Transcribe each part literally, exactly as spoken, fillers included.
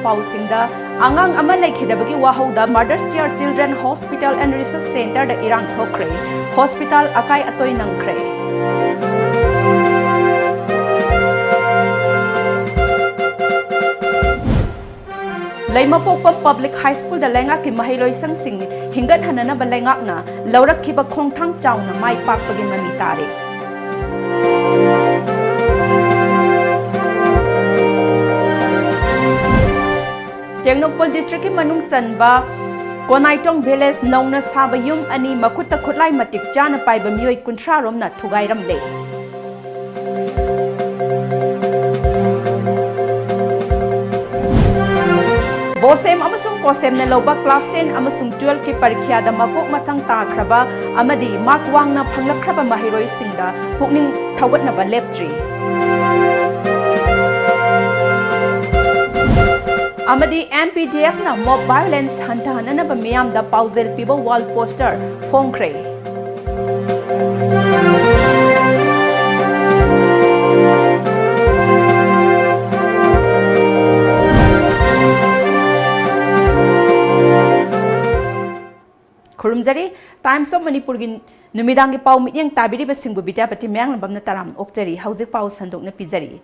ꯄꯥꯎꯁꯤꯡꯗ, ꯑꯉꯥꯡ ꯑꯃ ꯂꯩꯈꯤꯗꯕꯒꯤ ꯋꯥꯍꯧꯗ Mother's Care Children Hospital and Research Centreꯗ ꯏꯔꯥꯡ ꯊꯣꯛꯈ꯭ꯔꯦ꯫ ꯍꯣꯁꯄꯤꯇꯥꯜ ꯑꯀꯥꯏ ꯑꯇꯣꯏ ꯅꯪꯈ꯭ꯔꯦ꯫ ꯂꯩꯃꯄꯣꯛꯄꯝ Public High Schoolꯗ ꯂꯩꯉꯥꯛꯀꯤ ꯃꯍꯩꯂꯣꯏꯁꯪꯁꯤꯡ ꯍꯤꯡꯒꯠꯍꯟꯅꯅꯕ ꯂꯩꯉꯥꯛꯅ ꯂꯧꯔꯛꯈꯤꯕ ꯈꯣꯡꯊꯥꯡ ꯆꯥꯎꯅ ꯃꯥꯏ ꯄꯥꯛꯄꯒꯤ ꯃꯃꯤ ꯇꯥꯔꯦ꯫ ꯇꯦꯡꯅꯧꯄꯜ districtꯀꯤ ꯃꯅꯨꯡ ꯆꯟꯕ ꯀꯣꯅꯥꯏꯇꯣꯡ village ꯅꯧꯅ ꯁꯥꯕ ꯌꯨꯝ ꯑꯅꯤ ꯃꯈꯨꯠꯇ ꯈꯨꯠꯂꯥꯏ ꯃꯇꯤꯛ ꯆꯥꯅ ꯄꯥꯏꯕ ꯃꯤꯑꯣꯏ ꯀꯨꯟꯊ꯭ꯔꯥ ꯔꯣꯝꯅ ꯊꯨꯒꯥꯏꯔꯝꯂꯦ꯫ ꯕꯣꯁꯦꯝ ꯑꯃꯁꯨꯡ ꯀꯣꯁꯦꯝꯅ ꯂꯧꯕ class ten ꯑꯃꯁꯨꯡ twelveꯀꯤ ꯄꯔꯤꯈ꯭ꯌꯥꯗ ꯃꯀꯣꯛ ꯃꯊꯪ ꯇꯥꯈ꯭ꯔꯕ ꯑꯃꯗꯤ mark ꯋꯥꯡꯅ ꯐꯪꯂꯛꯈ꯭ꯔꯕ ꯃꯍꯩꯔꯣꯏꯁꯤꯡꯗ ꯄꯨꯛꯅꯤꯡ ꯊꯧꯒꯠꯅꯕ ꯂꯦꯞꯇ꯭ꯔꯤ꯫ ꯑꯃꯗꯤ MPDFꯅ mob violence ꯍꯟꯊꯍꯟꯅꯅꯕ ꯃꯤꯌꯥꯝꯗ ꯄꯥꯎꯖꯦꯜ ꯄꯤꯕ wall poster ꯐꯣꯡꯈ꯭ꯔꯦ꯫ ꯈꯨꯔꯨꯝꯖꯔꯤ꯫ Times of Manipurꯒꯤ ꯅꯨꯃꯤꯗꯥꯡꯒꯤ ꯄꯥꯎ ꯃꯤꯠꯌꯦꯡ ꯇꯥꯕꯤꯔꯤꯕꯁꯤꯡꯕꯨ ꯕꯤꯗ꯭ꯌꯥꯄꯇꯤ ꯃꯌꯥꯡꯂꯝꯕꯝꯅ ꯇꯔꯥꯝꯅ ꯑꯣꯛꯆꯔꯤ꯫ ꯍꯧꯖꯤꯛ ꯄꯥꯎ ꯁꯟꯗꯣꯛꯅ ꯄꯤꯖꯔꯤ꯫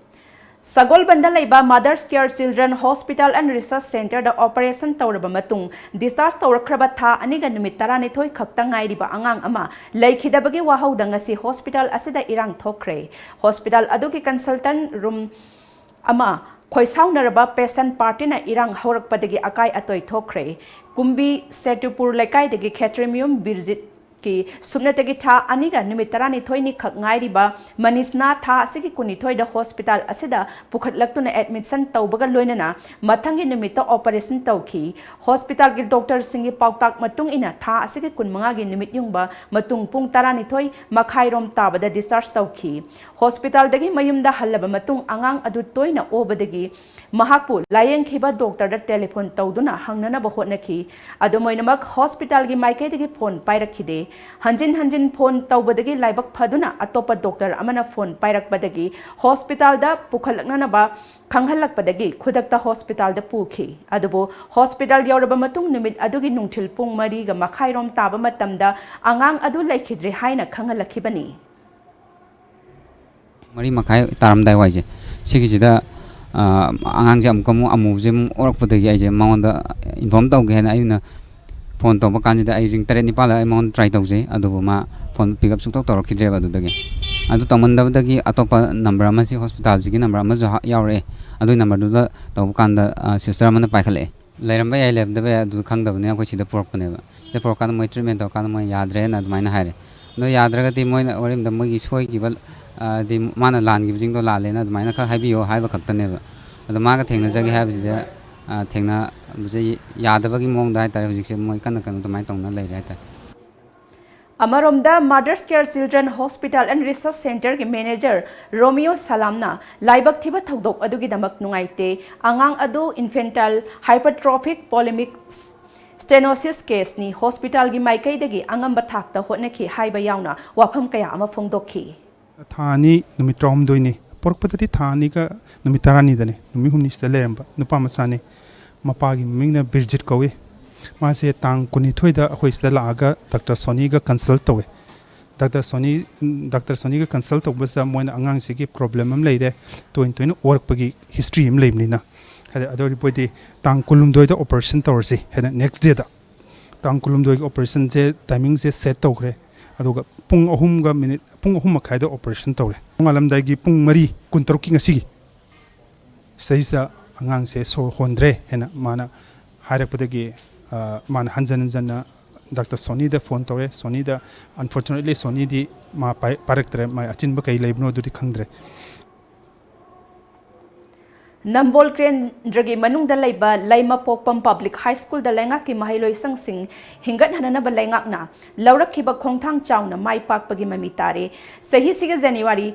ꯁꯒꯣꯜꯕꯟꯗ ꯂꯩꯕ Mother's Care Children Hospital and Research Centreꯗ operation ꯇꯧꯔꯕ ꯃꯇꯨꯡ discharge ꯇꯧꯔꯛꯈ꯭ꯔꯕ ꯊꯥ ꯑꯅꯤꯒ ꯅꯨꯃꯤꯠ ꯇꯔꯥꯅꯤꯊꯣꯏ ꯈꯛꯇ ꯉꯥꯏꯔꯤꯕ ꯑꯉꯥꯡ ꯑꯃ ꯂꯩꯈꯤꯗꯕꯒꯤ ꯋꯥꯍꯧꯗ ꯉꯁꯤ hospital ꯑꯁꯤꯗ ꯏꯔꯥꯡ ꯊꯣꯛꯈ꯭ꯔꯦ꯫ Hospital ꯑꯗꯨꯒꯤ consultant room ꯑꯃ ꯈꯣꯏꯁꯥꯎꯅꯔꯕ patient partyꯅ ꯏꯔꯥꯡ ꯍꯧꯔꯛꯄꯗꯒꯤ ꯑꯀꯥꯏ ꯑꯇꯣꯏ ꯊꯣꯛꯈ꯭ꯔꯦ꯫ ꯀꯨꯝꯕꯤ ꯁꯦꯇꯨꯄꯨꯔ ꯂꯩꯀꯥꯏꯗꯒꯤ ꯈꯦꯇ꯭ꯔꯤꯃꯌꯨꯝ ꯕꯤꯔꯖꯤꯠꯀꯤ ꯁꯨꯞꯅꯇꯒꯤ ꯊꯥ ꯑꯅꯤꯒ ꯅꯨꯃꯤꯠ ꯇꯔꯥꯅꯤꯊꯣꯏꯅꯤ ꯈꯛ ꯉꯥꯏꯔꯤꯕ ꯃꯅꯤꯁꯅꯥ ꯊꯥ ꯑꯁꯤꯒꯤ ꯀꯨꯟꯅꯤꯊꯣꯏꯗ hospital ꯑꯁꯤꯗ ꯄꯨꯈꯠꯂꯛꯇꯨꯅ admission ꯇꯧꯕꯒ ꯂꯣꯏꯅꯅ ꯃꯊꯪꯒꯤ ꯅꯨꯃꯤꯠꯇ operation ꯇꯧꯈꯤ꯫ Hospitalꯒꯤ doctorꯁꯤꯡꯒꯤ ꯄꯥꯎꯇꯥꯛ ꯃꯇꯨꯡ ꯏꯟꯅ ꯊꯥ ꯑꯁꯤꯒꯤ ꯀꯨꯟꯃꯉꯥꯒꯤ ꯅꯨꯃꯤꯠ ꯌꯨꯡꯕ ꯃꯇꯨꯡ ꯄꯨꯡ ꯇꯔꯥꯅꯤꯊꯣꯏ ꯃꯈꯥꯏꯔꯣꯝ ꯇꯥꯕꯗ discharge ꯇꯧꯈꯤ꯫ Hospitalꯗꯒꯤ ꯃꯌꯨꯝꯗ ꯍꯜꯂꯕ ꯃꯇꯨꯡ ꯑꯉꯥꯡ ꯑꯗꯨ ꯇꯣꯏꯅ ꯑꯣꯕꯗꯒꯤ ꯃꯍꯥꯛꯄꯨ ꯂꯥꯌꯦꯡꯈꯤꯕ doctorꯗ telephone ꯇꯧꯗꯨꯅ ꯍꯪꯅꯅꯕ ꯍꯣꯠꯅꯈꯤ꯫ ꯑꯗꯨꯝ ꯑꯣꯏꯅꯃꯛ, hospitalꯒꯤ ꯃꯥꯏꯀꯩꯗꯒꯤ phone ꯄꯥꯏꯔꯛꯈꯤꯗꯦ꯫ ꯍꯟꯖꯤꯟ ꯍꯟꯖꯤꯟ ꯐꯣꯟ ꯇꯧꯕꯗꯒꯤ ꯂꯥꯏꯕꯛ ꯐꯗꯨꯅ ꯑꯇꯣꯞꯄ ꯗꯣꯛꯇꯔ ꯑꯃꯅ ꯐꯣꯟ ꯄꯥꯏꯔꯛꯄꯗꯒꯤ ꯍꯣꯁꯄꯤꯇꯥꯜꯗ ꯄꯨꯈꯠꯂꯛꯅꯅꯕ ꯈꯪꯍꯜꯂꯛꯄꯗꯒꯤ ꯈꯨꯗꯛꯇ ꯍꯣꯁꯄꯤꯇꯥꯜꯗ ꯄꯨꯈꯤ꯫ ꯑꯗꯨꯕꯨ ꯍꯣꯁꯄꯤꯇꯥꯜ ꯌꯧꯔꯕ ꯃꯇꯨꯡ ꯅꯨꯃꯤꯠ ꯑꯗꯨꯒꯤ ꯅꯨꯡꯊꯤꯜ ꯄꯨꯡ ꯃꯔꯤꯒ ꯃꯈꯥꯏꯔꯣꯝ ꯇꯥꯕ ꯃꯇꯝꯗ ꯑꯉꯥꯡ ꯑꯗꯨ ꯂꯩꯈꯤꯗ꯭ꯔꯦ ꯍꯥꯏꯅ ꯈꯪꯍꯜꯂꯛꯈꯤꯕꯅꯤ꯫ ꯃꯔꯤ ꯃꯈꯥꯏ ꯇꯥꯔꯝꯗꯥꯏ ꯋꯥꯏꯁꯦ, ꯁꯤꯒꯤꯁꯤꯗ ꯑꯉꯥꯡꯁꯦ ꯑꯃꯨꯛꯀ ꯑꯃꯨꯛ ꯑꯃꯨꯕꯁꯦ ꯑꯃꯨꯛ ꯑꯣꯔꯛꯄꯗꯒꯤ ꯑꯩꯁꯦ ꯃꯉꯣꯟꯗ ꯏꯟꯐꯣꯔꯝ ꯇꯧꯒꯦ ꯍꯥꯏꯅ ꯑꯩꯅ ꯐꯣꯟ ꯇꯧꯕ ꯀꯥꯟꯁꯤꯗ ꯑꯩ ꯔꯤꯡ ꯇꯔꯦꯠ ꯅꯤꯄꯥꯜꯗ ꯑꯩ ꯃꯉꯣꯟꯗ ꯇ꯭ꯔꯥꯏ ꯇꯧꯖꯩ, ꯑꯗꯨꯕꯨ ꯃꯥ ꯐꯣꯟ ꯄꯤꯛ ꯑꯞ ꯁꯨꯡꯇꯧ ꯇꯧꯔꯛꯈꯤꯗ꯭ꯔꯦꯕ꯫ ꯑꯗꯨꯗꯒꯤ ꯑꯗꯨ ꯇꯧꯃꯟꯗꯕꯗꯒꯤ ꯑꯇꯣꯞꯄ ꯅꯝꯕꯔ ꯑꯃ, ꯁꯤ ꯍꯣꯁꯄꯤꯇꯥꯜꯁꯤꯒꯤ ꯅꯝꯕꯔ ꯑꯃꯁꯨ ꯍꯥ- ꯌꯥꯎꯔꯛꯑꯦ꯫ ꯑꯗꯨꯒꯤ ꯅꯝꯕꯔꯗꯨꯗ ꯇꯧꯕ ꯀꯥꯟꯗ ꯁꯤꯁꯇꯔ ꯑꯃꯅ ꯄꯥꯏꯈꯠꯂꯛꯑꯦ꯫ ꯂꯩꯔꯝꯕ ꯌꯥꯏ, ꯂꯩꯔꯝꯗꯕ ꯌꯥꯏ, ꯑꯗꯨ ꯈꯪꯗꯕꯅꯤꯅ ꯑꯩꯈꯣꯏ ꯁꯤꯗ ꯄꯨꯔꯛꯄꯅꯦꯕ꯫ ꯁꯤꯗ ꯄꯨꯔꯛꯀꯥꯟꯗ ꯃꯣꯏ ꯇ꯭ꯔꯤꯠꯃꯦꯟ ꯇꯧꯔꯀꯥꯟꯗ ꯃꯣꯏ ꯌꯥꯗ꯭ꯔꯦꯅ ꯑꯗꯨꯃꯥꯏꯅ ꯍꯥꯏꯔꯦ꯫ ꯑꯗꯣ ꯌꯥꯗ꯭ꯔꯒꯗꯤ ꯃꯣꯏꯅ ꯋꯥꯔꯤꯝꯗ ꯃꯣꯏꯒꯤ ꯁꯣꯏꯈꯤꯕ, ꯍꯥꯏꯗꯤ ꯃꯥꯅ ꯂꯥꯟꯈꯤꯕꯁꯤꯡꯗꯣ ꯂꯥꯜꯂꯦꯅ ꯑꯗꯨꯃꯥꯏꯅ ꯈꯛ ꯍꯥꯏꯕꯤꯌꯣ ꯍꯥꯏꯕ ꯈꯛꯇꯅꯦꯕ꯫ ꯑꯗꯣ ꯃꯥꯒ ꯊꯦꯡꯅꯖꯒꯦ ꯍꯥꯏꯕꯁꯤꯗ ꯊꯦꯡꯅꯕꯁꯦ ꯌꯥꯗꯕꯒꯤ ꯃꯑꯣꯡꯗ ꯍꯥꯏꯇꯥꯔꯦ꯫ ꯍꯧꯖꯤꯛꯁꯦ ꯃꯣꯏ ꯀꯟꯅ ꯀꯟꯅ ꯑꯗꯨꯃꯥꯏꯅ ꯇꯧꯅ ꯂꯩꯔꯦ ꯍꯥꯏꯇꯥꯔꯦ꯫ ꯑꯃꯔꯣꯝꯗ Mothers Care Children Hospital and Research Centreꯒꯤ ꯃꯦꯅꯦꯖꯔ ꯔꯣꯃꯤꯌꯣ ꯁꯂꯥꯝꯅ ꯂꯥꯏꯕꯛ ꯊꯤꯕ ꯊꯧꯗꯣꯛ ꯑꯗꯨꯒꯤꯗꯃꯛ ꯅꯨꯡꯉꯥꯏꯇꯦ, ꯑꯉꯥꯡ ꯑꯗꯨ infantile hypertrophic pulmonic stenosis caseꯅꯤ, ꯍꯣꯁꯄꯤꯇꯥꯜꯒꯤ ꯃꯥꯏꯀꯩꯗꯒꯤ ꯑꯉꯝꯕ ꯊꯥꯛꯇ ꯍꯣꯠꯅꯈꯤ ꯍꯥꯏꯕ ꯌꯥꯎꯅ ꯋꯥꯐꯝ ꯀꯌꯥ ꯑꯃ ꯐꯣꯡꯗꯣꯛꯈꯤ꯫ ꯊꯥ ꯑꯅꯤ ꯅꯨꯃꯤꯠ ꯇꯔꯥꯍꯨꯝꯗꯣꯏꯅꯤ꯫ ꯄꯣꯔꯛꯄꯗꯗꯤ ꯊꯥ ꯑꯅꯤꯒ ꯅꯨꯃꯤꯠ ꯇꯔꯥꯅꯤꯗꯅꯤ꯫ ꯅꯨꯃꯤꯠ ꯍꯨꯝꯅꯤꯁꯤꯗ ꯂꯩꯔꯝꯕ ꯅꯨꯄꯥ ꯃꯆꯥꯅꯤ꯫ ꯃꯄꯥꯒꯤ ꯃꯃꯤꯡꯅ ꯕꯤꯔꯖꯤꯠ ꯀꯧꯏ꯫ ꯃꯥꯁꯦ ꯇꯥꯡ ꯀꯨꯟꯅꯤꯊꯣꯏꯗ ꯑꯩꯈꯣꯏ ꯁꯤꯗ ꯂꯥꯛꯑꯒ ꯗꯥꯛꯇꯔ ꯁꯣꯅꯤꯒ ꯀꯟꯁꯜ ꯇꯧꯋꯦ꯫ ꯗꯥꯛꯇꯔ ꯁꯣꯅꯤ ꯗꯥꯛꯇꯔ ꯁꯣꯅꯤꯒ ꯀꯟꯁꯜ ꯇꯧꯕꯁꯤꯗ ꯃꯣꯏꯅ ꯑꯉꯥꯡꯁꯤꯒꯤ ꯄ꯭ꯔꯣꯕ꯭ꯂꯦꯝ ꯑꯃ ꯂꯩꯔꯦ, ꯇꯣꯏꯅ ꯇꯣꯏꯅ ꯑꯣꯔꯛꯄꯒꯤ ꯍꯤꯁꯇ꯭ꯔꯤ ꯑꯃ ꯂꯩꯕꯅꯤꯅ꯫ ꯍꯥꯏꯗꯤ ꯑꯗꯨ ꯑꯣꯏꯔꯗꯤ ꯇꯥꯡ ꯀꯨꯟꯍꯨꯝꯗꯣꯏꯗ ꯑꯣꯄꯔꯦꯁꯟ ꯇꯧꯔꯁꯤ ꯍꯥꯏꯅ ꯅꯦꯛꯁ ꯗꯦꯗ ꯇꯥꯡ ꯀꯨꯟꯍꯨꯝꯗꯣꯏꯒꯤ ꯑꯣꯄꯔꯦꯁꯟꯁꯦ ꯇꯥꯏꯃꯤꯡꯁꯦ ꯁꯦꯠ ꯇꯧꯈ꯭ꯔꯦ꯫ ꯑꯗꯨꯒ ꯄꯨꯡ ꯑꯍꯨꯝꯒ ꯃꯤꯅꯤꯠ, ꯄꯨꯡ ꯑꯍꯨꯝ ꯃꯈꯥꯏꯗ ꯑꯣꯄꯔꯦꯁꯟ ꯇꯧꯔꯦ꯫ ꯅꯣꯡꯉꯥꯜꯂꯝꯗꯥꯏꯒꯤ ꯄꯨꯡ ꯃꯔꯤ ꯀꯨꯟꯇꯔꯨꯛꯀꯤ ꯉꯁꯤꯒꯤ ꯁꯤꯗꯩꯁꯤꯗ ꯑꯉꯥꯡꯁꯦ ꯁꯣꯔ ꯍꯣꯟꯗ꯭ꯔꯦ ꯍꯥꯏꯅ ꯃꯥꯅ ꯍꯥꯏꯔꯛꯄꯗꯒꯤ, ꯑ, ꯃꯥꯅ ꯍꯟꯖꯟ ꯍꯟꯖꯟꯅ ꯗꯥꯛꯇꯔ ꯁꯣꯅꯤꯗ ꯐꯣꯟ ꯇꯧꯔꯦ꯫ ꯁꯣꯅꯤꯗ, unfortunately, ꯁꯣꯅꯤꯗꯤ ꯃꯥ ꯄꯥꯏ-, ꯄꯥꯏꯔꯛꯇ꯭ꯔꯦ꯫ ꯃꯥ ꯑꯆꯤꯟꯕ ꯀꯩ ꯂꯩꯕꯅꯣ ꯑꯗꯨꯗꯤ ꯈꯪꯗ꯭ꯔꯦ꯫ ꯅꯝꯕꯣꯜ ꯀꯦꯟꯗ꯭ꯔꯒꯤ ꯃꯅꯨꯡꯗ ꯂꯩꯕ ꯂꯩꯃꯄꯣꯛꯄꯝ ꯄꯕ꯭ꯂꯤꯛ ꯍꯥꯏ ꯁ꯭ꯀꯨꯜꯗ ꯂꯩꯉꯥꯛꯀꯤ ꯃꯍꯩꯂꯣꯏꯁꯪꯁꯤꯡ ꯍꯤꯡꯒꯠꯍꯟꯅꯅꯕ ꯂꯩꯉꯥꯛꯅ ꯂꯧꯔꯛꯈꯤꯕ ꯈꯣꯡꯊꯥꯡ ꯆꯥꯎꯅ ꯃꯥꯏ ꯄꯥꯛꯄꯒꯤ ꯃꯃꯤ ꯇꯥꯔꯦ꯫ ꯆꯍꯤꯁꯤꯒꯤ ꯖꯅꯋꯥꯔꯤ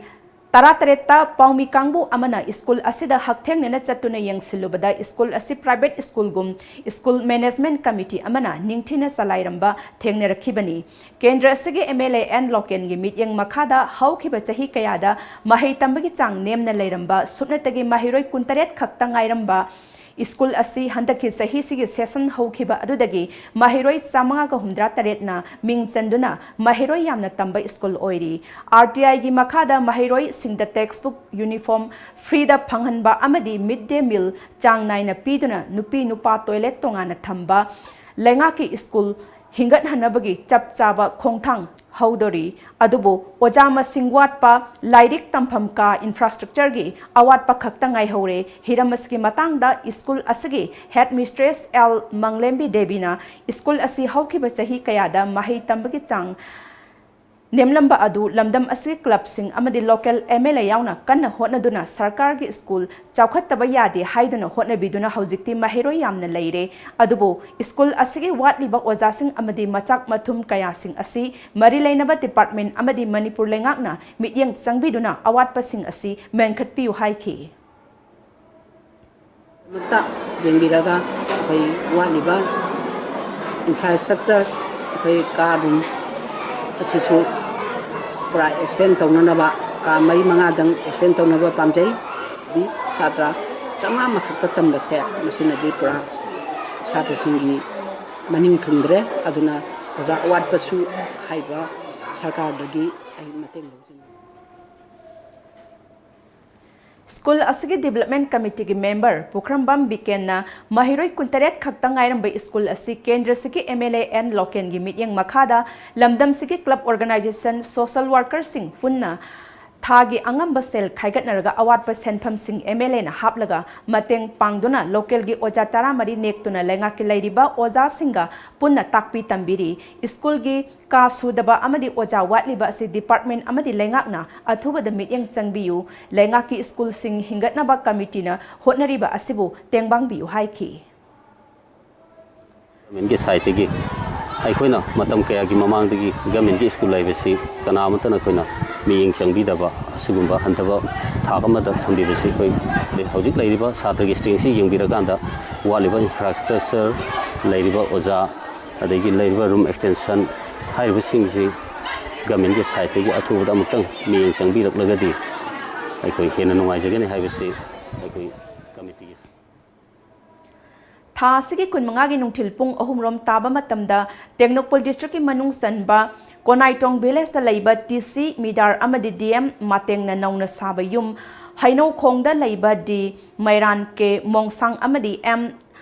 ꯇꯔꯥꯇꯔꯦꯠꯇ ꯄꯥꯎꯃꯤ ꯀꯥꯡꯕꯨ ꯑꯃꯅ ꯁ꯭ꯀꯨꯜ ꯑꯁꯤꯗ ꯍꯛꯊꯦꯡꯅꯅ ꯆꯠꯇꯨꯅ ꯌꯦꯡꯁꯤꯜꯂꯨꯕꯗ ꯁ꯭ꯀꯨꯜ ꯑꯁꯤ private ꯁ꯭ꯀꯨꯜꯒꯨꯝ ꯁ꯭ꯀꯨꯜ management committee ꯑꯃꯅ ꯅꯤꯡꯊꯤꯅ ꯆꯂꯥꯏꯔꯝꯕ ꯊꯦꯡꯅꯔꯛꯈꯤꯕꯅꯤ꯫ ꯀꯦꯟꯗ꯭ꯔ ꯑꯁꯤꯒꯤ M L A N ꯂꯣꯀꯦꯟꯒꯤ ꯃꯤꯠꯌꯦꯡ ꯃꯈꯥꯗ ꯍꯧꯈꯤꯕ ꯆꯍꯤ ꯀꯌꯥꯗ ꯃꯍꯩ ꯇꯝꯕꯒꯤ ꯆꯥꯡ ꯅꯦꯝꯅ ꯂꯩꯔꯝꯕ ꯁꯨꯞꯅꯇꯒꯤ ꯃꯍꯩꯔꯣꯏ ꯀꯨꯟꯇꯔꯦꯠ ꯈꯛꯇ ꯉꯥꯏꯔꯝꯕ ꯁ꯭ꯀꯨꯜ ꯑꯁꯤ ꯍꯟꯗꯛꯀꯤ ꯆꯍꯤꯁꯤꯒꯤ session ꯍꯧꯈꯤꯕ ꯑꯗꯨꯗꯒꯤ ꯃꯍꯩꯔꯣꯏ ꯆꯥꯃꯉꯥꯒ ꯍꯨꯝꯗ꯭ꯔꯥ ꯇꯔꯦꯠꯅ ꯃꯤꯡ ꯆꯟꯗꯨꯅ ꯃꯍꯩꯔꯣꯏ ꯌꯥꯝꯅ ꯇꯝꯕ ꯁ꯭ꯀꯨꯜ ꯑꯣꯏꯔꯤ꯫ R T I ꯒꯤ ꯃꯈꯥꯗ ꯃꯍꯩꯔꯣꯏꯁꯤꯡꯗ textbook, uniform free ꯗ ꯐꯪꯍꯟꯕ ꯑꯃꯗꯤ mid day meal ꯆꯥꯡ ꯅꯥꯏꯅ ꯄꯤꯗꯨꯅ ꯅꯨꯄꯤ ꯅꯨꯄꯥ toilet ꯇꯣꯉꯥꯟꯅ ꯊꯝꯕ ꯂꯩꯉꯥꯛꯀꯤ ꯁ꯭ꯀꯨꯜ ꯍꯤꯡꯒꯠꯍꯟꯅꯕꯒꯤ ꯆꯞ ꯆꯥꯕ ꯈꯣꯡꯊꯥꯡ ꯍꯧꯗꯣꯔꯤ꯫ ꯑꯗꯨꯕꯨ ꯑꯣꯖꯥ ꯃꯁꯤꯡ ꯋꯥꯠꯄ, ꯂꯥꯏꯔꯤꯛ ꯇꯝꯐꯝ ꯀꯥ infrastructure ꯒꯤ ꯑꯋꯥꯠꯄ ꯈꯛꯇ ꯉꯥꯏꯍꯧꯔꯦ꯫ ꯍꯤꯔꯝ ꯑꯁꯤꯒꯤ ꯃꯇꯥꯡꯗ ꯁ꯭ꯀꯨꯜ ꯑꯁꯤꯒꯤ headmistress L ꯃꯪꯂꯦꯝꯕꯤ ꯗꯦꯕꯤꯅ ꯁ꯭ꯀꯨꯜ ꯑꯁꯤ ꯍꯧꯈꯤꯕ ꯆꯍꯤ ꯀꯌꯥꯗ ꯃꯍꯩ ꯇꯝꯕꯒꯤ ꯆꯥꯡ ꯅꯦꯝꯂꯝꯕ ꯑꯗꯨ ꯂꯝꯗꯝ ꯑꯁꯤꯒꯤ club ꯁꯤꯡ ꯑꯃꯗꯤ local M L A ꯌꯥꯎꯅ ꯀꯟꯅ ꯍꯣꯠꯅꯗꯨꯅ ꯁꯔꯀꯥꯔꯒꯤ ꯁ꯭ꯀꯨꯜ ꯆꯥꯎꯈꯠꯇꯕ ꯌꯥꯗꯦ ꯍꯥꯏꯗꯨꯅ ꯍꯣꯠꯅꯕꯤꯗꯨꯅ ꯍꯧꯖꯤꯛꯇꯤ ꯃꯍꯩꯔꯣꯏ ꯌꯥꯝꯅ ꯂꯩꯔꯦ꯫ ꯑꯗꯨꯕꯨ ꯁ꯭ꯀꯨꯜ ꯑꯁꯤꯒꯤ ꯋꯥꯠꯂꯤꯕ ꯑꯣꯖꯥꯁꯤꯡ ꯑꯃꯗꯤ ꯃꯆꯥꯛ ꯃꯊꯨꯝ ꯀꯌꯥꯁꯤꯡ ꯑꯁꯤ ꯃꯔꯤ ꯂꯩꯅꯕ department ꯑꯃꯗꯤ ꯃꯅꯤꯄꯨꯔ ꯂꯩꯉꯥꯛꯅ ꯃꯤꯠꯌꯦꯡ ꯆꯪꯕꯤꯗꯨꯅ ꯑꯋꯥꯠꯄꯁꯤꯡ ꯑꯁꯤ ꯃꯦꯟꯈꯠꯄꯤꯌꯨ ꯍꯥꯏꯈꯤ꯫ ꯃꯛꯇ ꯌꯦꯡꯕꯤꯔꯒ ꯑꯩꯈꯣꯏ ꯋꯥꯠꯂꯤꯕ infrastructure, ꯑꯩꯈꯣꯏ ꯀꯥ ꯔꯨꯝ ꯑꯁꯤꯁꯨ ꯄꯨꯔꯥ extend ꯇꯧꯅꯅꯕ, ꯀꯥ ꯃꯔꯤ ꯃꯉꯥꯗꯪ extend ꯇꯧꯅꯕ ꯄꯥꯝꯖꯩ꯫ ꯗꯤ ꯁꯥꯇ꯭ꯔ ꯆꯥꯝꯃꯉꯥ ꯃꯊꯛꯇ ꯇꯝꯕꯁꯦ ꯃꯁꯤꯅꯗꯤ ꯄꯨꯔꯥ ꯁꯥꯇ꯭ꯔꯁꯤꯡꯒꯤ ꯃꯅꯤꯡ ꯊꯨꯡꯗ꯭ꯔꯦ꯫ ꯑꯗꯨꯅ ꯑꯣꯖꯥ ꯑꯋꯥꯠꯄꯁꯨ ꯍꯥꯏꯕ ꯁꯔꯀꯥꯔꯗꯒꯤ ꯑꯩ ꯃꯇꯦꯡ ꯂꯧꯖꯅꯤꯡꯏ꯫ ꯁ꯭ꯀꯨꯜ ꯑꯁꯤꯒꯤ development committee ꯒꯤ member ꯄꯨꯈ꯭ꯔꯝꯕꯝ ꯕꯤꯀꯦꯟꯅ ꯃꯍꯩꯔꯣꯏ ꯀꯨꯟꯇꯔꯦꯠ ꯈꯛꯇ ꯉꯥꯏꯔꯝꯕ ꯁ꯭ꯀꯨꯜ ꯑꯁꯤ ꯀꯦꯟꯗ꯭ꯔꯁꯤꯒꯤ M L A N ꯂꯣꯀꯦꯟꯒꯤ ꯃꯤꯠꯌꯦꯡ ꯃꯈꯥꯗ ꯂꯝꯗꯝꯁꯤꯒꯤ club organisation, social worker ꯁꯤꯡ ꯄꯨꯟꯅ ꯊꯥꯒꯤ ꯑꯉꯝꯕ ꯁꯦꯜ ꯈꯥꯏꯒꯠꯅꯔꯒ ꯑꯋꯥꯠꯄ ꯁꯦꯟꯐꯝꯁꯤꯡ M L A ꯅ ꯍꯥꯞꯂꯒ ꯃꯇꯦꯡ ꯄꯥꯡꯗꯨꯅ local ꯒꯤ ꯑꯣꯖꯥ ꯇꯔꯥꯃꯔꯤ ꯅꯦꯛꯇꯨꯅ ꯂꯩꯉꯥꯛꯀꯤ ꯂꯩꯔꯤꯕ ꯑꯣꯖꯥꯁꯤꯡꯒ ꯄꯨꯟꯅ ꯇꯥꯛꯄꯤ ꯇꯝꯕꯤꯔꯤ꯫ ꯁ꯭ꯀꯨꯜꯒꯤ ꯀꯥ ꯁꯨꯗꯕ ꯑꯃꯗꯤ ꯑꯣꯖꯥ ꯋꯥꯠꯂꯤꯕ ꯑꯁꯤ department ꯑꯃꯗꯤ ꯂꯩꯉꯥꯛꯅ ꯑꯊꯨꯕꯗ ꯃꯤꯠꯌꯦꯡ ꯆꯪꯕꯤꯌꯨ, ꯂꯩꯉꯥꯛꯀꯤ ꯁ꯭ꯀꯨꯜꯁꯤꯡ ꯍꯤꯡꯒꯠꯅꯕ committee ꯅ ꯍꯣꯠꯅꯔꯤꯕ ꯑꯁꯤꯕꯨ ꯇꯦꯡꯕꯥꯡꯕꯤꯌꯨ ꯍꯥꯏꯈꯤ꯫ ꯒꯣꯔꯃꯦꯟꯒꯤ ꯁꯥꯏꯠꯇꯒꯤ ꯑꯩꯈꯣꯏꯅ ꯃꯇꯝ ꯀꯌꯥꯒꯤ ꯃꯃꯥꯡꯗꯒꯤ ꯒꯣꯔꯃꯦꯟꯒꯤ ꯁ꯭ꯀꯨꯜ ꯍꯥꯏꯕꯁꯤ ꯀꯅꯥ ꯑꯃꯠꯇꯅ ꯑꯩꯈꯣꯏꯅ ꯃꯤꯠꯌꯦꯡ ꯆꯪꯕꯤꯗꯕ ꯑꯁꯤꯒꯨꯝꯕ ꯍꯟꯊꯕ ꯊꯥꯛ ꯑꯃꯗ ꯊꯝꯕꯤꯕꯁꯤ ꯑꯩꯈꯣꯏ ꯍꯧꯖꯤꯛ ꯂꯩꯔꯤꯕ ꯁꯥꯇ꯭ꯔꯒꯤ ꯁ꯭ꯇꯔꯦꯡꯁꯤ ꯌꯦꯡꯕꯤꯔꯀꯥꯟꯗ ꯋꯥꯠꯂꯤꯕ ꯏꯟꯐ꯭ꯔꯥꯁ꯭ꯇ꯭ꯔꯛꯆꯔ, ꯂꯩꯔꯤꯕ ꯑꯣꯖꯥ, ꯑꯗꯒꯤ ꯂꯩꯔꯤꯕ ꯔꯨꯝ ꯑꯦꯛꯁꯇꯦꯟꯁꯟ ꯍꯥꯏꯔꯤꯕꯁꯤꯡꯁꯤ ꯒꯃꯦꯟꯒꯤ ꯁꯥꯏꯠꯇꯒꯤ ꯑꯊꯨꯕꯗ ꯑꯃꯨꯛꯇꯪ ꯃꯤꯠꯌꯦꯡ ꯆꯪꯕꯤꯔꯛꯂꯒꯗꯤ ꯑꯩꯈꯣꯏ ꯍꯦꯟꯅ ꯅꯨꯡꯉꯥꯏꯖꯒꯅꯤ ꯍꯥꯏꯕꯁꯤ ꯑꯩꯈꯣꯏ ꯀꯃꯤꯇꯤꯒꯤ ꯊꯥ ꯑꯁꯤꯒꯤ ꯀꯨꯟꯃꯉꯥꯒꯤ ꯅꯨꯡꯊꯤꯜ ꯄꯨꯡ ꯑꯍꯨꯝ ꯔꯣꯝ ꯇꯥꯕ ꯃꯇꯝꯗ ꯇꯦꯡꯅꯧꯄꯜ ꯗꯤꯁꯇ꯭ꯔꯤꯛꯀꯤ ꯃꯅꯨꯡ ꯆꯟꯕ ꯀꯣꯅꯥꯏꯇꯣꯡ ꯚꯤꯂꯦꯖꯇ ꯂꯩꯕ ꯇꯤ ꯁꯤ ꯃꯤꯗꯥꯔ ꯑꯃꯗꯤ ꯗꯤ ꯑꯦꯝ ꯃꯥꯇꯦꯡꯅ ꯅꯧꯅ ꯁꯥꯕ ꯌꯨꯝ, ꯍꯩꯅꯧꯈꯣꯡꯗ ꯂꯩꯕ ꯗꯤ ꯃꯩꯔꯥꯟ, ꯀꯦ ꯃꯣꯡꯁꯥꯡ ꯑꯃꯗꯤ ꯑꯦꯝ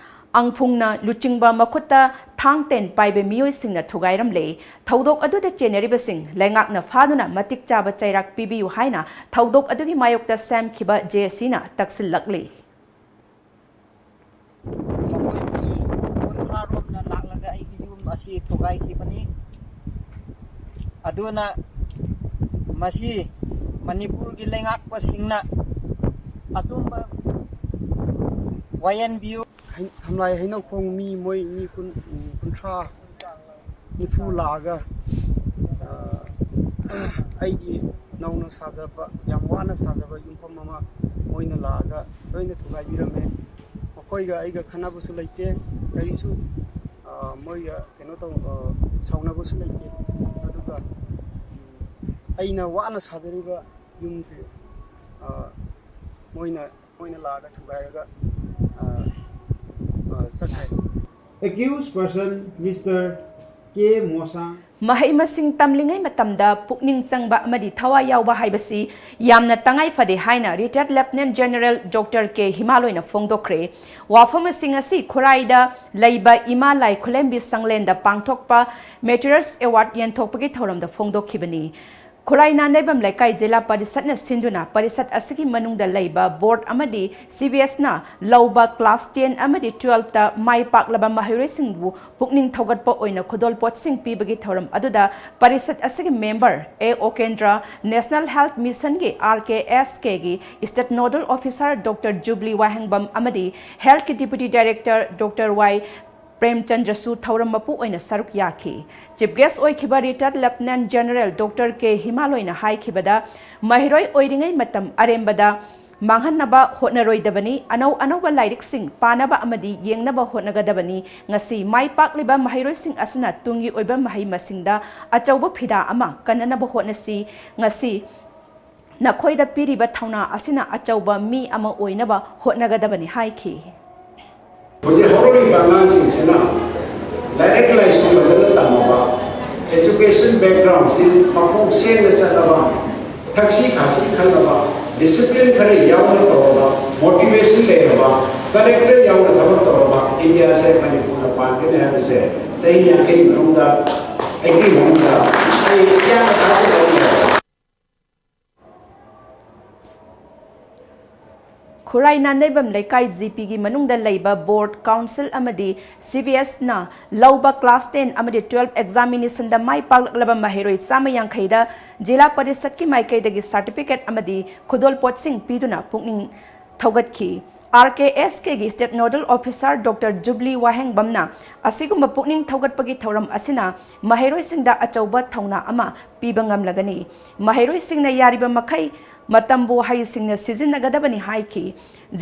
ꯑꯪꯐꯨꯡꯅ ꯂꯨꯆꯤꯡꯕ ꯃꯈꯨꯠꯇ ꯊꯥꯡ ꯇꯦꯟ ꯄꯥꯏꯕ ꯃꯤꯑꯣꯏꯁꯤꯡꯅ ꯊꯨꯒꯥꯏꯔꯝꯂꯦ꯫ ꯊꯧꯗꯣꯛ ꯑꯗꯨꯗ ꯆꯦꯟꯅꯔꯤꯕꯁꯤꯡ ꯂꯩꯉꯥꯛꯅ ꯐꯥꯗꯨꯅ ꯃꯇꯤꯛ ꯆꯥꯕ ꯆꯩꯔꯥꯛ ꯄꯤꯕꯤꯌꯨ ꯍꯥꯏꯅ ꯊꯧꯗꯣꯛ ꯑꯗꯨꯒꯤ ꯃꯥꯌꯣꯛꯇ ꯁꯦꯝꯈꯤꯕ ꯖꯦ ꯑꯦ ꯁꯤꯅ ꯇꯛꯁꯤꯜꯂꯛꯂꯤ꯫ ꯃꯈꯣꯏ ꯃꯤ ꯀꯨꯟꯊ꯭ꯔꯥ ꯔꯣꯝꯅ ꯂꯥꯛꯂꯒ ꯑꯩꯒꯤ ꯌꯨꯝ ꯑꯁꯤ ꯊꯨꯒꯥꯏꯈꯤꯕꯅꯤ꯫ ꯑꯗꯨꯅ ꯃꯁꯤ ꯃꯅꯤꯄꯨꯔꯒꯤ ꯂꯩꯉꯥꯛꯄꯁꯤꯡꯅ ꯑꯆꯨꯝꯕ ꯋꯥꯌꯦꯟꯕꯤꯌꯨ꯫ ꯍꯩ-, ꯈꯝꯂꯥꯏ ꯍꯩꯅꯧꯈꯣꯡ ꯃꯤ, ꯃꯣꯏ ꯃꯤ ꯀꯨꯟ, ꯀꯨꯟꯊ꯭ꯔꯥ, ꯅꯤꯐꯨ ꯂꯥꯛꯑꯒ, ꯑ, ꯑꯩꯒꯤ ꯅꯧꯅ ꯁꯥꯖꯕ, ꯌꯥꯝ ꯋꯥꯅ ꯁꯥꯖꯕ ꯌꯨꯝꯐꯝ ꯑꯃ ꯃꯣꯏꯅ ꯂꯥꯛꯑꯒ ꯂꯣꯏꯅ ꯊꯨꯒꯥꯏꯕꯤꯔꯝꯃꯦ꯫ ꯃꯈꯣꯏꯒ ꯑꯩꯒ ꯈꯠꯅꯕꯁꯨ ꯂꯩꯇꯦ, ꯀꯔꯤꯁꯨ, ꯑ, ꯃꯣꯏꯒ ꯀꯩꯅꯣ ꯇꯧ-, ꯑ, ꯁꯥꯎꯅꯕꯁꯨ ꯂꯩꯇꯦ꯫ ꯑꯗꯨꯒ, ꯎꯝ, ꯑꯩꯅ ꯋꯥꯅ ꯁꯥꯖꯔꯤꯕ ꯌꯨꯝꯁꯦ, ꯑ, ꯃꯣꯏꯅ, ꯃꯣꯏꯅ ꯂꯥꯛꯑꯒ ꯊꯨꯒꯥꯏꯔꯒ, ꯑ, ꯑ, ꯆꯠꯈ꯭ꯔꯦ꯫ Accused person, Mister K Mosang. ꯃꯍꯩ ꯃꯁꯤꯡ ꯇꯝꯂꯤꯉꯩ ꯃꯇꯝꯗ ꯄꯨꯛꯅꯤꯡ ꯆꯪꯕ ꯑꯃꯗꯤ ꯊꯋꯥꯏ ꯌꯥꯎꯕ ꯍꯥꯏꯕꯁꯤ ꯌꯥꯝꯅ ꯇꯉꯥꯏ ꯐꯗꯦ ꯍꯥꯏꯅ ꯔꯤꯇꯥꯌꯔꯗ ꯂꯦꯐꯇꯤꯅꯦꯟꯠ ꯖꯦꯅꯔꯦꯜ ꯗꯣꯛꯇꯔ ꯀꯦ ꯍꯤꯃꯥꯂꯣꯏꯅ ꯐꯣꯡꯗꯣꯛꯈ꯭ꯔꯦ꯫ ꯋꯥꯐꯝꯁꯤꯡ ꯑꯁꯤ ꯈꯨꯔꯥꯏꯗ ꯂꯩꯕ ꯏꯃꯥ ꯂꯥꯏ ꯈꯨꯂꯦꯝꯕꯤ ꯁꯪꯂꯦꯟꯗ ꯄꯥꯡꯊꯣꯛꯄ ꯃꯦꯔꯤꯇꯣꯔꯤꯌꯁ ꯑꯦꯋꯥꯔꯗ ꯌꯦꯟꯊꯣꯛꯄꯒꯤ ꯊꯧꯔꯝꯗ ꯐꯣꯡꯗꯣꯛꯈꯤꯕꯅꯤ꯫ ꯈꯨꯔꯥꯏ ꯅꯥꯅꯦꯕꯝ ꯂꯩꯀꯥꯏ ꯖꯤꯂꯥ ꯄꯔꯤꯁꯠꯅ ꯁꯤꯟꯗꯨꯅ ꯄꯔꯤꯁꯠ ꯑꯁꯤꯒꯤ ꯃꯅꯨꯡꯗ ꯂꯩꯕ ꯕꯣꯔꯗ ꯑꯃꯗꯤ ꯁꯤ ꯕꯤ ꯑꯦꯁꯅ ꯂꯧꯕ ꯀ꯭ꯂꯥꯁ ꯇꯦꯟ ꯑꯃꯗꯤ ꯇꯨꯋꯦꯜꯐꯇ ꯃꯥꯏ ꯄꯥꯛꯂꯕ ꯃꯍꯩꯔꯣꯏꯁꯤꯡꯕꯨ ꯄꯨꯛꯅꯤꯡ ꯊꯧꯒꯠꯄ ꯑꯣꯏꯅ ꯈꯨꯗꯣꯜꯄꯣꯠꯁꯤꯡ ꯄꯤꯕꯒꯤ ꯊꯧꯔꯝ ꯑꯗꯨꯗ ꯄꯔꯤꯁꯠ ꯑꯁꯤꯒꯤ member A Okendra, national health ꯃꯤꯁꯟꯒꯤ ꯑꯥꯔ ꯀꯦ ꯑꯦꯁ ꯀꯦꯒꯤ state nodal officer doctor Jubli Wahengbam ꯑꯃꯗꯤ ꯍꯦꯜꯊꯀꯤ ꯗꯤꯄ꯭ꯌꯨꯇꯤ ꯗꯥꯏꯔꯦꯛꯇꯔ ꯗꯣꯛꯇꯔ ꯋꯥꯏ ꯄ꯭ꯔꯦꯝꯆꯟꯗ꯭ꯔꯁꯨ ꯊꯧꯔꯝ ꯃꯄꯨ ꯑꯣꯏꯅ ꯁꯔꯨꯛ ꯌꯥꯈꯤ꯫ Chief Guest ꯑꯣꯏꯈꯤꯕ Retired Lieutenant General Doctor K ꯍꯤꯃꯥꯂꯣꯏꯅ ꯍꯥꯏꯈꯤꯕꯗ, ꯃꯍꯩꯔꯣꯏ ꯑꯣꯏꯔꯤꯉꯩ ꯃꯇꯝ ꯑꯔꯦꯝꯕꯗ ꯃꯥꯡꯍꯟꯅꯕ ꯍꯣꯠꯅꯔꯣꯏꯗꯕꯅꯤ, ꯑꯅꯧ ꯑꯅꯧꯕ ꯂꯥꯏꯔꯤꯛꯁꯤꯡ ꯄꯥꯅꯕ ꯑꯃꯗꯤ ꯌꯦꯡꯅꯕ ꯍꯣꯠꯅꯒꯗꯕꯅꯤ꯫ ꯉꯁꯤ ꯃꯥꯏ ꯄꯥꯛꯂꯤꯕ ꯃꯍꯩꯔꯣꯏꯁꯤꯡ ꯑꯁꯤꯅ ꯇꯨꯡꯒꯤ ꯑꯣꯏꯕ ꯃꯍꯩ ꯃꯁꯤꯡꯗ ꯑꯆꯧꯕ ꯐꯤꯗꯥ ꯑꯃ ꯀꯟꯅꯅꯕ ꯍꯣꯠꯅꯁꯤ꯫ ꯉꯁꯤ ꯅꯈꯣꯏꯗ ꯄꯤꯔꯤꯕ ꯊꯧꯅꯥ ꯑꯁꯤꯅ ꯑꯆꯧꯕ ꯃꯤ ꯑꯃ ꯑꯣꯏꯅꯕ ꯍꯣꯠꯅꯒꯗꯕꯅꯤ ꯍꯥꯏꯈꯤ꯫ ꯍꯧꯖꯤꯛ ꯍꯧꯔꯛꯂꯤꯕ ꯑꯉꯥꯡꯁꯤꯡꯁꯤꯅ ꯂꯥꯏꯔꯤꯛ ꯂꯥꯏꯁꯨ ꯐꯖꯅ ꯇꯝꯃꯕ, education background ꯁꯤ ꯃꯀꯣꯛ ꯁꯦꯡꯅ ꯆꯠꯂꯕ, ꯊꯛꯁꯤ ꯈꯥꯁꯤ ꯈꯪꯂꯕ, discipline ꯈꯔ ꯌꯥꯎꯅ ꯇꯧꯔꯕ, motivation ꯂꯩꯔꯕ, character ꯌꯥꯎꯅ ꯊꯕꯛ ꯇꯧꯔꯕ ꯏꯟꯗꯤꯌꯥꯁꯦ ꯃꯅꯤꯄꯨꯔꯅ ꯄꯥꯟꯒꯅꯤ ꯍꯥꯏꯕꯁꯦ ꯆꯍꯤ ꯌꯥꯡꯈꯩ ꯃꯅꯨꯡꯗ, eighty ꯃꯅꯨꯡꯗ ꯑꯩ ꯏꯌꯥꯝꯕ ꯊꯥꯖꯕ ꯑꯃ ꯂꯩ꯫ ꯈꯨꯔꯥꯏ ꯅꯥꯟꯅꯩꯕꯝ ꯂꯩꯀꯥꯏ ꯖꯤꯄꯤꯒꯤ ꯃꯅꯨꯡꯗ ꯂꯩꯕ ꯕꯣꯔꯗ, ꯀꯥꯎꯟꯁꯤꯜ ꯑꯃꯗꯤ ꯁꯤꯕꯤꯑꯦꯁꯅ ꯂꯧꯕ ꯀ꯭ꯂꯥꯁ ꯇꯦꯟ ꯑꯃꯗꯤ ꯇꯨꯋꯦꯜꯐ ꯑꯦꯛꯖꯥꯃꯤꯅꯦꯁꯟꯗ ꯃꯥꯏ ꯄꯥꯛꯂꯛꯂꯕ ꯃꯍꯩꯔꯣꯏ ꯆꯥꯝꯃ ꯌꯥꯡꯈꯩꯗ ꯖꯤꯂꯥ ꯄꯔꯤꯁꯠꯀꯤ ꯃꯥꯏꯀꯩꯗꯒꯤ ꯁꯥꯔꯇꯤꯐꯤꯀꯦꯠ ꯑꯃꯗꯤ ꯈꯨꯗꯣꯜꯄꯣꯠꯁꯤꯡ ꯄꯤꯗꯨꯅ ꯄꯨꯛꯅꯤꯡ ꯊꯧꯒꯠꯈꯤ꯫ ꯑꯥꯔ ꯀꯦ ꯑꯦꯁ ꯀꯦꯒꯤ state nodal officer doctor Jubli ꯋꯥꯍꯦꯡꯕꯝꯅ ꯑꯁꯤꯒꯨꯝꯕ ꯄꯨꯛꯅꯤꯡ ꯊꯧꯒꯠꯄꯒꯤ ꯊꯧꯔꯝ ꯑꯁꯤꯅ ꯃꯍꯩꯔꯣꯏꯁꯤꯡꯗ ꯑꯆꯧꯕ ꯊꯧꯅꯥ ꯑꯃ ꯄꯤꯕ ꯉꯝꯂꯒꯅꯤ꯫ ꯃꯍꯩꯔꯣꯏꯁꯤꯡꯅ ꯌꯥꯔꯤꯕ ꯃꯈꯩ ꯃꯇꯝꯕꯨ ꯍꯩꯁꯤꯡꯅ ꯁꯤꯖꯤꯟꯅꯒꯗꯕꯅꯤ ꯍꯥꯏꯈꯤ꯫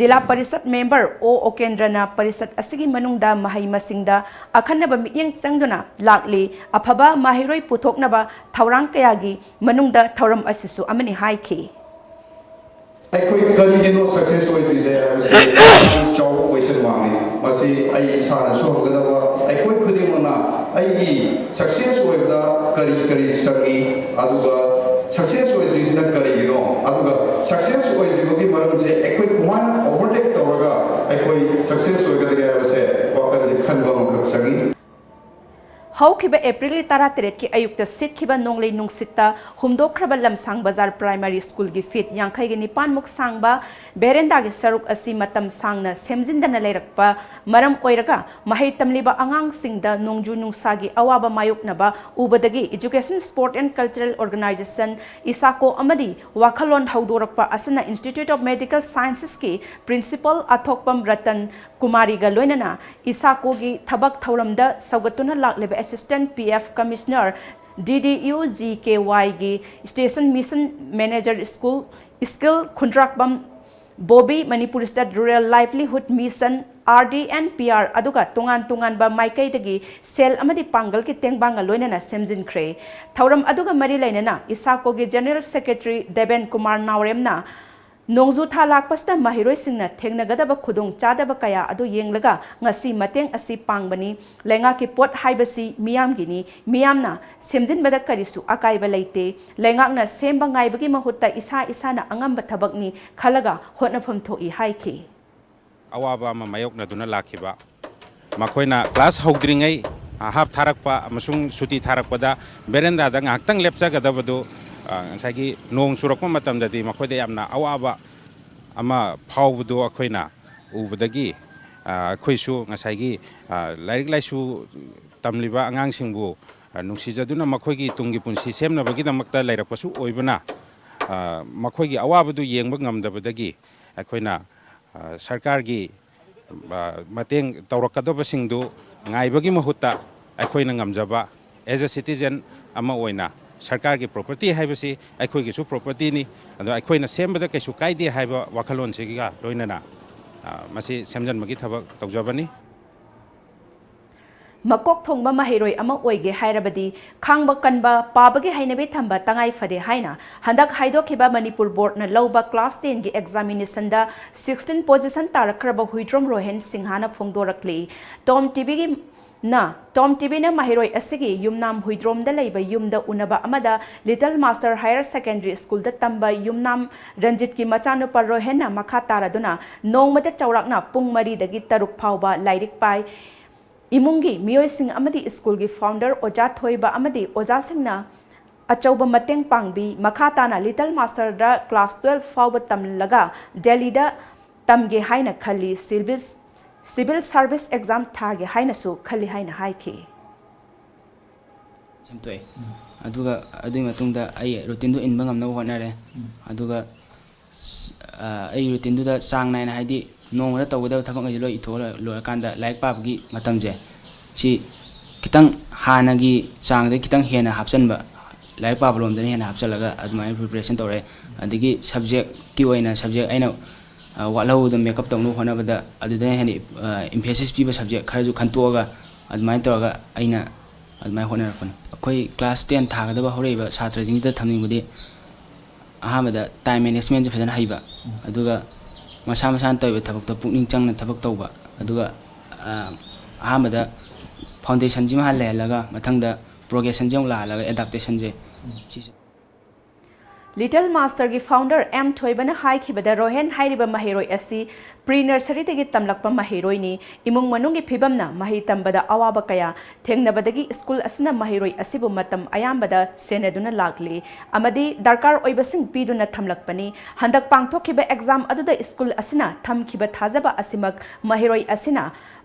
ꯖꯤꯂꯥ ꯄꯔꯤꯁꯠ ꯃꯦꯝꯕꯔ ꯑꯣ ꯑꯣꯀꯦꯟꯗ꯭ꯔꯅ ꯄꯔꯤꯁꯠ ꯑꯁꯤꯒꯤ ꯃꯅꯨꯡꯗ ꯃꯍꯩ ꯃꯁꯤꯡꯗ ꯑꯈꯟꯅꯕ ꯃꯤꯠꯌꯦꯡ ꯆꯪꯗꯨꯅ ꯂꯥꯛꯂꯤ꯫ ꯑꯐꯕ ꯃꯍꯩꯔꯣꯏ ꯄꯨꯊꯣꯛꯅꯕ ꯊꯧꯔꯥꯡ ꯀꯌꯥꯒꯤ ꯃꯅꯨꯡꯗ ꯊꯧꯔꯝ ꯑꯁꯤꯁꯨ ꯑꯃꯅꯤ ꯍꯥꯏꯈꯤ꯫ ꯑꯩꯈꯣꯏ ꯀꯔꯤꯒꯤꯅꯣ ꯁꯛꯁꯦꯁ ꯑꯣꯏꯗ꯭ꯔꯤꯁꯦ ꯍꯥꯏꯕꯁꯤ ꯌꯥꯝ ꯆꯥꯎꯕ ꯀꯣꯏꯁꯟ ꯃꯥꯔꯛꯅꯤ꯫ ꯃꯁꯤ ꯑꯩ ꯏꯁꯥꯅꯁꯨ ꯍꯪꯒꯗꯕ, ꯑꯩꯈꯣꯏ ꯈꯨꯗꯤꯡꯃꯛꯅ ꯑꯩꯒꯤ ꯁꯛꯁꯦꯁ ꯑꯣꯏꯕꯗ ꯀꯔꯤ ꯀꯔꯤ ꯆꯪꯏ, ꯑꯗꯨꯒ ꯁꯛꯁꯦꯁ ꯑꯣꯏꯗ꯭ꯔꯤꯁꯤꯅ ꯀꯔꯤꯒꯤꯅꯣ, ꯑꯗꯨꯒ ꯁꯛꯁꯦꯁ ꯑꯣꯏꯗ꯭ꯔꯤꯕꯒꯤ ꯃꯔꯝꯁꯦ ꯑꯩꯈꯣꯏ ꯀꯃꯥꯏꯅ ꯑꯣꯚꯔꯇꯦꯛ ꯇꯧꯔꯒ ꯑꯩꯈꯣꯏ ꯁꯛꯁꯦꯁ ꯑꯣꯏꯒꯗꯒꯦ ꯍꯥꯏꯕꯁꯦ ꯋꯥꯈꯜꯁꯦ ꯈꯟꯕ ꯑꯃꯈꯛ ꯆꯪꯏ꯫ ꯍꯧꯈꯤꯕ ꯑꯦꯄ꯭ꯔꯤꯜꯒꯤ ꯇꯔꯥꯇꯔꯦꯠꯀꯤ ꯑꯌꯨꯛꯇ ꯁꯤꯠꯈꯤꯕ ꯅꯣꯡꯂꯩ ꯅꯨꯡꯁꯤꯠꯇ ꯍꯨꯝꯗꯣꯛꯈ꯭ꯔꯕ ꯂꯝꯁꯥꯡ ꯕꯖꯥꯔ ꯄ꯭ꯔꯥꯏꯃꯥꯔꯤ ꯁ꯭ꯀꯨꯜꯒꯤ ꯐꯤꯠ ꯌꯥꯡꯈꯩꯒꯤ ꯅꯤꯄꯥꯟꯃꯨꯛ ꯁꯥꯡꯕ ꯕꯦꯔꯦꯟꯗꯥꯒꯤ ꯁꯔꯨꯛ ꯑꯁꯤ ꯃꯇꯝ ꯁꯥꯡꯅ ꯁꯦꯝꯖꯤꯟꯗꯅ ꯂꯩꯔꯛꯄ ꯃꯔꯝ ꯑꯣꯏꯔꯒ ꯃꯍꯩ ꯇꯝꯂꯤꯕ ꯑꯉꯥꯡꯁꯤꯡꯗ ꯅꯣꯡꯖꯨ ꯅꯨꯡꯁꯥꯒꯤ ꯑꯋꯥꯕ ꯃꯥꯌꯣꯛꯅꯕ ꯎꯕꯗꯒꯤ Education, Sport and Cultural Organisation, ꯏꯁꯥꯀꯣ ꯑꯃꯗꯤ ꯋꯥꯈꯜꯂꯣꯟ ꯍꯧꯗꯣꯔꯛꯄ ꯑꯁꯤꯅ Institute of Medical Sciences ꯀꯤ Principal ꯑꯊꯣꯛꯄꯝ ꯔꯇꯟ ꯀꯨꯃꯥꯔꯤꯒ ꯂꯣꯏꯅꯅ ꯏꯁꯥꯀꯣꯒꯤ ꯊꯕꯛ ꯊꯧꯔꯝꯗ ꯁꯧꯒꯠꯇꯨꯅ ꯂꯥꯛꯂꯤꯕ Assistant P F Commissioner, D D U G K Y ꯒꯤ Station Mission Manager School, Skill ꯈꯨꯟꯗ꯭ꯔꯥꯛꯄꯝ Bobby, Manipur State Rural Livelihood Mission, R D N P R, ꯑꯗꯨꯒ ꯇꯣꯉꯥꯟ ꯇꯣꯉꯥꯟꯕ ꯃꯥꯏꯀꯩꯗꯒꯤ ꯁꯦꯜ ꯑꯃꯗꯤ ꯄꯥꯡꯒꯜꯒꯤ ꯇꯦꯡꯕꯥꯡꯒ ꯂꯣꯏꯅꯅ ꯁꯦꯝꯖꯤꯟꯈ꯭ꯔꯦ꯫ ꯊꯧꯔꯝ ꯑꯗꯨꯒ ꯃꯔꯤ ꯂꯩꯅꯅ ꯏꯁꯥꯀꯣꯒꯤ General Secretary ꯗꯦꯕꯦꯟ ꯀꯨꯃꯥꯔ ꯅꯥꯎꯔꯦꯝꯅ ꯅꯣꯡꯖꯨ ꯊꯥ ꯂꯥꯛꯄꯁꯤꯗ ꯃꯍꯩꯔꯣꯏꯁꯤꯡꯅ ꯊꯦꯡꯅꯒꯗꯕ ꯈꯨꯗꯣꯡꯆꯥꯗꯕ ꯀꯌꯥ ꯑꯗꯨ ꯌꯦꯡꯂꯒ ꯉꯁꯤ ꯃꯇꯦꯡ ꯑꯁꯤ ꯄꯥꯡꯕꯅꯤ꯫ ꯂꯩꯉꯥꯛꯀꯤ ꯄꯣꯠ ꯍꯥꯏꯕꯁꯤ ꯃꯤꯌꯥꯝꯒꯤꯅꯤ, ꯃꯤꯌꯥꯝꯅ ꯁꯦꯝꯖꯤꯟꯕꯗ ꯀꯔꯤꯁꯨ ꯑꯀꯥꯏꯕ ꯂꯩꯇꯦ꯫ ꯂꯩꯉꯥꯛꯅ ꯁꯦꯝꯕ ꯉꯥꯏꯕꯒꯤ ꯃꯍꯨꯠꯇ ꯏꯁꯥ ꯏꯁꯥꯅ ꯑꯉꯝꯕ ꯊꯕꯛꯅꯤ ꯈꯜꯂꯒ ꯍꯣꯠꯅꯐꯝ ꯊꯣꯛꯏ ꯍꯥꯏꯈꯤ꯫ ꯑꯋꯥꯕ ꯑꯃ ꯃꯥꯌꯣꯛꯅꯗꯨꯅ ꯂꯥꯛꯈꯤꯕ, ꯃꯈꯣꯏꯅ ꯀ꯭ꯂꯥꯁ ꯍꯧꯗ꯭ꯔꯤꯉꯩ, ꯑ, ꯍꯥꯞ ꯊꯥꯔꯛꯄ ꯑꯃꯁꯨꯡ ꯁꯨꯇꯤ ꯊꯥꯔꯛꯄꯗ ꯕꯦꯔꯦꯟꯗꯥꯗ ꯉꯥꯏꯍꯥꯛꯇꯪ ꯂꯦꯞꯆꯒꯗꯕꯗꯨ, ꯑ, ꯉꯁꯥꯏꯒꯤ ꯅꯣꯡ ꯆꯨꯔꯛꯄ ꯃꯇꯝꯗꯗꯤ ꯃꯈꯣꯏꯗ ꯌꯥꯝꯅ ꯑꯋꯥꯕ ꯑꯃ ꯐꯥꯎꯕꯗꯨ ꯑꯩꯈꯣꯏꯅ ꯎꯕꯗꯒꯤ, ꯑ, ꯑꯩꯈꯣꯏꯁꯨ ꯉꯁꯥꯏꯒꯤ, ꯑ, ꯂꯥꯏꯔꯤꯛ ꯂꯥꯏꯁꯨ ꯇꯝꯂꯤꯕ ꯑꯉꯥꯡꯁꯤꯡꯕꯨ, ꯑ, ꯅꯨꯡꯁꯤꯖꯗꯨꯅ ꯃꯈꯣꯏꯒꯤ ꯇꯨꯡꯒꯤ ꯄꯨꯟꯁꯤ ꯁꯦꯝꯅꯕꯒꯤꯗꯃꯛꯇ ꯂꯩꯔꯛꯄꯁꯨ ꯑꯣꯏꯕꯅ, ꯑ, ꯃꯈꯣꯏꯒꯤ ꯑꯋꯥꯕꯗꯨ ꯌꯦꯡꯕ ꯉꯝꯗꯕꯗꯒꯤ ꯑꯩꯈꯣꯏꯅ, ꯑ, ꯁꯔꯀꯥꯔꯒꯤ, ꯑ, ꯃꯇꯦꯡ ꯇꯧꯔꯛꯀꯗꯕꯁꯤꯡꯗꯨ ꯉꯥꯏꯕꯒꯤ ꯃꯍꯨꯠꯇ ꯑꯩꯈꯣꯏꯅ ꯉꯝꯖꯕ, as a citizen ꯑꯃ ꯑꯣꯏꯅ, ꯁꯔꯀꯥꯔꯒꯤ property ꯍꯥꯏꯕꯁꯤ ꯑꯩꯈꯣꯏꯒꯤꯁꯨ propertyꯅꯤ, ꯑꯗꯣ ꯑꯩꯈꯣꯏꯅ ꯁꯦꯝꯕꯗ ꯀꯩꯁꯨ ꯀꯥꯏꯗꯦ ꯍꯥꯏꯕ ꯋꯥꯈꯜꯂꯣꯟꯁꯤꯒ ꯂꯣꯏꯅꯅ, ꯑ, ꯃꯁꯤ ꯁꯦꯝꯖꯤꯟꯕꯒꯤ ꯊꯕꯛ ꯇꯧꯖꯕꯅꯤ꯫ ꯃꯀꯣꯛ ꯊꯣꯡꯕ ꯃꯍꯩꯔꯣꯏ ꯑꯃ ꯑꯣꯏꯒꯦ ꯍꯥꯏꯔꯕꯗꯤ ꯈꯥꯡꯕ ꯀꯟꯕ, ꯄꯥꯕꯒꯤ ꯍꯩꯅꯕꯤ ꯊꯝꯕ ꯇꯉꯥꯏ ꯐꯗꯦ ꯍꯥꯏꯅ ꯍꯟꯗꯛ ꯍꯥꯏꯗꯣꯛꯈꯤꯕ ꯃꯅꯤꯄꯨꯔ ꯕꯣꯔꯗꯅ ꯂꯧꯕ class tenꯒꯤ examinationꯗ sixteen position ꯇꯥꯔꯛꯈ꯭ꯔꯕ Huidrom Rohen ꯁꯤꯡꯍꯥꯅ ꯐꯣꯡꯗꯣꯔꯛꯂꯤ꯫ ꯇꯣꯝ ꯇꯤꯚꯤꯒꯤ ꯅ, ꯇꯣꯝ ꯇꯤꯚꯤꯅ ꯃꯍꯩꯔꯣꯏ ꯑꯁꯤꯒꯤ ꯌꯨꯝꯅꯥꯝ ꯍꯨꯏꯗ꯭ꯔꯣꯝꯗ ꯂꯩꯕ ꯌꯨꯝꯗ ꯎꯅꯕ ꯑꯃꯗ Little Master Higher Secondary Schoolꯗ ꯇꯝꯕ ꯌꯨꯝꯅꯥꯝ ꯔꯟꯖꯤꯠꯀꯤ ꯃꯆꯥꯅꯨꯄꯥ ꯔꯣꯍꯦꯟꯅ ꯃꯈꯥ ꯇꯥꯔꯗꯨꯅ ꯅꯣꯡꯃꯗ ꯆꯥꯎꯔꯥꯛꯅ ꯄꯨꯡ ꯃꯔꯤꯗꯒꯤ ꯇꯔꯨꯛ ꯐꯥꯎꯕ ꯂꯥꯏꯔꯤꯛ ꯄꯥꯏ꯫ ꯏꯃꯨꯡꯒꯤ ꯃꯤꯑꯣꯏꯁꯤꯡ ꯑꯃꯗꯤ ꯁ꯭ꯀꯨꯜꯒꯤ ꯐꯥꯎꯟꯗꯔ ꯑꯣꯖꯥ ꯊꯣꯏꯕ ꯑꯃꯗꯤ ꯑꯣꯖꯥꯁꯤꯡꯅ ꯑꯆꯧꯕ ꯃꯇꯦꯡ ꯄꯥꯡꯕꯤ꯫ ꯃꯈꯥ ꯇꯥꯅ Little Masterꯗ class twelve ꯐꯥꯎꯕ ꯇꯝꯂꯒ ꯗꯦꯜꯂꯤꯗ ꯇꯝꯒꯦ ꯍꯥꯏꯅ ꯈꯜꯂꯤ꯫ Civil, civil service exam ꯊꯥꯒꯦ ꯍꯥꯏꯅꯁꯨ ꯈꯜꯂꯤ ꯍꯥꯏꯅ ꯍꯥꯏꯈꯤ꯫ ꯁꯦꯝꯗꯣꯛꯑꯦ꯫ ꯑꯗꯨꯒ ꯑꯗꯨꯒꯤ ꯃꯇꯨꯡꯗ ꯑꯩ ꯔꯨꯇꯤꯟꯗꯨ ꯏꯟꯕ ꯉꯝꯅꯕ ꯍꯣꯠꯅꯔꯦ꯫ ꯑꯗꯨꯒ ꯑꯩ ꯔꯨꯇꯤꯟꯗꯨꯗ ꯆꯥꯡ ꯅꯥꯏꯅ, ꯍꯥꯏꯗꯤ ꯅꯣꯡꯃꯗ ꯇꯧꯒꯗꯕ ꯊꯕꯛꯈꯩꯁꯦ ꯂꯣꯏ ꯏꯊꯣꯛꯑ ꯂꯣꯏꯔꯀꯥꯟꯗ ꯂꯥꯏꯔꯤꯛ ꯄꯥꯕꯒꯤ ꯃꯇꯝꯁꯦ ꯁꯤ ꯈꯤꯇꯪ ꯍꯥꯟꯅꯒꯤ ꯆꯥꯡꯗꯒꯤ ꯈꯤꯇꯪ ꯍꯦꯟꯅ ꯍꯥꯞꯆꯤꯟꯕ, ꯂꯥꯏꯔꯤꯛ ꯄꯥꯕ ꯂꯣꯝꯗꯅ ꯍꯦꯟꯅ ꯍꯥꯞꯆꯤꯜꯂꯒ ꯑꯗꯨꯃꯥꯏꯅ preparation ꯇꯧꯔꯦ꯫ ꯑꯗꯒꯤ subjectꯀꯤ ꯑꯣꯏꯅ subject ꯑꯩꯅ ꯋꯥꯠꯍꯧꯕꯗꯣ make up ꯇꯧꯅꯕ ꯍꯣꯠꯅꯕꯗ ꯑꯗꯨꯗꯅ ꯍꯦꯟꯅ emphasis ꯄꯤꯕ subject ꯈꯔꯁꯨ ꯈꯟꯇꯣꯛꯑꯒ ꯑꯗꯨꯃꯥꯏꯅ ꯇꯧꯔꯒ ꯑꯩꯅ ꯑꯗꯨꯃꯥꯏꯅ ꯍꯣꯠꯅꯔꯛꯄꯅꯤ꯫ ꯑꯩꯈꯣꯏ class ten ꯊꯥꯒꯗꯕ ꯍꯧꯔꯛꯏꯕ ꯁꯥꯇ꯭ꯔꯁꯤꯡꯁꯤꯗ ꯊꯝꯅꯤꯡꯕꯗꯤ ꯑꯍꯥꯟꯕꯗ time managementꯁꯦ ꯐꯖꯅ ꯍꯩꯕ, ꯑꯗꯨꯒ ꯃꯁꯥ ꯃꯁꯥꯅ ꯇꯧꯔꯤꯕ ꯊꯕꯛꯇ ꯄꯨꯛꯅꯤꯡ ꯆꯪꯅ ꯊꯕꯛ ꯇꯧꯕ, ꯑꯗꯨꯒ ꯑꯍꯥꯟꯕꯗ foundationꯁꯤꯃ ꯍꯥꯟꯅ ꯂꯩꯍꯜꯂꯒ ꯃꯊꯪꯗ progressionꯁꯦ ꯑꯃꯨꯛ ꯂꯥꯛꯍꯜꯂꯒ adaptationꯁꯦ ꯁꯤꯁꯦ꯫ Little Masterꯒꯤ founder M ꯊꯣꯏꯕꯅ ꯍꯥꯏꯈꯤꯕꯗ, ꯔꯣꯍꯦꯟ ꯍꯥꯏꯔꯤꯕ ꯃꯍꯩꯔꯣꯏ ꯑꯁꯤ pre nurseryꯗꯒꯤ ꯇꯝꯂꯛꯄ ꯃꯍꯩꯔꯣꯏꯅꯤ꯫ ꯏꯃꯨꯡ ꯃꯅꯨꯡꯒꯤ ꯐꯤꯕꯝꯅ ꯃꯍꯩ ꯇꯝꯕꯗ ꯑꯋꯥꯕ ꯀꯌꯥ ꯊꯦꯡꯅꯕꯗꯒꯤ ꯁ꯭ꯀꯨꯜ ꯑꯁꯤꯅ ꯃꯍꯩꯔꯣꯏ ꯑꯁꯤꯕꯨ ꯃꯇꯝ ꯑꯌꯥꯝꯕꯗ ꯁꯦꯟꯅꯗꯨꯅ ꯂꯥꯛꯂꯤ ꯑꯃꯗꯤ ꯗꯔꯀꯥꯔ ꯑꯣꯏꯕꯁꯤꯡ ꯄꯤꯗꯨꯅ ꯊꯝꯂꯛꯄꯅꯤ꯫ ꯍꯟꯗꯛ ꯄꯥꯡꯊꯣꯛꯈꯤꯕ exam ꯑꯗꯨꯗ ꯁ꯭ꯀꯨꯜ ꯑꯁꯤꯅ ꯊꯝꯈꯤꯕ ꯊꯥꯖꯕ ꯑꯁꯤꯃꯛ ꯃꯍꯩꯔꯣꯏ ꯑꯁꯤꯅ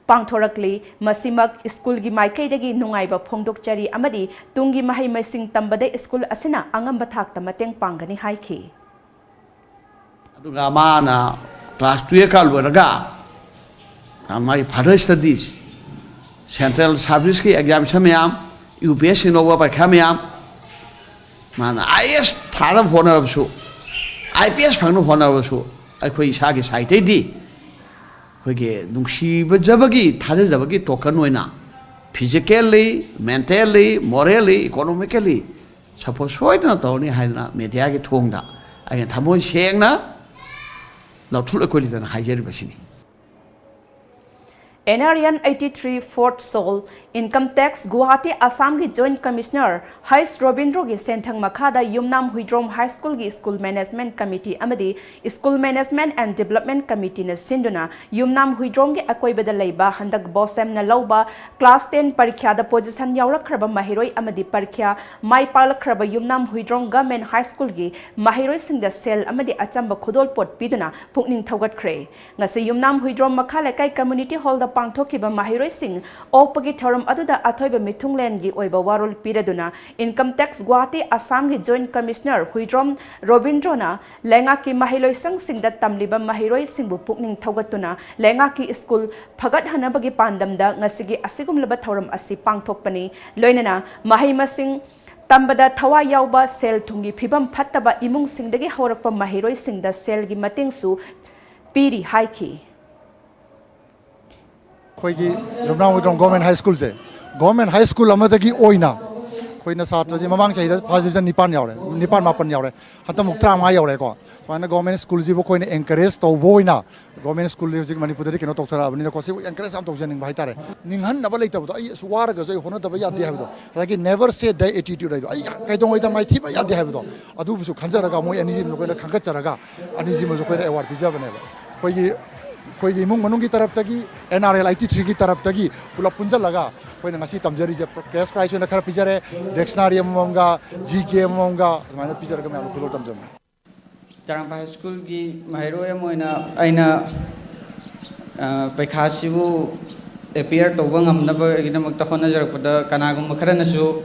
ꯄꯥꯡꯊꯣꯔꯛꯂꯤ꯫ ꯃꯁꯤꯃꯛ ꯁ꯭ꯀꯨꯜꯒꯤ ꯃꯥꯏꯀꯩꯗꯒꯤ ꯅꯨꯡꯉꯥꯏꯕ ꯐꯣꯡꯗꯣꯛꯆꯔꯤ ꯑꯃꯗꯤ ꯇꯨꯡꯒꯤ ꯃꯍꯩ ꯃꯁꯤꯡ ꯇꯝꯕꯗ ꯁ꯭ꯀꯨꯜ ꯑꯁꯤꯅ ꯑꯉꯝꯕ ꯊꯥꯛꯇ ꯃꯇꯦꯡ ꯄꯥꯡꯒꯅꯤ ꯍꯥꯏꯈꯤ꯫ ꯑꯗꯨꯒ ꯃꯥꯅ class twelve ꯀꯥ ꯂꯣꯏꯔꯒ ꯃꯥꯒꯤ further studies, central service ꯀꯤ examination ꯃꯌꯥꯝ, UPSC ꯅꯧꯕ ꯄꯔꯤꯈ꯭ꯌꯥ ꯃꯌꯥꯝ, ꯃꯥꯅ IAS ꯊꯥꯅꯕ ꯍꯣꯠꯅꯔꯕꯁꯨ, IPS ꯐꯪꯅꯕ ꯍꯣꯠꯅꯔꯕꯁꯨ, ꯑꯩꯈꯣꯏ ꯏꯁꯥꯒꯤ ꯁꯥꯏꯠꯇꯩꯗꯤ ꯑꯩꯈꯣꯏꯒꯤ ꯅꯨꯡꯁꯤꯕꯖꯕꯒꯤ, ꯊꯥꯖꯖꯕꯒꯤ token ꯑꯣꯏꯅ physically, mentally, morally, economically support ꯁꯣꯏꯗꯅ ꯇꯧꯔꯅꯤ ꯍꯥꯏꯗꯅ mediaꯒꯤ ꯊꯣꯡꯗ ꯑꯩꯅ ꯊꯃꯣꯏ ꯁꯦꯡꯅ ꯂꯧꯊꯣꯛ ꯂꯣꯏ ꯀꯣꯏ ꯂꯩꯇꯅ ꯍꯥꯏꯖꯔꯤꯕꯁꯤꯅꯤ꯫ N R N eighty three fourth Sol, Income Tax, Guwahati, ꯑꯁꯥꯝꯒꯤ Joint Commissioner ꯍꯩꯁ ꯔꯣꯕꯤꯟꯗ꯭ꯔꯣꯒꯤ ꯁꯦꯟꯊꯪ ꯃꯈꯥꯗ ꯌꯨꯝꯅꯥꯝ Huidrom High Schoolꯒꯤ School Management Committee ꯑꯃꯗꯤ School Management and Development Committeeꯅ ꯁꯤꯟꯗꯨꯅ ꯌꯨꯝꯅꯥꯝ ꯍꯨꯏꯗ꯭ꯔꯣꯝꯒꯤ ꯑꯀꯣꯏꯕꯗ ꯂꯩꯕ ꯍꯟꯗꯛ BOSEMꯅ ꯂꯧꯕ class ten ꯄꯔꯤꯈ꯭ꯌꯥꯗ position ꯌꯥꯎꯔꯛꯈ꯭ꯔꯕ ꯃꯍꯩꯔꯣꯏ ꯑꯃꯗꯤ ꯄꯔꯤꯈ꯭ꯌꯥ ꯃꯥꯏ ꯄꯥꯛꯂꯛꯈ꯭ꯔꯕ ꯌꯨꯝꯅꯥꯝ ꯍꯨꯏꯗ꯭ꯔꯣꯝ Government High Schoolꯒꯤ ꯃꯍꯩꯔꯣꯏꯁꯤꯡꯗ ꯁꯦꯜ ꯑꯃꯗꯤ ꯑꯆꯝꯕ ꯈꯨꯗꯣꯜꯄꯣꯠ ꯄꯤꯗꯨꯅ ꯄꯨꯛꯅꯤꯡ ꯊꯧꯒꯠꯈ꯭ꯔꯦ꯫ ꯉꯁꯤ ꯌꯨꯝꯅꯥꯝ ꯍꯨꯏꯗ꯭ꯔꯣꯝ ꯃꯈꯥ ꯂꯩꯀꯥꯏ community hallꯗ ꯄꯥꯡꯊꯣꯛꯈꯤꯕ ꯃꯍꯩꯔꯣꯏꯁꯤꯡ ꯑꯣꯛꯄꯒꯤ ꯊꯧꯔꯝ ꯑꯗꯨꯗ ꯑꯊꯣꯏꯕ ꯃꯤꯊꯨꯡꯂꯦꯟꯒꯤ ꯑꯣꯏꯕ ꯋꯥꯔꯣꯜ ꯄꯤꯔꯗꯨꯅ Income Tax ꯒꯨꯋꯥꯍꯥꯇꯤ ꯑꯁꯥꯝꯒꯤ Joint Commissioner ꯍꯨꯏꯗ꯭ꯔꯣꯝ ꯔꯣꯕꯤꯟꯗ꯭ꯔꯣꯅ ꯂꯩꯉꯥꯛꯀꯤ ꯃꯍꯩꯂꯣꯏꯁꯪꯁꯤꯡꯗ ꯇꯝꯂꯤꯕ ꯃꯍꯩꯔꯣꯏꯁꯤꯡꯕꯨ ꯄꯨꯛꯅꯤꯡ ꯊꯧꯒꯠꯇꯨꯅ ꯂꯩꯉꯥꯛꯀꯤ school ꯐꯒꯠꯍꯟꯅꯕꯒꯤ ꯄꯥꯟꯗꯝꯗ ꯉꯁꯤꯒꯤ ꯑꯁꯤꯒꯨꯝꯂꯕ ꯊꯧꯔꯝ ꯑꯁꯤ ꯄꯥꯡꯊꯣꯛꯄꯅꯤ꯫ ꯂꯣꯏꯅꯅ ꯃꯍꯩ ꯃꯁꯤꯡ ꯇꯝꯕꯗ ꯊꯋꯥꯏ ꯌꯥꯎꯕ, ꯁꯦꯜ ꯊꯨꯝꯒꯤ ꯐꯤꯕꯝ ꯐꯠꯇꯕ ꯏꯃꯨꯡꯁꯤꯡꯗꯒꯤ ꯍꯧꯔꯛꯄ ꯃꯍꯩꯔꯣꯏꯁꯤꯡꯗ ꯁꯦꯜꯒꯤ ꯃꯇꯦꯡꯁꯨ ꯄꯤꯔꯤ ꯍꯥꯏꯈꯤ꯫ ꯑꯩꯈꯣꯏꯒꯤ ꯌꯨꯝꯅꯥꯝ Huidrom Government High Schoolꯁꯦ, Government High School ꯑꯃꯗꯒꯤ ꯑꯣꯏꯅ ꯑꯩꯈꯣꯏꯅ ꯁꯥꯇ꯭ꯔꯁꯦ ꯃꯃꯥꯡ ꯆꯍꯤꯗ first division ꯅꯤꯄꯥꯟ ꯌꯥꯎꯔꯦ, ꯅꯤꯄꯥꯟ ꯃꯥꯄꯟ ꯌꯥꯎꯔꯦ, ꯍꯟꯗꯛꯃꯨꯛ ꯇꯔꯥꯃꯉꯥ ꯌꯧꯔꯦꯀꯣ꯫ ꯁꯨꯃꯥꯏꯅ Government Schoolꯁꯤꯕꯨ ꯑꯩꯈꯣꯏꯅ encourage ꯇꯧꯕ ꯑꯣꯏꯅ, Government Schoolꯁꯤ ꯍꯧꯖꯤꯛ ꯃꯅꯤꯄꯨꯔꯗꯗꯤ ꯀꯩꯅꯣ ꯇꯧꯊꯔꯛꯑꯕꯅꯤꯅꯀꯣ, ꯁꯤꯕꯨ encourage ꯌꯥꯝ ꯇꯧꯖꯅꯤꯡꯕ ꯍꯥꯏꯇꯥꯔꯦ꯫ ꯅꯤꯡꯍꯟꯅꯕ ꯂꯩꯇꯕꯗꯣ, "ꯑꯩ ꯑꯁꯨꯛ ꯋꯥꯔꯒꯁꯨ ꯑꯩ ꯍꯣꯠꯅꯗꯕ ꯌꯥꯗꯦ" ꯍꯥꯏꯕꯗꯣ, ꯉꯁꯥꯏꯒꯤ never say die attitude ꯍꯥꯏꯗꯣ, "ꯑꯩ ꯀꯩꯗꯧꯉꯩꯗ ꯃꯥꯏꯊꯤꯕ ꯌꯥꯗꯦ" ꯍꯥꯏꯕꯗꯣ, ꯑꯗꯨꯕꯨꯁꯨ ꯈꯟꯖꯔꯒ ꯃꯣꯏ ꯑꯅꯤꯁꯤꯃꯁꯨ ꯑꯩꯈꯣꯏꯅ ꯈꯟꯒꯠꯆꯔꯒ ꯑꯅꯤꯁꯤꯃꯁꯨ ꯑꯩꯈꯣꯏꯅ award ꯄꯤꯖꯕꯅꯦꯕ꯫ ꯑꯩꯈꯣꯏꯒꯤ, ꯑꯩꯈꯣꯏꯒꯤ ꯏꯃꯨꯡ ꯃꯅꯨꯡꯒꯤ ꯇꯔꯞꯇꯒꯤ, N R L eighty threeꯒꯤ ꯇꯔꯞꯇꯒꯤ ꯄꯨꯂꯞ ꯄꯨꯟꯁꯤꯜꯂꯒ ꯑꯩꯈꯣꯏꯅ ꯉꯁꯤ ꯇꯝꯖꯔꯤꯁꯦ cash prize ꯑꯣꯏꯅ ꯈꯔ ꯄꯤꯖꯔꯦ, dictionary ꯑꯃꯃꯝꯒ, G K ꯑꯃꯃꯝꯒ ꯑꯗꯨꯃꯥꯏꯅ ꯄꯤꯖꯔꯒ ꯃꯌꯥꯝ ꯈꯨꯗꯣꯜ ꯇꯝꯖꯕꯅꯤ꯫ ꯆꯔꯥꯡꯄꯥꯠ High Schoolꯒꯤ ꯃꯍꯩꯔꯣꯏ ꯑꯃ ꯑꯣꯏꯅ ꯑꯩꯅ, ꯑ, ꯄꯩꯈꯥꯁꯤꯕꯨ appear ꯇꯧꯕ ꯉꯝꯅꯕꯒꯤꯗꯃꯛꯇ ꯍꯣꯠꯅꯖꯔꯛꯄꯗ ꯀꯅꯥꯒꯨꯝꯕ ꯈꯔꯅꯁꯨ,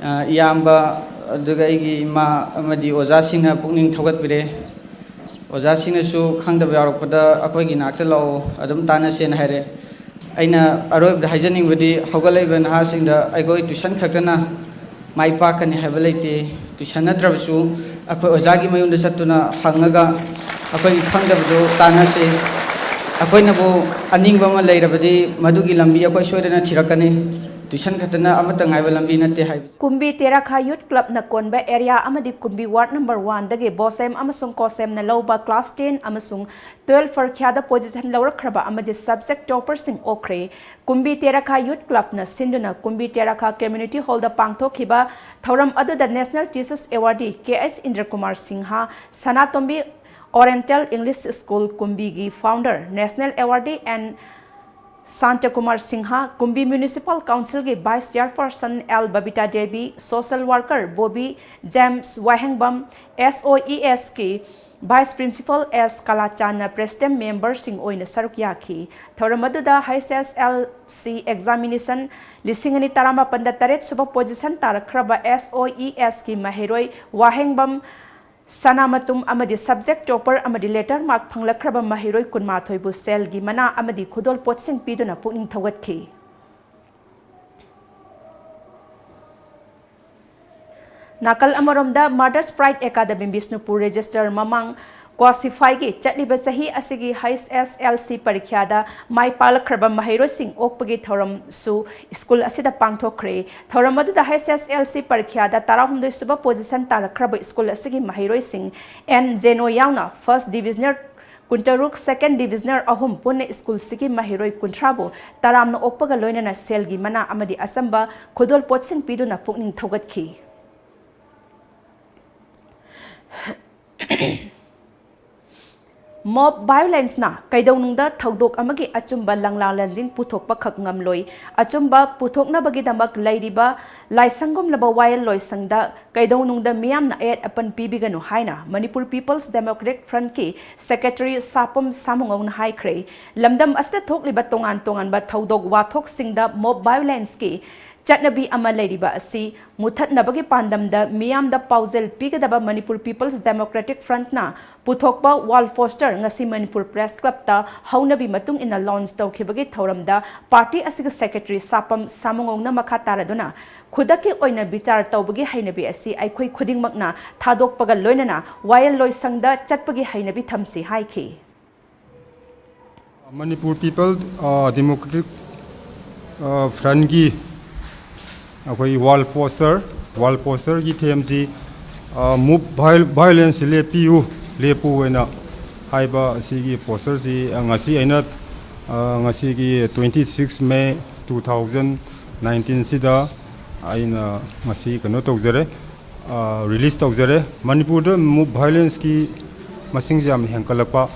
ꯑ, ꯏꯌꯥꯝꯕ ꯑꯗꯨꯒ ꯑꯩꯒꯤ ꯏꯃꯥ ꯑꯃꯗꯤ ꯑꯣꯖꯥꯁꯤꯡꯅ ꯄꯨꯛꯅꯤꯡ ꯊꯧꯒꯠꯄꯤꯔꯦ꯫ ꯑꯣꯖꯥꯁꯤꯡꯅꯁꯨ ꯈꯪꯗꯕ ꯌꯥꯎꯔꯛꯄꯗ ꯑꯩꯈꯣꯏꯒꯤ ꯅꯥꯛꯇ ꯂꯥꯛꯑꯣ, ꯑꯗꯨꯝ ꯇꯥꯟꯅꯁꯦꯅ ꯍꯥꯏꯔꯦ꯫ ꯑꯩꯅ ꯑꯔꯣꯏꯕꯗ ꯍꯥꯏꯖꯅꯤꯡꯕꯗꯤ ꯍꯧꯒꯠꯂꯛꯏꯕ ꯅꯍꯥꯁꯤꯡꯗ ꯑꯩꯈꯣꯏ tuition ꯈꯛꯇꯅ ꯃꯥꯏ ꯄꯥꯛꯀꯅꯤ ꯍꯥꯏꯕ ꯂꯩꯇꯦ꯫ Tuition ꯅꯠꯇ꯭ꯔꯕꯁꯨ ꯑꯩꯈꯣꯏ ꯑꯣꯖꯥꯒꯤ ꯃꯌꯨꯝꯗ ꯆꯠꯇꯨꯅ ꯍꯪꯉꯒ ꯑꯩꯈꯣꯏꯒꯤ ꯈꯪꯗꯕꯗꯨ ꯇꯥꯟꯅꯁꯤ꯫ ꯑꯩꯈꯣꯏꯅꯕꯨ ꯑꯅꯤꯡꯕ ꯑꯃ ꯂꯩꯔꯕꯗꯤ ꯃꯗꯨꯒꯤ ꯂꯝꯕꯤ ꯑꯩꯈꯣꯏ ꯁꯣꯏꯗꯅ ꯊꯤꯔꯛꯀꯅꯤ꯫ ꯇ꯭ꯌꯨꯁꯟ ꯈꯛꯇꯅ ꯑꯃꯠꯇ ꯉꯥꯏꯕ ꯂꯝꯕꯤ ꯅꯠꯇꯦ ꯍꯥꯏꯕꯁꯤ꯫ ꯀꯨꯝꯕꯤ ꯇꯦꯔꯥꯈꯥ ꯌꯨꯠ ꯀ꯭ꯂꯕꯅ ꯀꯣꯟꯕ ꯑꯦꯔꯤꯌꯥ ꯑꯃꯗꯤ ꯀꯨꯝꯕꯤ ꯋꯥꯔꯗ ꯅꯝꯕꯔ ꯋꯥꯟꯗꯒꯤ ꯕꯣꯁꯦꯝ ꯑꯃꯁꯨꯡ ꯀꯣꯁꯦꯝꯅ ꯂꯧꯕ ꯀ꯭ꯂꯥꯁ ꯇꯦꯟ ꯑꯃꯁꯨꯡ ꯇꯨꯋꯦꯜꯐ ꯄꯔꯤꯈ꯭ꯌꯥꯗ ꯄꯣꯖꯤꯁꯟ ꯂꯧꯔꯛꯈ꯭ꯔꯕ ꯑꯃꯗꯤ ꯁꯕꯖꯦꯛ ꯇꯣꯄꯔꯁꯤꯡ ꯑꯣꯛꯈ꯭ꯔꯦ꯫ ꯀꯨꯝꯕꯤ ꯇꯦꯔꯥꯈꯥ ꯌꯨꯠ ꯀ꯭ꯂꯕꯅ ꯁꯤꯟꯗꯨꯅ ꯀꯨꯝꯕꯤ ꯇꯦꯔꯥꯈꯥ ꯀꯝꯃ꯭ꯌꯨꯅꯤꯇꯤ ꯍꯣꯜꯗ ꯄꯥꯡꯊꯣꯛꯈꯤꯕ ꯊꯧꯔꯝ ꯑꯗꯨꯗ ꯅꯦꯁꯅꯦꯜ ꯇꯤꯆꯔꯁ ꯑꯦꯋꯥꯔꯗꯤ K S Indrakumar Singh, Sanatombi oriental English school ꯀꯨꯝꯕꯤꯒꯤ ꯐꯥꯎꯟꯗꯔ, ꯅꯦꯁꯅꯦꯜ ꯑꯦꯋꯥꯔꯗꯤ ꯑꯦꯟ ꯁꯥꯟꯇꯀꯨꯃꯥꯔ ꯁꯤꯡꯍ, ꯀꯨꯝꯕꯤ ꯃ꯭ꯌꯨꯅꯤꯁꯤꯄꯥꯜ ꯀꯥꯎꯟꯁꯤꯜꯒꯤ vice chairperson L Babita Devi, social worker Bobby James ꯋꯥꯍꯦꯡꯕꯝ, ꯑꯦꯁ ꯑꯣ ꯏ ꯑꯦꯁꯀꯤ ꯚꯥꯏꯁ ꯄ꯭ꯔꯤꯟꯁꯤꯄꯥꯜ ꯑꯦꯁ ꯀꯂꯥꯆꯥꯟꯅ ꯄ꯭ꯔꯦꯁꯤꯗꯦꯟ ꯃꯦꯝꯕꯔꯁꯤꯡ ꯑꯣꯏꯅ ꯁꯔꯨꯛ ꯌꯥꯈꯤ꯫ ꯊꯧꯔꯝ ꯑꯗꯨꯗ H S L C examination ꯂꯤꯁꯤꯡ ꯑꯅꯤ ꯇꯔꯥꯃꯥꯄꯟꯗ ꯇꯔꯦꯠ ꯁꯨꯕ ꯄꯣꯖꯤꯁꯟ ꯇꯥꯔꯛꯈ꯭ꯔꯕ ꯑꯦꯁ ꯑꯣ ꯏ ꯑꯦꯁꯀꯤ ꯃꯍꯩꯔꯣꯏ ꯋꯥꯍꯦꯡꯕꯝ ꯁꯅꯥꯃꯇꯨꯝ ꯑꯃꯗꯤ ꯁꯕꯖꯦꯛ ꯇꯣꯄꯔ ꯑꯃꯗꯤ ꯂꯦꯇꯔ ꯃꯥꯔꯛ ꯐꯪꯂꯛꯈ꯭ꯔꯕ ꯃꯍꯩꯔꯣꯏ ꯀꯨꯟꯃꯥꯊꯣꯏꯕꯨ ꯁꯦꯜꯒꯤ ꯃꯅꯥ ꯑꯃꯗꯤ ꯈꯨꯗꯣꯜꯄꯣꯠꯁꯤꯡ ꯄꯤꯗꯨꯅ ꯄꯨꯛꯅꯤꯡ ꯊꯧꯒꯠꯈꯤ꯫ ꯅꯥꯀꯜ ꯑꯃꯔꯣꯝꯗ, ꯃꯥꯔꯇꯔꯁ ꯄ꯭ꯔꯥꯏꯗ ꯑꯦꯀꯥꯗꯃꯤ ꯕꯤꯁꯅꯨꯄꯨꯔ ꯔꯦꯖꯤꯁꯇꯔ ꯃꯃꯥꯡ ꯀ꯭ꯋꯥꯁꯤꯐꯥꯏꯒꯤ ꯆꯠꯂꯤꯕ ꯆꯍꯤ ꯑꯁꯤꯒꯤ ꯍꯩꯆ ꯑꯦꯁ ꯑꯦꯜ ꯁꯤ ꯄꯔꯤꯈ꯭ꯌꯥꯗ ꯃꯥꯏ ꯄꯥꯛꯂꯛꯈ꯭ꯔꯕ ꯃꯍꯩꯔꯣꯏꯁꯤꯡ ꯑꯣꯛꯄꯒꯤ ꯊꯧꯔꯝꯁꯨ ꯁ꯭ꯀꯨꯜ ꯑꯁꯤꯗ ꯄꯥꯡꯊꯣꯛꯈ꯭ꯔꯦ꯫ ꯊꯧꯔꯝ ꯑꯗꯨꯗ ꯍꯩꯆ ꯑꯦꯁ ꯑꯦꯜ ꯁꯤ ꯄꯔꯤꯈ꯭ꯌꯥꯗ ꯇꯔꯥꯍꯨꯝꯗꯣꯏ ꯁꯨꯕ ꯄꯣꯖꯤꯁꯟ ꯇꯥꯔꯛꯈ꯭ꯔꯕ ꯁ꯭ꯀꯨꯜ ꯑꯁꯤꯒꯤ ꯃꯍꯩꯔꯣꯏꯁꯤꯡ ꯑꯦꯟ ꯖꯦꯅꯣ ꯌꯥꯎꯅ ꯐꯥꯔꯁ ꯗꯤꯕꯤꯖꯅꯔ ꯀꯨꯟꯇꯔꯨꯛ, ꯁꯦꯀꯦꯟ ꯗꯤꯕꯤꯖꯅꯔ ꯑꯍꯨꯝ, ꯄꯨꯟꯅ ꯁ꯭ꯀꯨꯜꯁꯤꯒꯤ ꯃꯍꯩꯔꯣꯏ ꯀꯨꯟꯊ꯭ꯔꯥꯕꯨ ꯇꯔꯥꯝꯅ ꯑꯣꯛꯄꯒ ꯂꯣꯏꯅꯅ ꯁꯦꯜꯒꯤ ꯃꯅꯥ ꯑꯃꯗꯤ ꯑꯆꯝꯕ ꯈꯨꯗꯣꯜꯄꯣꯠꯁꯤꯡ ꯄꯤꯗꯨꯅ ꯄꯨꯛꯅꯤꯡ ꯊꯧꯒꯠꯈꯤ꯫ ꯃꯣꯕ ꯚꯥꯏꯑꯣꯂꯦꯟꯁꯅ ꯀꯩꯗꯧꯅꯨꯡꯗ ꯊꯧꯗꯣꯛ ꯑꯃꯒꯤ ꯑꯆꯨꯝꯕ ꯂꯪꯂꯥ ꯂꯪꯖꯤꯡ ꯄꯨꯊꯣꯛꯄꯈꯛ ꯉꯝꯂꯣꯏ꯫ ꯑꯆꯨꯝꯕ ꯄꯨꯊꯣꯛꯅꯕꯒꯤꯗꯃꯛ ꯂꯩꯔꯤꯕ ꯂꯥꯏꯁꯪꯒꯨꯝꯂꯕ ꯋꯥꯌꯦꯜ ꯂꯣꯏꯁꯪꯗ ꯀꯩꯗꯧꯅꯨꯡꯗ ꯃꯤꯌꯥꯝꯅ ꯑꯌꯦꯠ ꯑꯄꯟ ꯄꯤꯕꯤꯒꯅꯨ ꯍꯥꯏꯅ ꯃꯅꯤꯄꯨꯔ ꯄꯤꯄꯜꯁ ꯗꯦꯃꯣꯀ꯭ꯔꯦꯇꯤꯛ ꯐ꯭ꯔꯟꯠꯀꯤ ꯁꯦꯀ꯭ꯔꯦꯇꯔꯤ ꯁꯥꯄꯝ ꯁꯥꯃꯨꯉꯧꯅ ꯍꯥꯏꯈ꯭ꯔꯦ꯫ ꯂꯝꯗꯝ ꯑꯁꯤꯗ ꯊꯣꯛꯂꯤꯕ ꯇꯣꯉꯥꯟ ꯇꯣꯉꯥꯟꯕ ꯊꯧꯗꯣꯛ ꯋꯥꯊꯣꯛꯁꯤꯡꯗ ꯃꯣꯕ ꯚꯥꯏꯑꯣꯂꯦꯟꯁꯀꯤ ꯆꯠꯅꯕꯤ ꯑꯃ ꯂꯩꯔꯤꯕ ꯑꯁꯤ ꯃꯨꯊꯠꯅꯕꯒꯤ ꯄꯥꯟꯗꯝꯗ ꯃꯤꯌꯥꯝꯗ ꯄꯥꯎꯖꯦꯜ ꯄꯤꯒꯗꯕ ꯃꯅꯤꯄꯨꯔ ꯄꯤꯄꯜꯁ ꯗꯦꯃꯣꯀ꯭ꯔꯦꯇꯤꯛ ꯐ꯭ꯔꯟꯠꯅ ꯄꯨꯊꯣꯛꯄ ꯋꯥꯜ ꯄꯣꯁꯇꯔ ꯉꯁꯤ ꯃꯅꯤꯄꯨꯔ ꯄ꯭ꯔꯦꯁ ꯀ꯭ꯂꯕꯇ ꯍꯧꯅꯕꯤ ꯃꯇꯨꯡ ꯏꯟꯅ ꯂꯣꯟꯆ ꯇꯧꯈꯤꯕꯒꯤ ꯊꯧꯔꯝꯗ ꯄꯥꯔꯇꯤ ꯑꯁꯤꯒꯤ ꯁꯦꯀ꯭ꯔꯦꯇꯔꯤ ꯁꯥꯄꯝ ꯁꯥꯃꯨꯉꯧꯅ ꯃꯈꯥ ꯇꯥꯔꯗꯨꯅ, ꯈꯨꯗꯛꯀꯤ ꯑꯣꯏꯅ ꯕꯤꯆꯥꯔ ꯇꯧꯕꯒꯤ ꯍꯩꯅꯕꯤ ꯑꯁꯤ ꯑꯩꯈꯣꯏ ꯈꯨꯗꯤꯡꯃꯛꯅ ꯊꯥꯗꯣꯛꯄꯒ ꯂꯣꯏꯅꯅ ꯋꯥꯌꯦꯜ ꯂꯣꯏꯁꯪꯗ ꯆꯠꯄꯒꯤ ꯍꯩꯅꯕꯤ ꯊꯝꯁꯤ ꯍꯥꯏꯈꯤ꯫ ꯃꯅꯤꯄꯨꯔ ꯄꯤꯄꯜ ꯗꯦꯃꯣꯀ꯭ꯔꯦꯇꯤꯛ ꯐ꯭ꯔꯟꯠꯀꯤ ꯑꯩꯈꯣꯏ ꯋꯥꯜ ꯄꯣꯁꯇꯔ, ꯋꯥꯜ ꯄꯣꯁꯇꯔꯒꯤ ꯊꯦꯝꯁꯤ, ꯃꯨꯞ ꯚꯥꯏꯑꯣꯂꯦꯟꯁꯁꯤ ꯂꯦꯞꯄꯤꯌꯨ, ꯂꯦꯞꯄꯨ ꯍꯥꯏꯅ ꯍꯥꯏꯕ ꯑꯁꯤꯒꯤ ꯄꯣꯁꯇꯔꯁꯤ, ꯉꯁꯤ ꯑꯩꯅ, ꯉꯁꯤꯒꯤ twenty six May two thousand nineteenꯁꯤꯗ ꯑꯩꯅ ꯉꯁꯤ ꯀꯩꯅꯣ ꯇꯧꯖꯔꯦ, ꯔꯤꯂꯤꯁ ꯇꯧꯖꯔꯦ꯫ ꯃꯅꯤꯄꯨꯔꯗ ꯃꯨꯞ ꯚꯥꯏꯑꯣꯂꯦꯟꯁꯀꯤ ꯃꯁꯤꯡꯁꯦ ꯌꯥꯝ ꯍꯦꯟꯒꯠꯂꯛꯄ,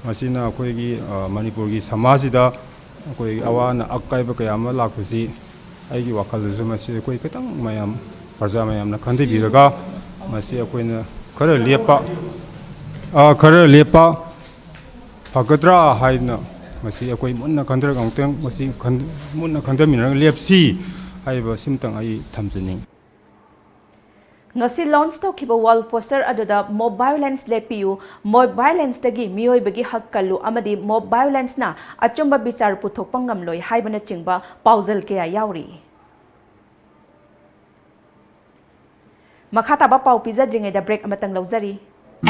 ꯃꯁꯤꯅ ꯑꯩꯈꯣꯏꯒꯤ, ꯃꯅꯤꯄꯨꯔꯒꯤ ꯁꯃꯥꯖꯁꯤꯗ ꯑꯩꯈꯣꯏ ꯑꯋꯥ ꯑꯅꯥ ꯑꯀꯥꯏꯕ ꯀꯌꯥ ꯑꯃ ꯂꯥꯛꯄꯁꯤ ꯑꯩꯒꯤ ꯋꯥꯈꯜꯗꯁꯨ ꯃꯁꯤ ꯑꯩꯈꯣꯏ ꯈꯤꯇꯪ ꯃꯌꯥꯝ, ꯄ꯭ꯔꯖꯥ ꯃꯌꯥꯝꯅ ꯈꯟꯊꯕꯤꯔꯒ ꯃꯁꯤ ꯑꯩꯈꯣꯏꯅ ꯈꯔ ꯂꯦꯞꯄ, ꯑ, ꯈꯔ ꯂꯦꯞꯄ ꯐꯒꯗ꯭ꯔꯥ ꯍꯥꯏꯅ ꯃꯁꯤ ꯑꯩꯈꯣꯏ ꯃꯨꯟꯅ ꯈꯟꯊꯔꯒ ꯑꯃꯨꯛꯇꯪ ꯃꯁꯤ ꯈꯟ-, ꯃꯨꯟꯅ ꯈꯟꯊꯃꯤꯟꯅꯔꯒ ꯂꯦꯞꯁꯤ ꯍꯥꯏꯕ ꯁꯤꯃꯇꯪ ꯑꯩ ꯊꯝꯖꯅꯤꯡꯏ꯫ ꯉꯁꯤ ꯂꯣꯟꯆ ꯇꯧꯈꯤꯕ ꯋꯥꯜ ꯄꯣꯁꯇꯔ ꯑꯗꯨꯗ ꯃꯣꯞ ꯚꯥꯏꯑꯣꯂꯦꯟꯁ ꯂꯦꯞꯄꯤꯌꯨ, ꯃꯣꯞ ꯚꯥꯏꯑꯣꯂꯦꯟꯁꯇꯒꯤ ꯃꯤꯑꯣꯏꯕꯒꯤ ꯍꯛ ꯀꯜꯂꯨ ꯑꯃꯗꯤ ꯃꯣꯞ ꯚꯥꯏꯑꯣꯂꯦꯟꯁꯅ ꯑꯆꯨꯝꯕ ꯕꯤꯆꯥꯔ ꯄꯨꯊꯣꯛꯄ ꯉꯝꯂꯣꯏ ꯍꯥꯏꯕꯅꯆꯤꯡꯕ ꯄꯥꯎꯖꯦꯜ ꯀꯌꯥ ꯌꯥꯎꯔꯤ꯫ ꯃꯈꯥ ꯇꯥꯕ ꯄꯥꯎ ꯄꯤꯖꯗ꯭ꯔꯤꯉꯩꯗ ꯕ꯭ꯔꯦꯛ ꯑꯃꯇꯪ ꯂꯧꯖꯔꯤ꯫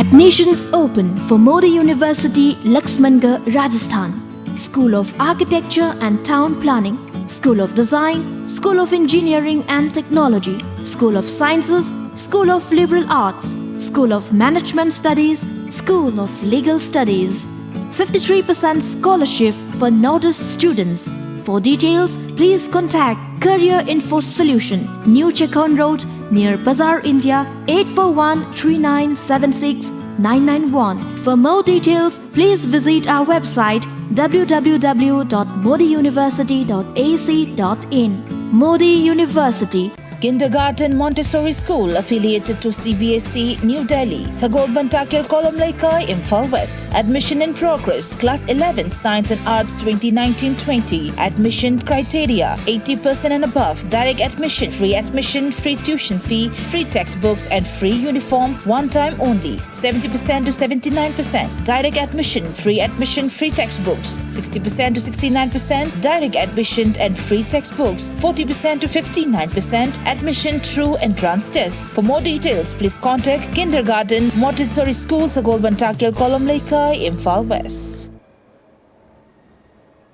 Admissions open for Modi University, Laxmangarh, Rajasthan. School of Architecture and Town Planning, School of Design, School of Engineering and Technology, School of Sciences, School of Liberal Arts, School of Management Studies, School of Legal Studies. Fifty-three percent scholarship for NODUS students. For details, please contact Career Info Solution, New Checkon Road, near Bazaar India, eight four one three nine seven six nine nine one. For more details, please visit our website w w w dot modi university dot a c dot in. Modi University. Kindergarten Montessori School affiliated to C B S E, New Delhi, Sagolband Takir Kolom Leikai, Imphal West. Admission in progress. Class eleven, Science and Arts, twenty nineteen twenty. Admission criteria: eighty percent and above. Direct admission, free admission, free tuition fee, free textbooks and free uniform, one time only. Seventy percent to seventy-nine percent. Direct admission, free admission, free textbooks. Sixty percent to sixty-nine percent. Direct admission and free textbooks. Forty percent to fifty-nine percent. Admission through entrance test. For more details, please contact Kindergarten Montessori School, Sagolband Takir Kolom Leikai, Imphal West.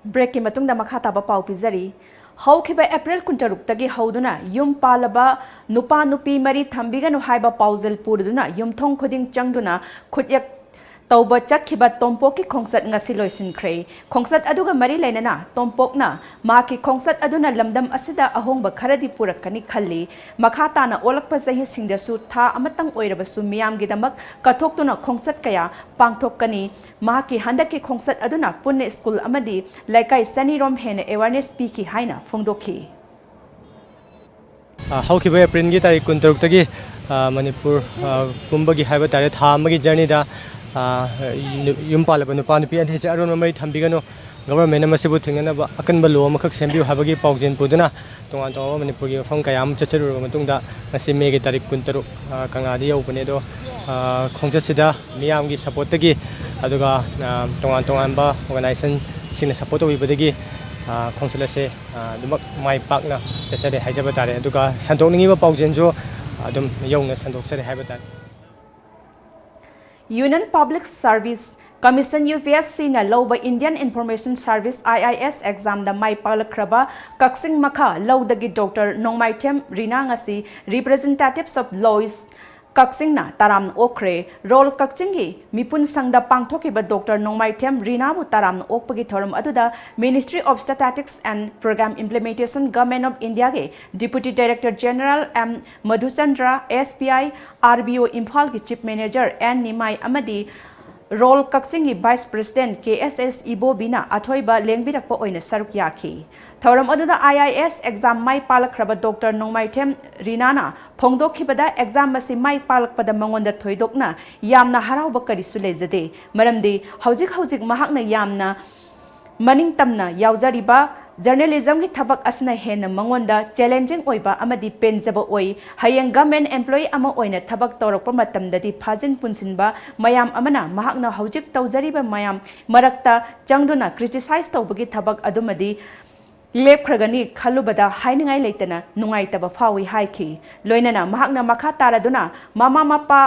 ꯕ꯭ꯔꯦꯛꯀꯤ ꯃꯇꯨꯡꯗ ꯃꯈꯥ ꯇꯥꯕ ꯄꯥꯎ ꯄꯤꯖꯔꯤ꯫ ꯍꯧꯈꯤꯕ April ꯀꯨꯟꯇꯔꯨꯛꯇꯒꯤ ꯍꯧꯗꯨꯅ ꯌꯨꯝ ꯄꯥꯜꯂꯕ ꯅꯨꯄꯥ ꯅꯨꯄꯤ ꯃꯔꯤ ꯊꯝꯕꯤꯒꯅꯨ ꯍꯥꯏꯕ ꯄꯥꯎꯖꯦꯜ ꯄꯨꯔꯗꯨꯅ ꯌꯨꯝꯊꯣꯡ ꯈꯨꯗꯤꯡ ꯆꯪꯗꯨꯅ ꯈꯨꯠꯌꯦꯛ ꯇꯧꯕ ꯆꯠꯈꯤꯕ ꯇꯣꯝꯄꯣꯛꯀꯤ ꯈꯣꯡꯆꯠ ꯉꯁꯤ ꯂꯣꯏꯁꯤꯟꯈ꯭ꯔꯦ꯫ ꯈꯣꯡꯆꯠ ꯑꯗꯨꯒ ꯃꯔꯤ ꯂꯩꯅꯅ ꯇꯣꯝꯄꯣꯛꯅ ꯃꯍꯥꯛꯀꯤ ꯈꯣꯡꯆꯠ ꯑꯗꯨꯅ ꯂꯝꯗꯝ ꯑꯁꯤꯗ ꯑꯍꯣꯡꯕ ꯈꯔꯗꯤ ꯄꯨꯔꯛꯀꯅꯤ ꯈꯜꯂꯤ꯫ ꯃꯈꯥ ꯇꯥꯅ ꯑꯣꯜꯂꯛꯄ ꯆꯍꯤꯁꯤꯡꯗꯁꯨ ꯊꯥ ꯑꯃꯇꯪ ꯑꯣꯏꯔꯕꯁꯨ ꯃꯤꯌꯥꯝꯒꯤꯗꯃꯛ ꯀꯠꯊꯣꯛꯇꯨꯅ ꯈꯣꯡꯆꯠ ꯀꯌꯥ ꯄꯥꯡꯊꯣꯛꯀꯅꯤ꯫ ꯃꯍꯥꯛꯀꯤ ꯍꯟꯗꯛꯀꯤ ꯈꯣꯡꯆꯠ ꯑꯗꯨꯅ ꯄꯨꯟꯅ ꯁ꯭ꯀꯨꯜ ꯑꯃꯗꯤ ꯂꯩꯀꯥꯏ ꯆꯅꯤꯔꯣꯝ ꯍꯦꯟꯅ ꯑꯦꯋꯥꯔꯅꯦꯁ ꯄꯤꯈꯤ ꯍꯥꯏꯅ ꯐꯣꯡꯗꯣꯛꯈꯤ꯫ ꯑ, ꯍꯧꯈꯤꯕ ꯑꯦꯄ꯭ꯔꯤꯜꯒꯤ ꯇꯥꯔꯤꯛ ꯀꯨꯟꯇꯔꯨꯛꯇꯒꯤ, ꯑ, ꯃꯅꯤꯄꯨꯔ, ꯑ, ꯄꯨꯝꯕꯒꯤ ꯍꯥꯏꯕ ꯇꯥꯔꯦ, ꯊꯥ ꯑꯃꯒꯤ ꯖꯔꯅꯤꯗ, ꯑ, ꯅꯨ-, ꯌꯨꯝ ꯄꯥꯜꯂꯕ ꯅꯨꯄꯥ ꯅꯨꯄꯤ ꯑꯅꯤꯁꯦ ꯑꯔꯣꯟꯕ ꯃꯔꯤ ꯊꯝꯕꯤꯒꯅꯨ, ꯒꯚꯔꯟꯃꯦꯟꯅ ꯃꯁꯤꯕꯨ ꯊꯤꯡꯅꯅꯕ ꯑꯀꯟꯕ ꯂꯣ ꯑꯃꯈꯛ ꯁꯦꯝꯕꯤꯌꯨ ꯍꯥꯏꯕꯒꯤ ꯄꯥꯎꯖꯦꯜ ꯄꯨꯗꯨꯅ ꯇꯣꯉꯥꯟ ꯇꯣꯉꯥꯟꯕ ꯃꯅꯤꯄꯨꯔꯒꯤ ꯃꯐꯝ ꯀꯌꯥ ꯑꯃ ꯆꯠꯆꯔꯨꯔꯕ ꯃꯇꯨꯡꯗ, ꯉꯁꯤ ꯃꯦꯒꯤ ꯇꯥꯔꯤꯛ ꯀꯨꯟꯇꯔꯨꯛ, ꯑ, ꯀꯪꯂꯥꯗ ꯌꯧꯕꯅꯦ꯫ ꯑꯗꯣ, ꯑ, ꯈꯣꯡꯆꯠꯁꯤꯗ ꯃꯤꯌꯥꯝꯒꯤ ꯁꯞꯄꯣꯔꯠꯇꯒꯤ, ꯑꯗꯨꯒ, ꯑ, ꯇꯣꯉꯥꯟ ꯇꯣꯉꯥꯟꯕ ꯑꯣꯔꯒꯅꯥꯏꯖꯦꯁꯟꯁꯤꯡꯅ ꯁꯞꯄꯣꯔꯠ ꯇꯧꯕꯤꯕꯗꯒꯤ, ꯑ, ꯈꯣꯡꯆꯠ ꯑꯁꯦ, ꯑ, ꯑꯗꯨꯃꯛ ꯃꯥꯏ ꯄꯥꯛꯅ ꯆꯠꯆꯔꯦ ꯍꯥꯏꯖꯕ ꯇꯥꯔꯦ꯫ ꯑꯗꯨꯒ ꯁꯟꯗꯣꯛꯅꯤꯡꯉꯤꯕ ꯄꯥꯎꯖꯦꯜꯁꯨ ꯑꯗꯨꯝ ꯌꯧꯅ ꯁꯟꯗꯣꯛꯆꯔꯦ ꯍꯥꯏꯕ ꯇꯥꯔꯦ꯫ Union Public Service Commission, U P S C ꯅ ꯂꯧꯕ Indian Information Service, I I S, exam ꯗ ꯃꯥꯏ ꯄꯥꯛꯂꯛꯈ꯭ꯔꯕ ꯀꯛꯆꯤꯡ ꯃꯈꯥ ꯂꯧꯗꯒꯤ ꯗꯣꯛꯇꯔ ꯅꯣꯡꯃꯥꯏꯊꯦꯝ ꯔꯤꯅꯥ ꯉꯁꯤ Representatives of Lawyers ꯀꯛꯆꯤꯡꯅ ꯇꯔꯥꯝꯅ ꯑꯣꯛꯈ꯭ꯔꯦ꯫ ꯔꯣꯜ ꯀꯛꯆꯤꯡꯒꯤ ꯃꯤꯄꯨꯟ ꯁꯪꯗ ꯄꯥꯡꯊꯣꯛꯈꯤꯕ ꯗꯣꯛꯇꯔ ꯅꯣꯡꯃꯥꯏꯊꯦꯝ ꯔꯤꯅꯥꯕꯨ ꯇꯔꯥꯝꯅ ꯑꯣꯛꯄꯒꯤ ꯊꯧꯔꯝ ꯑꯗꯨꯗ Ministry of Statistics and Program Implementation, Government of India ꯒꯤ Deputy Director General M ꯃꯙꯨꯆꯟꯗ꯭ꯔ, S B I R B O ꯏꯝꯐꯥꯜꯒꯤ Chief Manager N ꯅꯤꯃꯥꯏ ꯑꯃꯗꯤ ꯔꯣꯜ ꯀꯛꯆꯤꯡꯒꯤ Vice President K S S ꯏꯕꯣꯕꯤꯅ ꯑꯊꯣꯏꯕ ꯂꯦꯡꯕꯤꯔꯛꯄ ꯑꯣꯏꯅ ꯁꯔꯨꯛ ꯌꯥꯈꯤ꯫ ꯊꯧꯔꯝ ꯑꯗꯨꯗ I I S exam ꯃꯥꯏ ꯄꯥꯛꯂꯛꯈ꯭ꯔꯕ ꯗꯣꯛꯇꯔ ꯅꯣꯡꯃꯥꯏꯊꯦꯝ ꯔꯤꯅꯥꯅ ꯐꯣꯡꯗꯣꯛꯈꯤꯕꯗ, exam ꯑꯁꯤ ꯃꯥꯏ ꯄꯥꯛꯂꯛꯄꯗ ꯃꯉꯣꯟꯗ ꯊꯣꯏꯗꯣꯛꯅ ꯌꯥꯝꯅ ꯍꯔꯥꯎꯕ ꯀꯔꯤꯁꯨ ꯂꯩꯖꯗꯦ, ꯃꯔꯝꯗꯤ ꯍꯧꯖꯤꯛ ꯍꯧꯖꯤꯛ ꯃꯍꯥꯛꯅ ꯌꯥꯝꯅ ꯃꯅꯤꯡ ꯇꯝꯅ ꯌꯥꯎꯖꯔꯤꯕ journalism ꯒꯤ ꯊꯕꯛ ꯑꯁꯤꯅ ꯍꯦꯟꯅ ꯃꯉꯣꯟꯗ challenging ꯑꯣꯏꯕ ꯑꯃꯗꯤ ꯄꯦꯟꯖꯕ ꯑꯣꯏ꯫ ꯍꯌꯦꯡ government employee ꯑꯃ ꯑꯣꯏꯅ ꯊꯕꯛ ꯇꯧꯔꯛꯄ ꯃꯇꯝꯗꯗꯤ ꯐꯥꯖꯤꯟ ꯄꯨꯟꯁꯤꯟꯕ ꯃꯌꯥꯝ ꯑꯃꯅ ꯃꯍꯥꯛꯅ ꯍꯧꯖꯤꯛ ꯇꯧꯖꯔꯤꯕ ꯃꯌꯥꯝ ꯃꯔꯛꯇ ꯆꯪꯗꯨꯅ criticize ꯇꯧꯕꯒꯤ ꯊꯕꯛ ꯑꯗꯨꯃꯗꯤ ꯂꯦꯞꯈ꯭ꯔꯒꯅꯤ ꯈꯜꯂꯨꯕꯗ ꯍꯥꯏꯅꯤꯡꯉꯥꯏ ꯂꯩꯇꯅ ꯅꯨꯡꯉꯥꯏꯇꯕ ꯐꯥꯎꯏ ꯍꯥꯏꯈꯤ꯫ ꯂꯣꯏꯅꯅ ꯃꯍꯥꯛꯅ ꯃꯈꯥ ꯇꯥꯔꯗꯨꯅ ꯃꯃꯥ ꯃꯄꯥ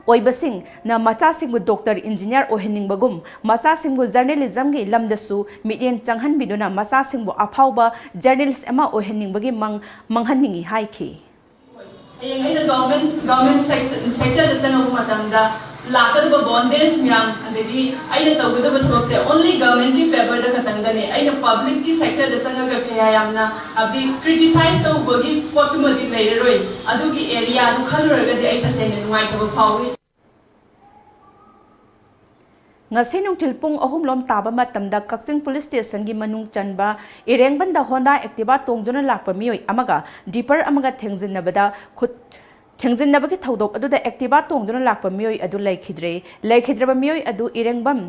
ꯑꯣꯏꯕꯁꯤꯡꯅ ꯃꯆꯥꯁꯤꯡꯕꯨ ꯗꯣꯛꯇꯔ, ꯏꯟꯖꯤꯅꯤꯌꯥꯔ ꯑꯣꯏꯍꯟꯅꯤꯡꯕꯒꯨꯝ, ꯃꯆꯥꯁꯤꯡꯕꯨ ꯖꯔꯅꯦꯂꯤꯖꯝꯒꯤ ꯂꯝꯗꯁꯨ ꯃꯤꯠꯌꯦꯡ ꯆꯪꯍꯟꯕꯤꯗꯨꯅ ꯃꯆꯥꯁꯤꯡꯕꯨ ꯑꯐꯥꯎꯕ ꯖꯔꯅꯦꯂꯤꯁ ꯑꯃ ꯑꯣꯏꯍꯟꯅꯤꯡꯕꯒꯤ ꯃꯪ ꯃꯪꯍꯟꯅꯤꯡꯏ ꯍꯥꯏꯈꯤ꯫ ꯍꯌꯦꯡ ꯑꯩꯅ ꯒꯚꯔꯟꯃꯦꯟ ꯒꯚꯔꯟꯃꯦꯟ ꯁꯦꯛꯇꯔꯗ ꯆꯪꯉꯛꯄ ꯃꯇꯝꯗ ꯂꯥꯛꯀꯗꯕ ꯕꯣꯟꯗꯦꯖ ꯃꯌꯥꯝ, ꯑꯗꯒꯤ ꯑꯩꯅ ꯇꯧꯒꯗꯕ ꯊꯕꯛꯁꯦ ꯑꯣꯟꯂꯤ ꯒꯚꯔꯟꯃꯦꯟꯒꯤ ꯐꯦꯚꯔꯗ ꯈꯛꯇꯪꯗꯅꯦ꯫ ꯑꯩꯅ ꯄꯕ꯭ꯂꯤꯛꯀꯤ ꯁꯦꯛꯇꯔꯗ ꯆꯪꯉꯒ ꯀꯌꯥ ꯌꯥꯝꯅ, ꯍꯥꯏꯕꯗꯤ, ꯀ꯭ꯔꯤꯇꯤꯁꯥꯏꯁ ꯇꯧꯕꯒꯤ ꯄꯣꯠꯇꯨꯃꯗꯤ ꯂꯩꯔꯔꯣꯏ꯫ ꯑꯗꯨꯒꯤ ꯑꯦꯔꯤꯌꯥꯗꯨ ꯈꯜꯂꯨꯔꯒꯗꯤ ꯑꯩ ꯇꯁꯦꯡꯅ ꯅꯨꯡꯉꯥꯏꯇꯕ ꯐꯥꯎꯏ꯫ ꯉꯁꯤ ꯅꯨꯡꯊꯤꯜ ꯄꯨꯡ ꯑꯍꯨꯝ ꯂꯣꯝ ꯇꯥꯕ ꯃꯇꯝꯗ ꯀꯛꯆꯤꯡ ꯄꯨꯂꯤꯁ ꯁ꯭ꯇꯦꯁꯟꯒꯤ ꯃꯅꯨꯡ ꯆꯟꯕ ꯏꯔꯦꯡꯕꯝꯗ ꯍꯣꯟꯗꯥ ꯑꯦꯛꯇꯤꯚꯥ ꯇꯣꯡꯗꯨꯅ ꯂꯥꯛꯄ ꯃꯤꯑꯣꯏ ꯑꯃꯒ ꯗꯤꯄꯔ ꯑꯃꯒ ꯊꯦꯡꯖꯤꯟꯅꯕꯗ ꯈꯨꯠ ꯊꯦꯡꯖꯤꯟꯅꯕꯒꯤ ꯊꯧꯗꯣꯛ ꯑꯗꯨꯗ ꯑꯦꯛꯇꯤꯚꯥ ꯇꯣꯡꯗꯨꯅ ꯂꯥꯛꯄ ꯃꯤꯑꯣꯏ ꯑꯗꯨ ꯂꯩꯈꯤꯗ꯭ꯔꯦ꯫ ꯂꯩꯈꯤꯗ꯭ꯔꯕ ꯃꯤꯑꯣꯏ ꯑꯗꯨ ꯏꯔꯦꯡꯕꯝ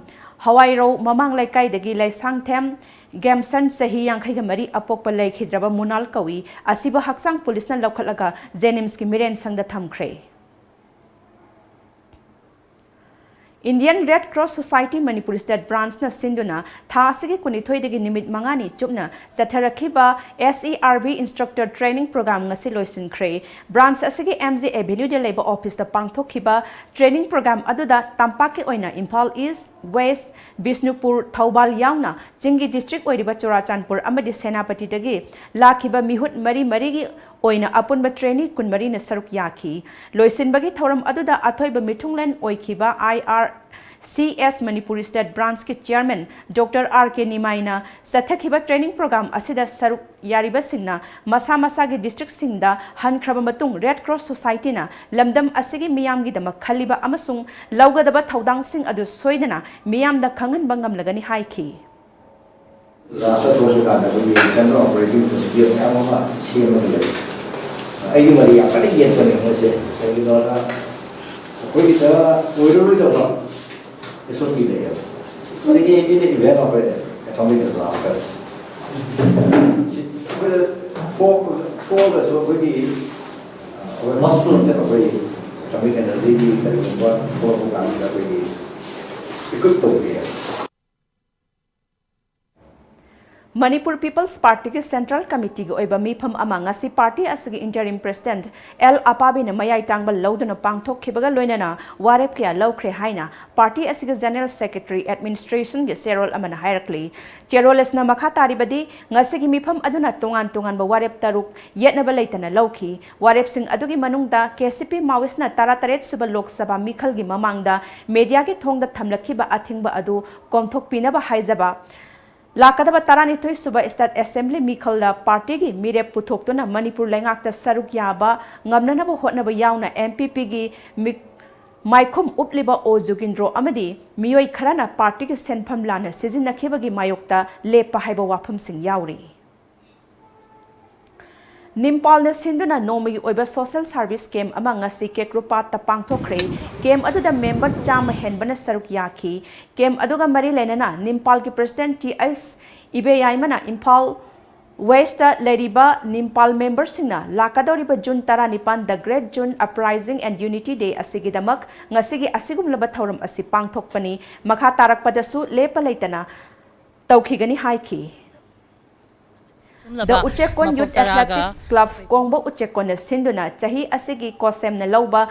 ꯍꯋꯥꯏꯔꯧ ꯃꯃꯥꯡ ꯂꯩꯀꯥꯏꯗꯒꯤ ꯂꯩꯁꯥꯡꯊꯦꯝ ꯒꯦꯝꯁꯟ, ꯆꯍꯤ ꯌꯥꯡꯈꯩꯒ ꯃꯔꯤ, ꯑꯄꯣꯛꯄ ꯂꯩꯈꯤꯗ꯭ꯔꯕ ꯃꯨꯅꯥꯜ ꯀꯧꯏ꯫ ꯑꯁꯤꯕꯨ ꯍꯛꯆꯥꯡ ꯄꯨꯂꯤꯁꯅ ꯂꯧꯈꯠꯂꯒ ꯖꯦꯅꯤꯝꯁꯀꯤ ꯃꯤꯔꯦꯟ ꯁꯪꯗ ꯊꯝꯈ꯭ꯔꯦ꯫ Indian Red Cross Society Manipur State Branchꯅ ꯁꯤꯟꯗꯨꯅ ꯊꯥ ꯑꯁꯤꯒꯤ ꯀꯨꯟꯅꯤꯊꯣꯏꯗꯒꯤ ꯅꯨꯃꯤꯠ ꯃꯉꯥꯅꯤ ꯆꯨꯞꯅ ꯆꯠꯊꯔꯛꯈꯤꯕ S E R B Instructor Training Program ꯉꯁꯤ ꯂꯣꯏꯁꯤꯟꯈ꯭ꯔꯦ꯫ ꯕ꯭ꯔꯥꯟꯆ ꯑꯁꯤꯒꯤ M G Avenueꯗ ꯂꯩꯕ ꯑꯣꯐꯤꯁꯇ ꯄꯥꯡꯊꯣꯛꯈꯤꯕ ꯇ꯭ꯔꯦꯅꯤꯡ ꯄ꯭ꯔꯣꯒ꯭ꯔꯥꯝ ꯑꯗꯨꯗ ꯇꯝꯄꯥꯛꯀꯤ ꯑꯣꯏꯅ ꯏꯝꯐꯥꯜ ꯏꯁ꯭ꯠ, ꯋꯦꯁ꯭ꯠ, ꯕꯤꯁꯅꯨꯄꯨꯔ, ꯊꯧꯕꯥꯜ ꯌꯥꯎꯅ ꯆꯤꯡꯒꯤ ꯗꯤꯁꯇ꯭ꯔꯤꯛ ꯑꯣꯏꯔꯤꯕ ꯆꯨꯔꯥꯆꯥꯟꯄꯨꯔ ꯑꯃꯗꯤ ꯁꯦꯅꯥꯄꯇꯤꯗꯒꯤ ꯂꯥꯛꯈꯤꯕ ꯃꯤꯍꯨꯠ ꯃꯔꯤ ꯃꯔꯤꯒꯤ ꯑꯣꯏꯅ ꯑꯄꯨꯟꯕ ꯇ꯭ꯔꯦꯅꯤ ꯀꯨꯟꯃꯔꯤꯅ ꯁꯔꯨꯛ ꯌꯥꯈꯤ꯫ ꯂꯣꯏꯁꯤꯟꯕꯒꯤ ꯊꯧꯔꯝ ꯑꯗꯨꯗ ꯑꯊꯣꯏꯕ ꯃꯤꯊꯨꯡꯂꯦꯟ ꯑꯣꯏꯈꯤꯕ I R C S Manipur State Branchꯀꯤ Chairman Doctor R K ꯅꯤꯃꯥꯏꯅ ꯆꯠꯊꯈꯤꯕ ꯇ꯭ꯔꯦꯅꯤꯡ ꯄ꯭ꯔꯣꯒ꯭ꯔꯥꯝ ꯑꯁꯤꯗ ꯁꯔꯨꯛ ꯌꯥꯔꯤꯕꯁꯤꯡꯅ ꯃꯁꯥ ꯃꯁꯥꯒꯤ ꯗꯤꯁꯇ꯭ꯔꯤꯛꯁꯤꯡꯗ ꯍꯟꯈ꯭ꯔꯕ ꯃꯇꯨꯡ Red Cross Societyꯅ ꯂꯝꯗꯝ ꯑꯁꯤꯒꯤ ꯃꯤꯌꯥꯝꯒꯤꯗꯃꯛ ꯈꯜꯂꯤꯕ ꯑꯃꯁꯨꯡ ꯂꯧꯒꯗꯕ ꯊꯧꯗꯥꯡꯁꯤꯡ ꯑꯗꯨ ꯁꯣꯏꯗꯅ ꯃꯤꯌꯥꯝꯗ ꯈꯪꯍꯟꯕ ꯉꯝꯂꯒꯅꯤ ꯍꯥꯏꯈꯤ꯫ ꯔꯥꯁꯇ꯭ꯔ ꯊꯣꯛꯄ ꯀꯥꯟꯗ ꯑꯩꯈꯣꯏꯒꯤ General Operating Procedure ꯃꯌꯥꯝ ꯑꯃ ꯁꯦꯝꯃꯒ ꯂꯩ꯫ ꯑꯩꯒꯤ ꯃꯔꯤ ꯌꯥꯝ ꯀꯟꯅ ꯌꯦꯠꯄꯅꯦ ꯃꯣꯏꯁꯦ꯫ ꯀꯩꯒꯤꯅꯣꯗ ꯑꯩꯈꯣꯏꯒꯤꯗ ꯑꯣꯏꯔꯔꯣꯏꯗꯕ S O P ꯂꯩꯌꯦꯕ꯫ ꯑꯗꯒꯤ in the event of a atomic disaster, ꯁꯤ ꯑꯩꯈꯣꯏꯗ ꯊꯣꯛ-, ꯊꯣꯛꯑꯒꯁꯨ ꯑꯩꯈꯣꯏꯒꯤ, ꯑꯩꯈꯣꯏ ꯍꯣꯁꯄꯤꯇꯥꯜꯗ ꯑꯩꯈꯣꯏ atomic energyꯒꯤ ꯀꯔꯤꯒꯨꯝꯕ ꯊꯣꯛꯂꯛꯄ ꯀꯥꯟꯗ ꯑꯩꯈꯣꯏꯒꯤ equip ꯇꯧꯕꯤꯌꯦꯕ꯫ ꯃꯅꯤꯄꯨꯔ ꯄꯤꯄꯜꯁ ꯄꯥꯔꯇꯤꯒꯤ ꯁꯦꯟꯇ꯭ꯔꯦꯜ ꯀꯃꯤꯇꯤꯒꯤ ꯑꯣꯏꯕ ꯃꯤꯐꯝ ꯑꯃ ꯉꯁꯤ ꯄꯥꯔꯇꯤ ꯑꯁꯤꯒꯤ ꯏꯟꯇꯔꯤꯝ ꯄ꯭ꯔꯦꯁꯤꯗꯦꯟꯠ ꯑꯦꯜ ꯑꯄꯥꯕꯤꯅ ꯃꯌꯥꯏ ꯇꯥꯡꯕ ꯂꯧꯗꯨꯅ ꯄꯥꯡꯊꯣꯛꯈꯤꯕꯒ ꯂꯣꯏꯅꯅ ꯋꯥꯔꯦꯞ ꯀꯌꯥ ꯂꯧꯈ꯭ꯔꯦ ꯍꯥꯏꯅ ꯄꯥꯔꯇꯤ ꯑꯁꯤꯒꯤ ꯖꯦꯅꯔꯦꯜ ꯁꯦꯀ꯭ꯔꯦꯇꯔꯤ ꯑꯦꯗꯃꯤꯅꯤꯁꯇ꯭ꯔꯦꯁꯟꯒꯤ ꯆꯦꯔꯣꯜ ꯑꯃꯅ ꯍꯥꯏꯔꯛꯂꯤ꯫ ꯆꯦꯔꯣꯜ ꯑꯁꯤꯅ ꯃꯈꯥ ꯇꯥꯔꯤꯕꯗꯤ, ꯉꯁꯤꯒꯤ ꯃꯤꯐꯝ ꯑꯗꯨꯅ ꯇꯣꯉꯥꯟ ꯇꯣꯉꯥꯟꯕ ꯋꯥꯔꯦꯞ ꯇꯔꯨꯛ ꯌꯦꯠꯅꯕ ꯂꯩꯇꯅ ꯂꯧꯈꯤ꯫ ꯋꯥꯔꯦꯞꯁꯤꯡ ꯑꯗꯨꯒꯤ ꯃꯅꯨꯡꯗ ꯀꯦ ꯁꯤ ꯄꯤ ꯃꯥꯋꯤꯁꯅ ꯇꯔꯥꯇꯔꯦꯠ ꯁꯨꯕ ꯂꯣꯛ ꯁꯚꯥ ꯃꯤꯈꯜꯒꯤ ꯃꯃꯥꯡꯗ ꯃꯦꯗꯤꯌꯥꯒꯤ ꯊꯣꯡꯗ ꯊꯝꯂꯛꯈꯤꯕ ꯑꯊꯤꯡꯕ ꯑꯗꯨ ꯀꯣꯝꯊꯣꯛꯄꯤꯅꯕ ꯍꯥꯏꯖꯕ, ꯂꯥꯛꯀꯗꯕ ꯇꯔꯥꯅꯤꯊꯣꯏ ꯁꯨꯕ ꯁ꯭ꯇꯦꯠ ꯑꯦꯁꯦꯝꯕ꯭ꯂꯤ ꯃꯤꯈꯜꯗ ꯄꯥꯔꯇꯤꯒꯤ ꯃꯤꯔꯦꯞ ꯄꯨꯊꯣꯛꯇꯨꯅ ꯃꯅꯤꯄꯨꯔ ꯂꯩꯉꯥꯛꯇ ꯁꯔꯨꯛ ꯌꯥꯕ ꯉꯝꯅꯅꯕ ꯍꯣꯠꯅꯕ ꯌꯥꯎꯅ ꯑꯦꯝ ꯄꯤ ꯄꯤꯒꯤ ꯃꯤꯛ-, ꯃꯥꯏꯈꯨꯝ ꯎꯞꯂꯤꯕ ꯑꯣ ꯖꯨꯒꯤꯟꯗ꯭ꯔꯣ ꯑꯃꯗꯤ ꯃꯤꯑꯣꯏ ꯈꯔꯅ ꯄꯥꯔꯇꯤꯒꯤ ꯁꯦꯟꯐꯝ ꯂꯥꯟꯅ ꯁꯤꯖꯤꯟꯅꯈꯤꯕꯒꯤ ꯃꯥꯌꯣꯛꯇ ꯂꯦꯞꯄ ꯍꯥꯏꯕ ꯋꯥꯐꯝꯁꯤꯡ ꯌꯥꯎꯔꯤ꯫ ꯅꯤꯝꯄꯥꯜꯅ ꯁꯤꯟꯗꯨꯅ ꯅꯣꯡꯃꯒꯤ ꯑꯣꯏꯕ ꯁꯣꯁꯦꯜ ꯁꯥꯔꯚꯤꯁ ꯀꯦꯝꯞ ꯑꯃ ꯉꯁꯤ ꯀꯦꯀ꯭ꯔꯨꯄꯥꯠꯇ ꯄꯥꯡꯊꯣꯛꯈ꯭ꯔꯦ꯫ ꯀꯦꯝꯞ ꯑꯗꯨꯗ ꯃꯦꯝꯕꯔ ꯆꯥꯝꯃ ꯍꯦꯟꯕꯅ ꯁꯔꯨꯛ ꯌꯥꯈꯤ꯫ ꯀꯦꯝꯞ ꯑꯗꯨꯒ ꯃꯔꯤ ꯂꯩꯅꯅ ꯅꯤꯝꯄꯥꯜꯒꯤ ꯄ꯭ꯔꯦꯁꯤꯗꯦꯟꯠ ꯇꯤ ꯑꯩꯆ ꯏꯕꯦꯌꯥꯏꯃꯅ ꯏꯝꯐꯥꯜ ꯋꯦꯁꯇ ꯂꯩꯔꯤꯕ ꯅꯤꯝꯄꯥꯜ ꯃꯦꯝꯕꯔꯁꯤꯡꯅ ꯂꯥꯛꯀꯗꯧꯔꯤꯕ ꯖꯨꯟ ꯇꯔꯥꯅꯤꯄꯥꯟ, The Great June Uprising and Unity Day ꯑꯁꯤꯒꯤꯗꯃꯛ ꯉꯁꯤꯒꯤ ꯑꯁꯤꯒꯨꯝꯂꯕ ꯊꯧꯔꯝ ꯑꯁꯤ ꯄꯥꯡꯊꯣꯛꯄꯅꯤ꯫ ꯃꯈꯥ ꯇꯥꯔꯛꯄꯗꯁꯨ ꯂꯦꯞꯄ ꯂꯩꯇꯅ ꯇꯧꯈꯤꯒꯅꯤ ꯍꯥꯏꯈꯤ꯫ ꯗ ꯎꯆꯦꯛꯀꯣꯟ ꯌꯨꯠ ꯑꯦꯊꯂꯦꯇꯤꯛ ꯀ꯭ꯂꯕ ꯀꯣꯡꯕ ꯎꯆꯦꯛꯀꯣꯟꯅ ꯁꯤꯟꯗꯨꯅ ꯆꯍꯤ ꯑꯁꯤꯒꯤ ꯀꯣꯁꯦꯝꯅ ꯂꯧꯕ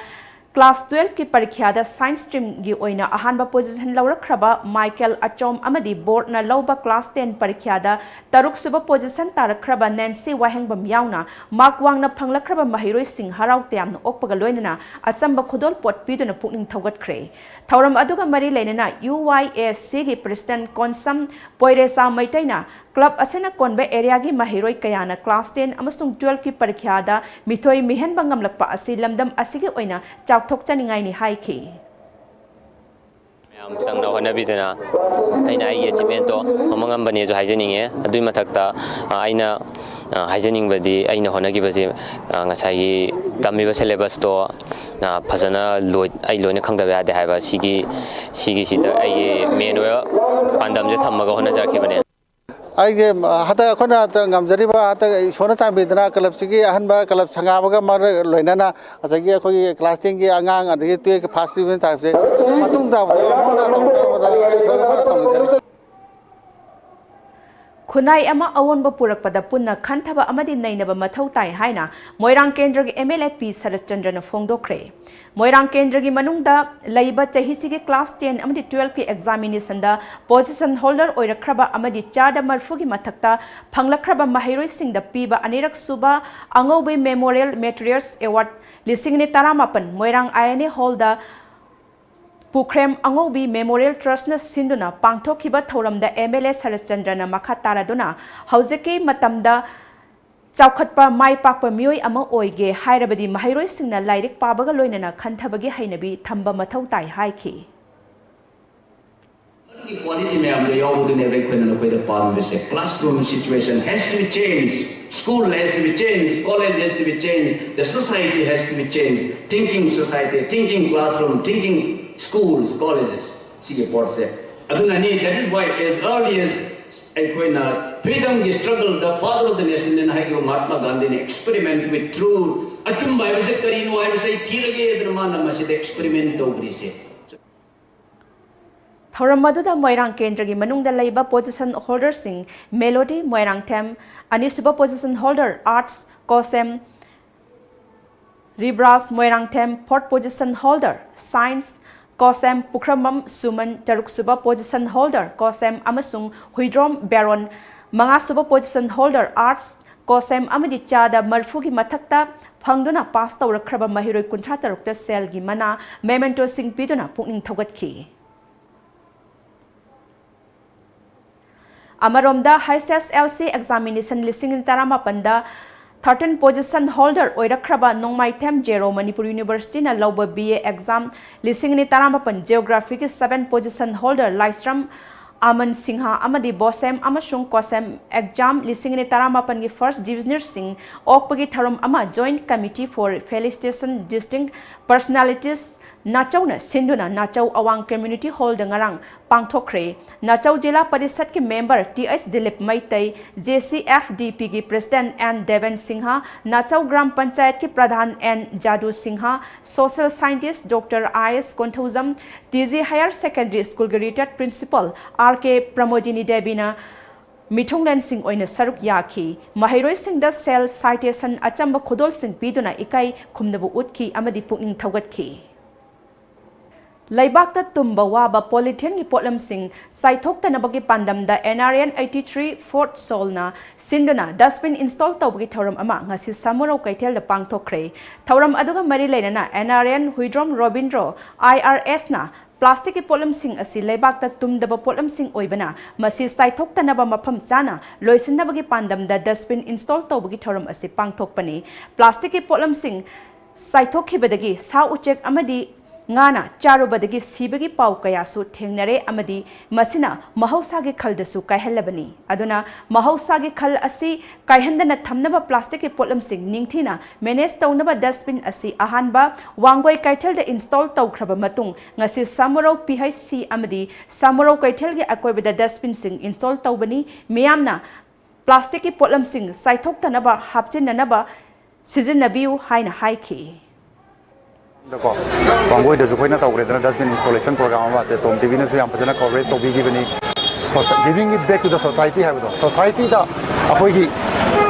ꯀ꯭ꯂꯥꯁ ꯇꯨꯋꯦꯜꯐꯀꯤ ꯄꯔꯤꯈ꯭ꯌꯥꯗ ꯁꯥꯏꯟꯁ ꯁ꯭ꯇ꯭ꯔꯤꯝꯒꯤ ꯑꯣꯏꯅ ꯑꯍꯥꯟꯕ ꯄꯣꯖꯤꯁꯟ ꯂꯧꯔꯛꯈ꯭ꯔꯕ ꯃꯥꯏꯀꯦꯜ ꯑꯆꯣꯝ ꯑꯃꯗꯤ ꯕꯣꯔꯗꯅ ꯂꯧꯕ ꯀ꯭ꯂꯥꯁ ꯇꯦꯟ ꯄꯔꯤꯈ꯭ꯌꯥꯗ ꯇꯔꯨꯛꯁꯨꯕ ꯄꯣꯖꯤꯁꯟ ꯇꯥꯔꯛꯈ꯭ꯔꯕ ꯅꯦꯟꯁꯤ ꯋꯥꯍꯦꯡꯕꯝ ꯌꯥꯎꯅ ꯃꯥꯔꯛ ꯋꯥꯡꯅ ꯐꯪꯂꯛꯈ꯭ꯔꯕ ꯃꯍꯩꯔꯣꯏꯁꯤꯡ ꯍꯔꯥꯎ ꯇꯌꯥꯝꯅ ꯑꯣꯛꯄꯒ ꯂꯣꯏꯅꯅ ꯑꯆꯝꯕ ꯈꯨꯗꯣꯜꯄꯣꯠ ꯄꯤꯗꯨꯅ ꯄꯨꯛꯅꯤꯡ ꯊꯧꯒꯠꯈ꯭ꯔꯦ꯫ ꯊꯧꯔꯝ ꯑꯗꯨꯒ ꯃꯔꯤ ꯂꯩꯅꯅ ꯌꯨ ꯋꯥꯏ ꯑꯦ ꯁꯤꯒꯤ ꯄ꯭ꯔꯦꯁꯤꯗꯦꯟꯠ ꯀꯣꯟꯁꯝ ꯄꯣꯏꯔꯦꯁꯥ ꯃꯩꯇꯩꯅ ꯀ꯭ꯂꯕ ꯑꯁꯤꯅ ꯀꯣꯟꯕ ꯑꯦꯔꯤꯌꯥꯒꯤ ꯃꯍꯩꯔꯣꯏ ꯀꯌꯥꯅ ꯀ꯭ꯂꯥꯁ ꯇꯦꯟ ꯑꯃꯁꯨꯡ ꯇꯨꯋꯦꯜꯐꯀꯤ ꯄꯔꯤꯈ꯭ꯌꯥꯗ ꯃꯤꯊꯣꯏ ꯃꯤꯍꯦꯟꯕ ꯉꯝꯂꯛꯄ ꯑꯁꯤ ꯂꯝꯗꯝ ꯑꯁꯤꯒꯤ ꯑꯣꯏꯅ ꯆꯥꯎꯊꯣꯛꯆꯅꯤꯡꯉꯥꯏꯅꯤ ꯍꯥꯏꯈꯤ꯫ ꯃꯌꯥꯝ ꯆꯪꯅ ꯍꯣꯠꯅꯕꯤꯗꯨꯅ ꯑꯩꯅ ꯑꯩꯒꯤ ꯑꯦꯆꯤꯞꯃꯦꯟꯠꯇꯣ ꯐꯪꯕ ꯉꯝꯕꯅꯦꯁꯨ ꯍꯥꯏꯖꯅꯤꯡꯉꯦ꯫ ꯑꯗꯨꯒꯤ ꯃꯊꯛꯇ, ꯑ, ꯑꯩꯅ, ꯑ, ꯍꯥꯏꯖꯅꯤꯡꯕꯗꯤ ꯑꯩꯅ ꯍꯣꯠꯅꯈꯤꯕꯁꯦ, ꯑ, ꯉꯁꯥꯏꯒꯤ ꯇꯝꯃꯤꯕ ꯁꯦꯂꯦꯕꯁꯇꯣ, ꯑ, ꯐꯖꯅ ꯂꯣꯏ-, ꯑꯩ ꯂꯣꯏꯅ ꯈꯪꯗꯕ ꯌꯥꯗꯦ ꯍꯥꯏꯕ ꯁꯤꯒꯤ, ꯁꯤꯒꯤꯁꯤꯗ ꯑꯩꯒꯤ ꯃꯦꯟ ꯑꯣꯏꯕ ꯄꯥꯟꯗꯝꯁꯦ ꯊꯝꯃꯒ ꯍꯣꯠꯅꯖꯔꯛꯈꯤꯕꯅꯦ꯫ ꯑꯩꯁꯦ ꯍꯟꯗꯛ ꯑꯩꯈꯣꯏꯅ ꯍꯟꯗꯛ ꯉꯝꯖꯔꯤꯕ, ꯍꯟꯗꯛ ꯏꯁꯣꯔꯅ ꯆꯥꯟꯕꯤꯗꯅ ꯀ꯭ꯂꯕꯁꯤꯒꯤ ꯑꯍꯟꯕ ꯀ꯭ꯂꯕ ꯁꯪꯒꯥꯕꯒ ꯃꯔ-, ꯂꯣꯏꯅꯅ ꯉꯁꯥꯏꯒꯤ ꯑꯩꯈꯣꯏꯒꯤ ꯀ꯭ꯂꯥꯁ ꯇꯦꯟꯒꯤ ꯑꯉꯥꯡ, ꯑꯗꯒꯤ ꯇꯨꯌꯦꯜꯐꯀꯤ ꯐꯥꯔꯁ ꯗꯤꯕꯤꯖꯟ ꯇꯥꯔꯛꯄꯁꯦ ꯃꯇꯨꯡ ꯇꯥꯕꯗ ꯑꯃꯨꯛ ꯍꯟꯅ ꯇꯧꯅꯕꯗ ꯏꯁꯣꯔꯗ ꯐꯖꯅ ꯊꯧꯖꯒꯅꯤ꯫ ꯈꯨꯟꯅꯥꯏ ꯑꯃ ꯑꯑꯣꯟꯕ ꯄꯨꯔꯛꯄꯗ ꯄꯨꯟꯅ ꯈꯟꯊꯕ ꯑꯃꯗꯤ ꯅꯩꯅꯕ ꯃꯊꯧ ꯇꯥꯏ ꯍꯥꯏꯅ ꯃꯣꯏꯔꯥꯡ ꯀꯦꯟꯗ꯭ꯔꯒꯤ MLA ꯄꯤ ꯁꯔꯠꯆꯟꯗ꯭ꯔꯅ ꯐꯣꯡꯗꯣꯛꯈ꯭ꯔꯦ꯫ ꯃꯣꯏꯔꯥꯡ ꯀꯦꯟꯗ꯭ꯔꯒꯤ ꯃꯅꯨꯡꯗ ꯂꯩꯕ ꯆꯍꯤꯁꯤꯒꯤ class ten ꯑꯃꯗꯤ twelve ꯀꯤ examination ꯗ position holder ꯑꯣꯏꯔꯛꯈ꯭ꯔꯕ ꯑꯃꯗꯤ ꯆꯥꯗ ꯃꯔꯐꯨꯒꯤ ꯃꯊꯛꯇ ꯐꯪꯂꯛꯈ꯭ꯔꯕ ꯃꯍꯩꯔꯣꯏꯁꯤꯡꯗ ꯄꯤꯕ ꯑꯅꯤꯔꯛ ꯁꯨꯕ ꯑꯉꯧꯕꯤ Memorial Meritorious Award ꯂꯤꯁꯤꯡ ꯑꯅꯤ ꯇꯔꯥꯃꯥꯄꯟ ꯃꯣꯏꯔꯥꯡ INA hall ꯗ ꯄꯨꯈ꯭ꯔꯦꯝ ꯑꯉꯧꯕꯤ Memorial Trust ꯅ ꯁꯤꯟꯗꯨꯅ ꯄꯥꯡꯊꯣꯛꯈꯤꯕ ꯊꯧꯔꯝꯗ MLA ꯁꯔꯠꯆꯟꯗ꯭ꯔꯅ ꯃꯈꯥ ꯇꯥꯔꯗꯨꯅ, ꯍꯧꯖꯤꯛꯀꯤ ꯃꯇꯝꯗ ꯆꯥꯎꯈꯠꯄ ꯃꯥꯏ ꯄꯥꯛꯄ ꯃꯤꯑꯣꯏ ꯑꯃ ꯑꯣꯏꯒꯦ ꯍꯥꯏꯔꯕꯗꯤ ꯃꯍꯩꯔꯣꯏꯁꯤꯡꯅ ꯂꯥꯏꯔꯤꯛ ꯄꯥꯕꯒ ꯂꯣꯏꯅꯅ ꯈꯟꯊꯕꯒꯤ ꯍꯩꯅꯕꯤ ꯊꯝꯕ ꯃꯊꯧ ꯇꯥꯏ ꯍꯥꯏꯈꯤ꯫ ꯃꯗꯨꯒꯤ quality ꯃꯌꯥꯝꯗꯣ ꯌꯥꯎꯕꯗꯨꯅꯦꯕ ꯑꯩꯈꯣꯏꯅ ꯅꯈꯣꯏꯗ ꯄꯥꯝꯃꯤꯕꯁꯦ꯫ Classroom situation has to be changed, school has to be changed, college has to be changed, the society has to be changed, thinking society, thinking classroom, thinking schools, colleges, ꯁꯤꯒꯤ ꯄꯣꯠꯁꯦ꯫ ꯑꯗꯨꯅꯅꯤ, that is why as early as ꯑꯩꯈꯣꯏꯅ freedom ꯒꯤ struggle the father of the nation ꯅꯦꯅ ꯍꯥꯏꯈꯤꯕ ꯃꯍꯥꯠꯃꯥ ꯒꯥꯟꯙꯤꯅ experiment with truth, ꯑꯆꯨꯝꯕ ꯍꯥꯏꯕꯁꯦ ꯀꯔꯤꯅꯣ ꯍꯥꯏꯕꯁꯦ ꯑꯩ ꯊꯤꯔꯒꯦ ꯑꯗꯨꯅ ꯃꯥꯅ ꯃꯁꯤꯗ experiment ꯇꯧꯈ꯭ꯔꯤꯁꯦ꯫ ꯊꯧꯔꯝ ꯑꯗꯨꯗ ꯃꯣꯏꯔꯥꯡ ꯀꯦꯟꯗ꯭ꯔꯒꯤ ꯃꯅꯨꯡꯗ ꯂꯩꯕ position holder ꯁꯤꯡ ꯃꯦꯂꯣꯗꯤ ꯃꯣꯏꯔꯥꯡꯊꯦꯝ, ꯑꯅꯤꯁꯨꯕ position holder Arts ꯀꯣꯁꯦꯝ ꯔꯤꯕ꯭ꯔꯥꯖ Moirangthem, fourth position holder Science ꯀꯣꯁꯦꯝ ꯄꯨꯈ꯭ꯔꯝꯕꯝ ꯁꯨꯃꯟ, ꯇꯔꯨꯛꯁꯨꯕ position holder ꯀꯣꯁꯦꯝ ꯑꯃꯁꯨꯡ ꯍꯨꯏꯗ꯭ꯔꯣꯝ ꯕꯦꯔꯣꯟ, ꯃꯉꯥꯁꯨꯕ position holder Arts ꯀꯣꯁꯦꯝ ꯑꯃꯗꯤ ꯆꯥꯗ ꯃꯔꯐꯨꯒꯤ ꯃꯊꯛꯇ ꯐꯪꯗꯨꯅ pass ꯇꯧꯔꯛꯈ꯭ꯔꯕ ꯃꯍꯩꯔꯣꯏ ꯀꯨꯟꯊ꯭ꯔꯥ ꯇꯔꯨꯛꯇ ꯁꯦꯜꯒꯤ ꯃꯅꯥ, memento ꯁꯤꯡ ꯄꯤꯗꯨꯅ ꯄꯨꯛꯅꯤꯡ ꯊꯧꯒꯠꯈꯤ꯫ ꯑꯃꯔꯣꯝꯗ, HSLC examination ꯂꯤꯁꯤꯡ ꯑꯅꯤ ꯇꯔꯥꯃꯥꯄꯟꯗ thirteen position holder ꯑꯣꯏꯔꯛꯈ꯭ꯔꯕ ꯅꯣꯡꯃꯥꯏꯊꯦꯝ ꯖꯦꯔꯣ ꯃꯅꯤꯄꯨꯔ University ꯅ ꯂꯧꯕ BA exam ꯂꯤꯁꯤꯡ ꯑꯅꯤ ꯇꯔꯥꯃꯥꯄꯟ Geography ꯒꯤ seven position holder ꯂꯥꯏꯁ꯭ꯔꯝ ꯑꯃꯟ ꯁꯤꯡꯍ ꯑꯃꯗꯤ ꯕꯣꯁꯦꯝ ꯑꯃꯁꯨꯡ ꯀꯣꯁꯦꯝ exam ꯂꯤꯁꯤꯡ ꯑꯅꯤ ꯇꯔꯥꯃꯥꯄꯟꯒꯤ first divisioner ꯁꯤꯡ ꯑꯣꯛꯄꯒꯤ ꯊꯧꯔꯝ ꯑꯃ Joint Committee for Felicitation Distinct Personalities ꯅꯥꯆꯧꯅ ꯁꯤꯟꯗꯨꯅ ꯅꯥꯆꯧ ꯑꯋꯥꯡ Community Hall ꯗ ꯉꯔꯥꯡ ꯄꯥꯡꯊꯣꯛꯈ꯭ꯔꯦ꯫ ꯅꯥꯆꯧ ꯖꯤꯂꯥ ꯄꯔꯤꯁꯠꯀꯤ member T H Dilip Meitei, J C F D P ꯒꯤ president ꯑꯦꯟ ꯗꯦꯕꯦꯟ ꯁꯤꯡꯍ, ꯅꯥꯆꯧ ꯒ꯭ꯔꯥꯝ ꯄꯟꯆꯥꯌꯠꯀꯤ pradhan N Jadu Singh, social scientist doctor I S Konthoujam, T G Higher Secondary School ꯒꯤ retired principal R K Pramodini ꯗꯦꯕꯤꯅ ꯃꯤꯊꯨꯡꯂꯦꯟꯁꯤꯡ ꯑꯣꯏꯅ ꯁꯔꯨꯛ ꯌꯥꯈꯤ꯫ ꯃꯍꯩꯔꯣꯏꯁꯤꯡꯗ ꯁꯦꯜ, ꯁꯥꯏꯇꯦꯁꯟ, ꯑꯆꯝꯕ ꯈꯨꯗꯣꯜꯁꯤꯡ ꯄꯤꯗꯨꯅ ꯏꯀꯥꯏ ꯈꯨꯝꯅꯕ ꯎꯠꯈꯤ ꯑꯃꯗꯤ ꯄꯨꯛꯅꯤꯡ ꯊꯧꯒꯠꯈꯤ꯫ ꯂꯩꯕꯥꯛꯇ ꯇꯨꯝꯕ ꯋꯥꯕ ꯄꯣꯂꯤꯊꯤꯟꯒꯤ ꯄꯣꯠꯂꯝꯁꯤꯡ ꯆꯥꯏꯊꯣꯛꯇꯅꯕꯒꯤ ꯄꯥꯟꯗꯝꯗ N R N eighty three Fourth Solꯅ ꯁꯤꯟꯗꯨꯅ dustbin install ꯇꯧꯕꯒꯤ ꯊꯧꯔꯝ ꯑꯃ ꯉꯁꯤ ꯁꯥꯃꯨꯔꯧ ꯀꯩꯊꯦꯜꯗ ꯄꯥꯡꯊꯣꯛꯈ꯭ꯔꯦ꯫ ꯊꯧꯔꯝ ꯑꯗꯨꯒ ꯃꯔꯤ ꯂꯩꯅꯅ N R N Huidrom Robindro, I R Sꯅ plasticꯀꯤ ꯄꯣꯠꯂꯝꯁꯤꯡ ꯑꯁꯤ ꯂꯩꯕꯥꯛꯇ ꯇꯨꯝꯗꯕ ꯄꯣꯠꯂꯝꯁꯤꯡ ꯑꯣꯏꯕꯅ ꯃꯁꯤ ꯆꯥꯏꯊꯣꯛꯇꯅꯕ ꯃꯐꯝ ꯆꯥꯅ ꯂꯣꯏꯁꯤꯟꯅꯕꯒꯤ ꯄꯥꯟꯗꯝꯗ dustbin install ꯇꯧꯕꯒꯤ ꯊꯧꯔꯝ ꯑꯁꯤ ꯄꯥꯡꯊꯣꯛꯄꯅꯤ꯫ Plasticꯀꯤ ꯄꯣꯠꯂꯝꯁꯤꯡ ꯆꯥꯏꯊꯣꯛꯈꯤꯕꯗꯒꯤ ꯁꯥ ꯎꯆꯦꯛ ꯑꯃꯗꯤ ꯉꯥꯅ ꯆꯥꯔꯨꯕꯗꯒꯤ ꯁꯤꯕꯒꯤ ꯄꯥꯎ ꯀꯌꯥꯁꯨ ꯊꯦꯡꯅꯔꯦ ꯑꯃꯗꯤ ꯃꯁꯤꯅ ꯃꯍꯧꯁꯥꯒꯤ ꯈꯜꯗꯁꯨ ꯀꯥꯏꯍꯜꯂꯕꯅꯤ꯫ ꯑꯗꯨꯅ ꯃꯍꯧꯁꯥꯒꯤ ꯈꯜ ꯑꯁꯤ ꯀꯥꯏꯍꯟꯗꯅ ꯊꯝꯅꯕ plasticꯀꯤ ꯄꯣꯠꯂꯝꯁꯤꯡ ꯅꯤꯡꯊꯤꯅ manage ꯇꯧꯅꯕ dustbin ꯑꯁꯤ ꯑꯍꯥꯟꯕ ꯋꯥꯡꯒꯣꯏ ꯀꯩꯊꯦꯜꯗ install ꯇꯧꯈ꯭ꯔꯕ ꯃꯇꯨꯡ ꯉꯁꯤ ꯁꯥꯃꯨꯔꯧ P H C ꯑꯃꯗꯤ ꯁꯥꯃꯨꯔꯧ ꯀꯩꯊꯦꯜꯒꯤ ꯑꯀꯣꯏꯕꯗ dustbinꯁꯤꯡ install ꯇꯧꯕꯅꯤ꯫ ꯃꯤꯌꯥꯝꯅ plasticꯀꯤ ꯄꯣꯠꯂꯝꯁꯤꯡ ꯆꯥꯏꯊꯣꯛꯇꯅꯕ ꯍꯥꯞꯆꯤꯟꯅꯅꯕ ꯁꯤꯖꯤꯟꯅꯕꯤꯌꯨ ꯍꯥꯏꯅ ꯍꯥꯏꯈꯤ꯫ ꯗꯀꯣ, ꯋꯥꯡꯒꯣꯏꯗꯁꯨ ꯑꯩꯈꯣꯏꯅ ꯇꯧꯈ꯭ꯔꯦꯗꯅ dustbin installation program ꯑꯃ, ꯁꯦ ꯇꯣꯝ ꯇꯤꯚꯤꯅꯁꯨ ꯌꯥꯝ ꯐꯖꯅ coverage ꯇꯧꯕꯤꯈꯤꯕꯅꯤ꯫ Soci- giving it back to the society ꯍꯥꯏꯕꯗꯣ, societyꯗ ꯑꯩꯈꯣꯏꯒꯤ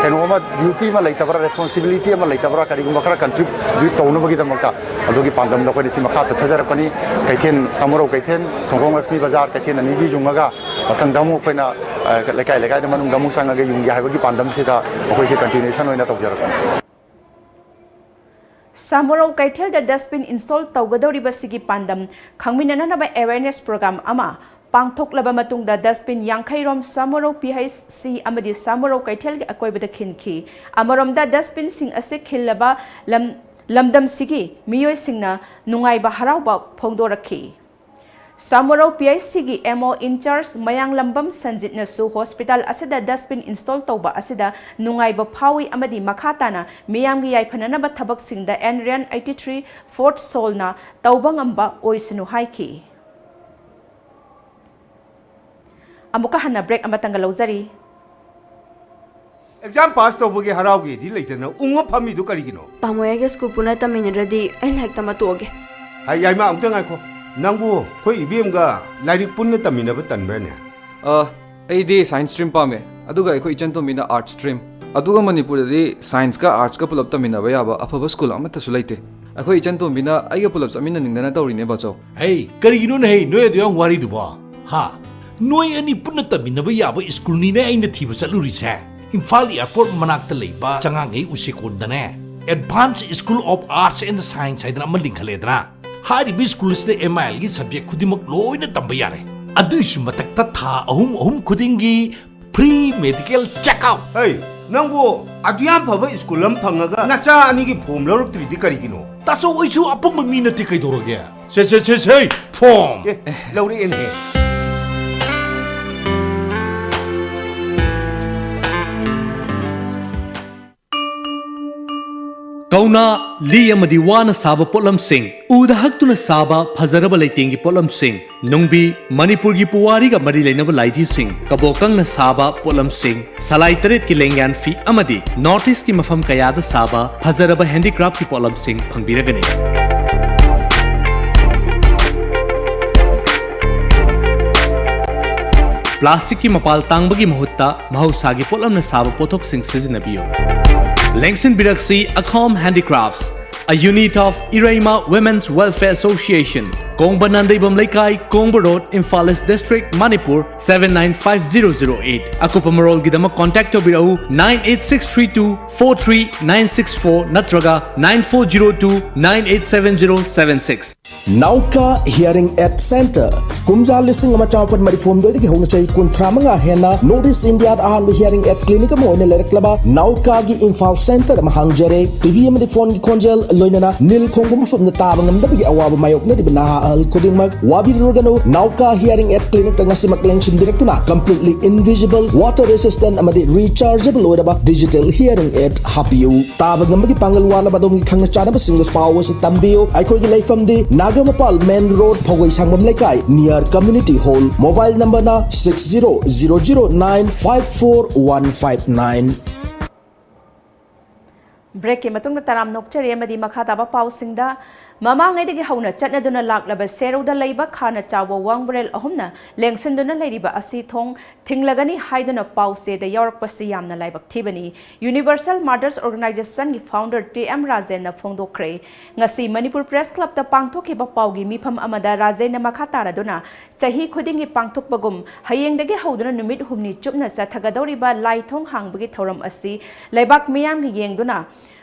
ꯀꯩꯅꯣ ꯑꯃ, duty ꯑꯃ ꯂꯩꯇꯕ꯭ꯔꯥ, responsibility ꯑꯃ ꯂꯩꯇꯕ꯭ꯔꯥ, ꯀꯔꯤꯒꯨꯝꯕ ꯈꯔ contribute ꯇꯧꯅꯕꯒꯤꯗꯃꯛꯇ, ꯑꯗꯨꯒꯤ ꯄꯥꯟꯗꯝꯗ ꯑꯩꯈꯣꯏꯅ ꯁꯤ ꯃꯈꯥ ꯆꯠꯊꯖꯔꯛꯄꯅꯤ꯫ ꯀꯩꯊꯦꯜ, ꯁꯥꯃꯨꯔꯧ ꯀꯩꯊꯦꯜ, ꯊꯣꯡꯈꯣꯡ ꯂꯛꯁꯃꯤ ꯕꯖꯥꯔ, ꯀꯩꯊꯦꯜ ꯑꯅꯤꯁꯤ ꯌꯨꯡꯉꯒ ꯃꯊꯪꯗ ꯑꯃꯨꯛ ꯑꯩꯈꯣꯏꯅ, ꯑ, ꯂꯩꯀꯥꯏ ꯂꯩꯀꯥꯏꯗ ꯃꯅꯨꯡꯗ ꯑꯃꯨꯛ ꯆꯪꯉꯒ ꯌꯨꯡꯒꯦ ꯍꯥꯏꯕꯒꯤ ꯄꯥꯟꯗꯝꯁꯤꯗ ꯑꯩꯈꯣꯏꯁꯦ continuation ꯑꯣꯏꯅ ꯇꯧꯖꯔꯛꯄꯅꯤ꯫ ꯁꯥꯃꯨꯔꯧ ꯀꯩꯊꯦꯜꯗ dustbin install ꯇꯧꯒꯗꯧꯔꯤꯕꯁꯤꯒꯤ ꯄꯥꯟꯗꯝ ꯈꯪꯃꯤꯟꯅꯅꯕ awareness program ꯑꯃ ꯄꯥꯡꯊꯣꯛꯂꯕ ꯃꯇꯨꯡꯗ dustbin ꯌꯥꯡꯈꯩ ꯔꯣꯝ ꯁꯥꯃꯨꯔꯧ P H C ꯑꯃꯗꯤ ꯁꯥꯃꯨꯔꯧ ꯀꯩꯊꯦꯜꯒꯤ ꯑꯀꯣꯏꯕꯗ ꯈꯤꯟꯈꯤ꯫ ꯑꯃꯔꯣꯝꯗ dustbinꯁꯤꯡ ꯑꯁꯤ ꯈꯤꯜꯂꯕ ꯂꯝ-, ꯂꯝꯗꯝꯁꯤꯒꯤ ꯃꯤꯑꯣꯏꯁꯤꯡꯅ ꯅꯨꯡꯉꯥꯏꯕ ꯍꯔꯥꯎꯕ ꯐꯣꯡꯗꯣꯔꯛꯈꯤ꯫ ꯁꯥꯃꯨꯔꯧ P H Cꯒꯤ M O in charge Mayanglambam ꯁꯟꯖꯤꯠꯅꯁꯨ hospital ꯑꯁꯤꯗ dustbin install ꯇꯧꯕ ꯑꯁꯤꯗ ꯅꯨꯡꯉꯥꯏꯕ ꯐꯥꯎꯏ ꯑꯃꯗꯤ ꯃꯈꯥ ꯇꯥꯅ ꯃꯤꯌꯥꯝꯒꯤ ꯌꯥꯏꯐꯅꯅꯕ ꯊꯕꯛꯁꯤꯡꯗ N R N eighty three Fourth Solꯅ ꯇꯧꯕ ꯉꯝꯕ ꯑꯣꯏꯁꯅꯨ ꯍꯥꯏꯈꯤ꯫ ꯑꯃꯨꯛꯀ ꯍꯟꯅ break ꯑꯃꯇꯪꯒ ꯂꯧꯖꯔꯤ꯫ Exam pass ꯇꯧꯕꯒꯤ ꯍꯔꯥꯎꯒꯦꯗꯤ ꯂꯩꯇꯅ ꯎꯪꯉ ꯐꯝꯃꯤꯗꯨ ꯀꯔꯤꯒꯤꯅꯣ? ꯇꯥꯃꯣ, ꯑꯩꯒ ꯁ꯭ꯀꯨꯜ ꯄꯨꯟꯅ ꯇꯝꯃꯤꯟꯅꯗ꯭ꯔꯗꯤ ꯑꯩ ꯂꯥꯏꯔꯤꯛ ꯇꯝꯕ ꯇꯣꯛꯑꯒꯦ꯫ ꯍꯥꯏ, ꯌꯥꯏꯃ, ꯑꯃꯨꯛꯇ ꯉꯥꯏꯈꯣ꯫ ꯅꯪꯕꯨ ꯑꯩꯈꯣꯏ ꯏꯕꯦꯝꯒ ꯂꯥꯏꯔꯤꯛ ꯄꯨꯟꯅ ꯇꯝꯃꯤꯟꯅꯕ ꯇꯟꯕ꯭ꯔꯅꯦ? ꯑ, ꯑꯩꯗꯤ ꯁꯥꯏꯟꯁ ꯁ꯭ꯇ꯭ꯔꯤꯝ ꯄꯥꯝꯃꯦ, ꯑꯗꯨꯒ ꯑꯩꯈꯣꯏ ꯏꯆꯟ ꯇꯣꯝꯕꯤꯅ ꯑꯥꯔꯠꯁ ꯁ꯭ꯇ꯭ꯔꯤꯝ꯫ ꯑꯗꯨꯒ ꯃꯅꯤꯄꯨꯔꯗꯗꯤ ꯁꯥꯏꯟꯁꯀ ꯑꯥꯔꯠꯁꯀ ꯄꯨꯂꯞ ꯇꯝꯃꯤꯟꯅꯕ ꯌꯥꯕ ꯑꯐꯕ ꯁ꯭ꯀꯨꯜ ꯑꯃꯠꯇꯁꯨ ꯂꯩꯇꯦ꯫ ꯑꯩꯈꯣꯏ ꯏꯆꯟ ꯇꯣꯝꯕꯤꯅ ꯑꯩꯒ ꯄꯨꯂꯞ ꯆꯠꯃꯤꯟꯅꯅꯤꯡꯗꯅ ꯇꯧꯔꯤꯅꯦ, ꯕꯥꯆꯧ꯫ ꯍꯩ, ꯀꯔꯤꯒꯤꯅꯣꯅꯦ ꯍꯩ, ꯅꯣꯏ ꯑꯗꯨ ꯌꯥꯝ ꯋꯥꯔꯤꯗꯨꯕꯣ? ꯍꯥ? ꯅꯣꯏ ꯑꯅꯤ ꯄꯨꯟꯅ ꯇꯝꯃꯤꯟꯅꯕ ꯌꯥꯕ ꯁ꯭ꯀꯨꯜꯅꯤꯅꯦ ꯑꯩꯅ ꯊꯤꯕ ꯆꯠꯂꯨꯔꯤꯁꯦ꯫ ꯏꯝꯐꯥꯜ ꯑꯦꯌꯔꯄꯣꯔꯠ ꯃꯅꯥꯛꯇ ꯂꯩꯕ ꯆꯉꯥꯡꯒꯩ ꯎꯆꯦꯀꯣꯟꯗꯅꯦ, Advanced School of Arts and Science ꯍꯥꯏꯗꯅ ꯑꯃ ꯂꯤꯡꯈꯠꯂꯦꯗꯅ꯫ ꯍꯥꯏꯔꯤꯕ ꯁ꯭ꯀꯨꯜ ꯑꯁꯤꯗ ꯑꯦꯝ ꯑꯥꯏ ꯑꯦꯜꯒꯤ ꯁꯕꯖꯦꯛ ꯈꯨꯗꯤꯡꯃꯛ ꯂꯣꯏꯅ ꯇꯝꯕ ꯌꯥꯔꯦ꯫ ꯑꯗꯨꯒꯤꯁꯨ ꯃꯊꯛꯇ ꯊꯥ ꯑꯍꯨꯝ ꯑꯍꯨꯝ ꯈꯨꯗꯤꯡꯒꯤ free medical check up꯫ ꯍꯩ, ꯅꯪꯕꯨ ꯑꯗꯨ ꯌꯥꯝ ꯐꯕ ꯁ꯭ꯀꯨꯜ ꯑꯃ ꯐꯪꯉꯒ ꯅꯆꯥ ꯑꯅꯤꯒꯤ ꯐꯣꯝ ꯂꯧꯔꯛꯇ꯭ꯔꯤꯗꯤ ꯀꯔꯤꯒꯤꯅꯣ? ꯇꯥꯆꯧ, ꯑꯩꯁꯨ ꯑꯄꯪꯕ ꯃꯤ ꯅꯠꯇꯦ, ꯀꯩꯗꯧꯔꯒꯦ? ꯁꯦ, ꯁꯦ, ꯁꯦ, ꯁꯦ, ꯐꯣꯝ! ꯑꯦ, ꯂꯧꯔꯛꯑꯦꯅꯦꯍꯦ꯫ ꯀꯧꯅꯥ, ꯂꯤ ꯑꯃꯗꯤ ꯋꯥꯅ ꯁꯥꯕ ꯄꯣꯠꯂꯝꯁꯤꯡ, ꯎꯗ ꯍꯛꯇꯨꯅ ꯁꯥꯕ ꯐꯖꯔꯕ ꯂꯩꯇꯦꯡꯒꯤ ꯄꯣꯠꯂꯝꯁꯤꯡ, ꯅꯨꯡꯕꯤ, ꯃꯅꯤꯄꯨꯔꯒꯤ ꯄꯨꯋꯥꯔꯤꯒ ꯃꯔꯤ ꯂꯩꯅꯕ ꯂꯥꯏꯙꯤꯁꯤꯡ, ꯀꯕꯣꯀꯪꯅ ꯁꯥꯕ ꯄꯣꯠꯂꯝꯁꯤꯡ, ꯁꯂꯥꯏ ꯇꯔꯦꯠꯀꯤ ꯂꯦꯡꯌꯥꯟ ꯐꯤ ꯑꯃꯗꯤ ꯅꯣꯔꯠ ꯏꯁꯀꯤ ꯃꯐꯝ ꯀꯌꯥꯗ ꯁꯥꯕ ꯐꯖꯔꯕ ꯍꯦꯟꯗꯤꯀ꯭ꯔꯥꯐꯀꯤ ꯄꯣꯠꯂꯝꯁꯤꯡ ꯐꯪꯕꯤꯔꯒꯅꯤ꯫ ꯄ꯭ꯂꯥꯁꯇꯤꯛꯀꯤ ꯃꯄꯥꯜ ꯇꯥꯡꯕꯒꯤ ꯃꯍꯨꯠꯇ ꯃꯍꯧꯁꯥꯒꯤ ꯄꯣꯠꯂꯝꯅ ꯁꯥꯕ ꯄꯣꯠꯊꯣꯛꯁꯤꯡ ꯁꯤꯖꯤꯟꯅꯕꯤꯌꯨ꯫ ꯂꯦꯡꯁꯤꯟꯕꯤꯔꯛꯁꯤ Akhom Handicrafts, a unit of Ireima Women's Welfare Association, Kongba ꯅꯥꯟꯗꯩꯕꯝ ꯂꯩꯀꯥꯏ, Kongba road, Imphal east district, Manipur, seven nine five zero zero eight꯫ ꯑꯀꯨꯞꯄ ꯃꯔꯣꯜꯒꯤꯗꯃꯛ contact ꯇꯧꯕꯤꯔꯛꯎ nine eight six three two four three nine six four ꯅꯠꯇ꯭ꯔꯒ nine four zero two nine eight seven zero seven six꯫ ꯅꯥꯎꯀꯥ hearing ꯑꯦꯗ centre. ꯀꯨꯝꯖꯥ ꯂꯤꯁꯤꯡ ꯑꯃ ꯆꯥꯃꯥꯄꯟ ꯃꯔꯤꯐꯨ ꯍꯨꯝꯗꯣꯏꯗꯒꯤ ꯍꯧꯅ ꯆꯍꯤ ꯀꯨꯟꯊ꯭ꯔꯥ ꯃꯉꯥ ꯍꯦꯟꯅ ꯅꯣꯔꯠ ꯏꯁ ꯏꯟꯗꯤꯌꯥꯗ ꯑꯍꯥꯟꯕ ꯍꯤꯌꯔꯤꯡ ꯑꯦꯗ ꯀ꯭ꯂꯤꯅꯤꯛ ꯑꯃ ꯑꯣꯏꯅ ꯂꯩꯔꯛꯂꯕ ꯅꯥꯎꯀꯥꯒꯤ ꯏꯝꯐꯥꯜ ꯁꯦꯟꯇꯔ ꯑꯃ ꯍꯥꯡꯖꯔꯦ꯫ ꯇꯤꯚꯤ ꯑꯃꯗꯤ ꯐꯣꯟꯒꯤ ꯈꯣꯟꯖꯦꯜ, ꯂꯣꯏꯅꯅ ꯅꯤꯜ ꯈꯣꯡꯕ ꯃꯐꯝꯗ ꯇꯥꯕ ꯉꯝꯗꯕꯒꯤ ꯑꯋꯥꯕ ꯃꯥꯌꯣꯛꯅꯔꯤꯕ ꯅꯍꯥ ꯑꯍꯜ ꯈꯨꯗꯤꯡꯃꯛ ꯋꯥꯕꯤꯔꯨꯔꯒꯅꯨ꯫ ꯅꯥꯎꯀꯥ ꯍꯤꯌꯔꯤꯡ ꯑꯦꯗ ꯀ꯭ꯂꯤꯅꯤꯛꯇ ꯉꯁꯤꯃꯛ ꯂꯦꯡꯁꯤꯟꯕꯤꯔꯛꯇꯨꯅ completely invisible, water resistant ꯑꯃꯗꯤ rechargeable ꯑꯣꯏꯔꯕ digital hearing aid ꯍꯥꯞꯄꯤꯌꯨ꯫ ꯇꯥꯕ ꯉꯝꯕꯒꯤ ꯄꯥꯡꯒꯜ ꯋꯥꯠꯂꯕ ꯑꯗꯣꯝꯒꯤ ꯈꯪꯅ ꯆꯥꯟꯅꯕꯁꯤꯡꯗꯁꯨ ꯄꯥꯎ ꯑꯁꯤ ꯇꯝꯕꯤꯌꯨ꯫ ꯑꯩꯈꯣꯏꯒꯤ ꯂꯩꯐꯝꯗꯤ ꯅꯥꯒꯥꯃꯄꯥꯜ ꯃꯦꯟ ꯔꯣꯗ, ꯐꯧꯒꯩ ꯁꯥꯡꯕꯝ ꯂꯩꯀꯥꯏ, near community hall꯫ Mobile number ꯅ six zero zero zero nine five four one five nine꯫ ꯕ꯭ꯔꯦꯛꯀꯤ ꯃꯇꯨꯡꯗ ꯇꯔꯥꯝ ꯅꯣꯛꯆꯔꯤ ꯑꯃꯗꯤ ꯃꯈꯥ ꯇꯥꯕ ꯄꯥꯎꯁꯤꯡꯗ, ꯃꯃꯥꯡꯉꯩꯗꯒꯤ ꯍꯧꯅ ꯆꯠꯅꯗꯨꯅ ꯂꯥꯛꯂꯕ ꯁꯦꯔꯧꯗ ꯂꯩꯕ ꯈꯥꯅ ꯆꯥꯎꯕ ꯋꯥꯡꯕ꯭ꯔꯦꯜ ꯑꯍꯨꯝꯅ ꯂꯦꯡꯁꯤꯟꯗꯨꯅ ꯂꯩꯔꯤꯕ ꯑꯁꯤ ꯊꯣꯡ ꯊꯤꯡꯂꯒꯅꯤ ꯍꯥꯏꯗꯨꯅ ꯄꯥꯎꯆꯦꯗ ꯌꯥꯎꯔꯛꯄꯁꯤ ꯌꯥꯝꯅ ꯂꯥꯏꯕꯛ ꯊꯤꯕꯅꯤ꯫ ꯌꯨꯅꯤꯚꯔꯁꯦꯜ ꯃꯥꯔꯇꯔꯁ ꯑꯣꯔꯒꯅꯥꯏꯖꯦꯁꯟꯒꯤ ꯐꯥꯎꯟꯗꯔ ꯇꯤ ꯑꯦꯝ ꯔꯥꯖꯦꯟꯅ ꯐꯣꯡꯗꯣꯛꯈ꯭ꯔꯦ꯫ ꯉꯁꯤ ꯃꯅꯤꯄꯨꯔ ꯄ꯭ꯔꯦꯁ ꯀ꯭ꯂꯕꯇ ꯄꯥꯡꯊꯣꯛꯈꯤꯕ ꯄꯥꯎꯒꯤ ꯃꯤꯐꯝ ꯑꯃꯗ ꯔꯥꯖꯦꯟꯅ ꯃꯈꯥ ꯇꯥꯔꯗꯨꯅ, ꯆꯍꯤ ꯈꯨꯗꯤꯡꯒꯤ ꯄꯥꯡꯊꯣꯛꯄꯒꯨꯝ ꯍꯌꯦꯡꯗꯒꯤ ꯍꯧꯗꯨꯅ ꯅꯨꯃꯤꯠ ꯍꯨꯝꯅꯤ ꯆꯨꯞꯅ ꯆꯠꯊꯒꯗꯧꯔꯤꯕ ꯂꯥꯏ ꯊꯣꯡ ꯍꯥꯡꯕꯒꯤ ꯊꯧꯔꯝ ꯑꯁꯤ ꯂꯩꯕꯥꯛ ꯃꯤꯌꯥꯝꯒꯤ ꯌꯦꯡꯗꯨꯅ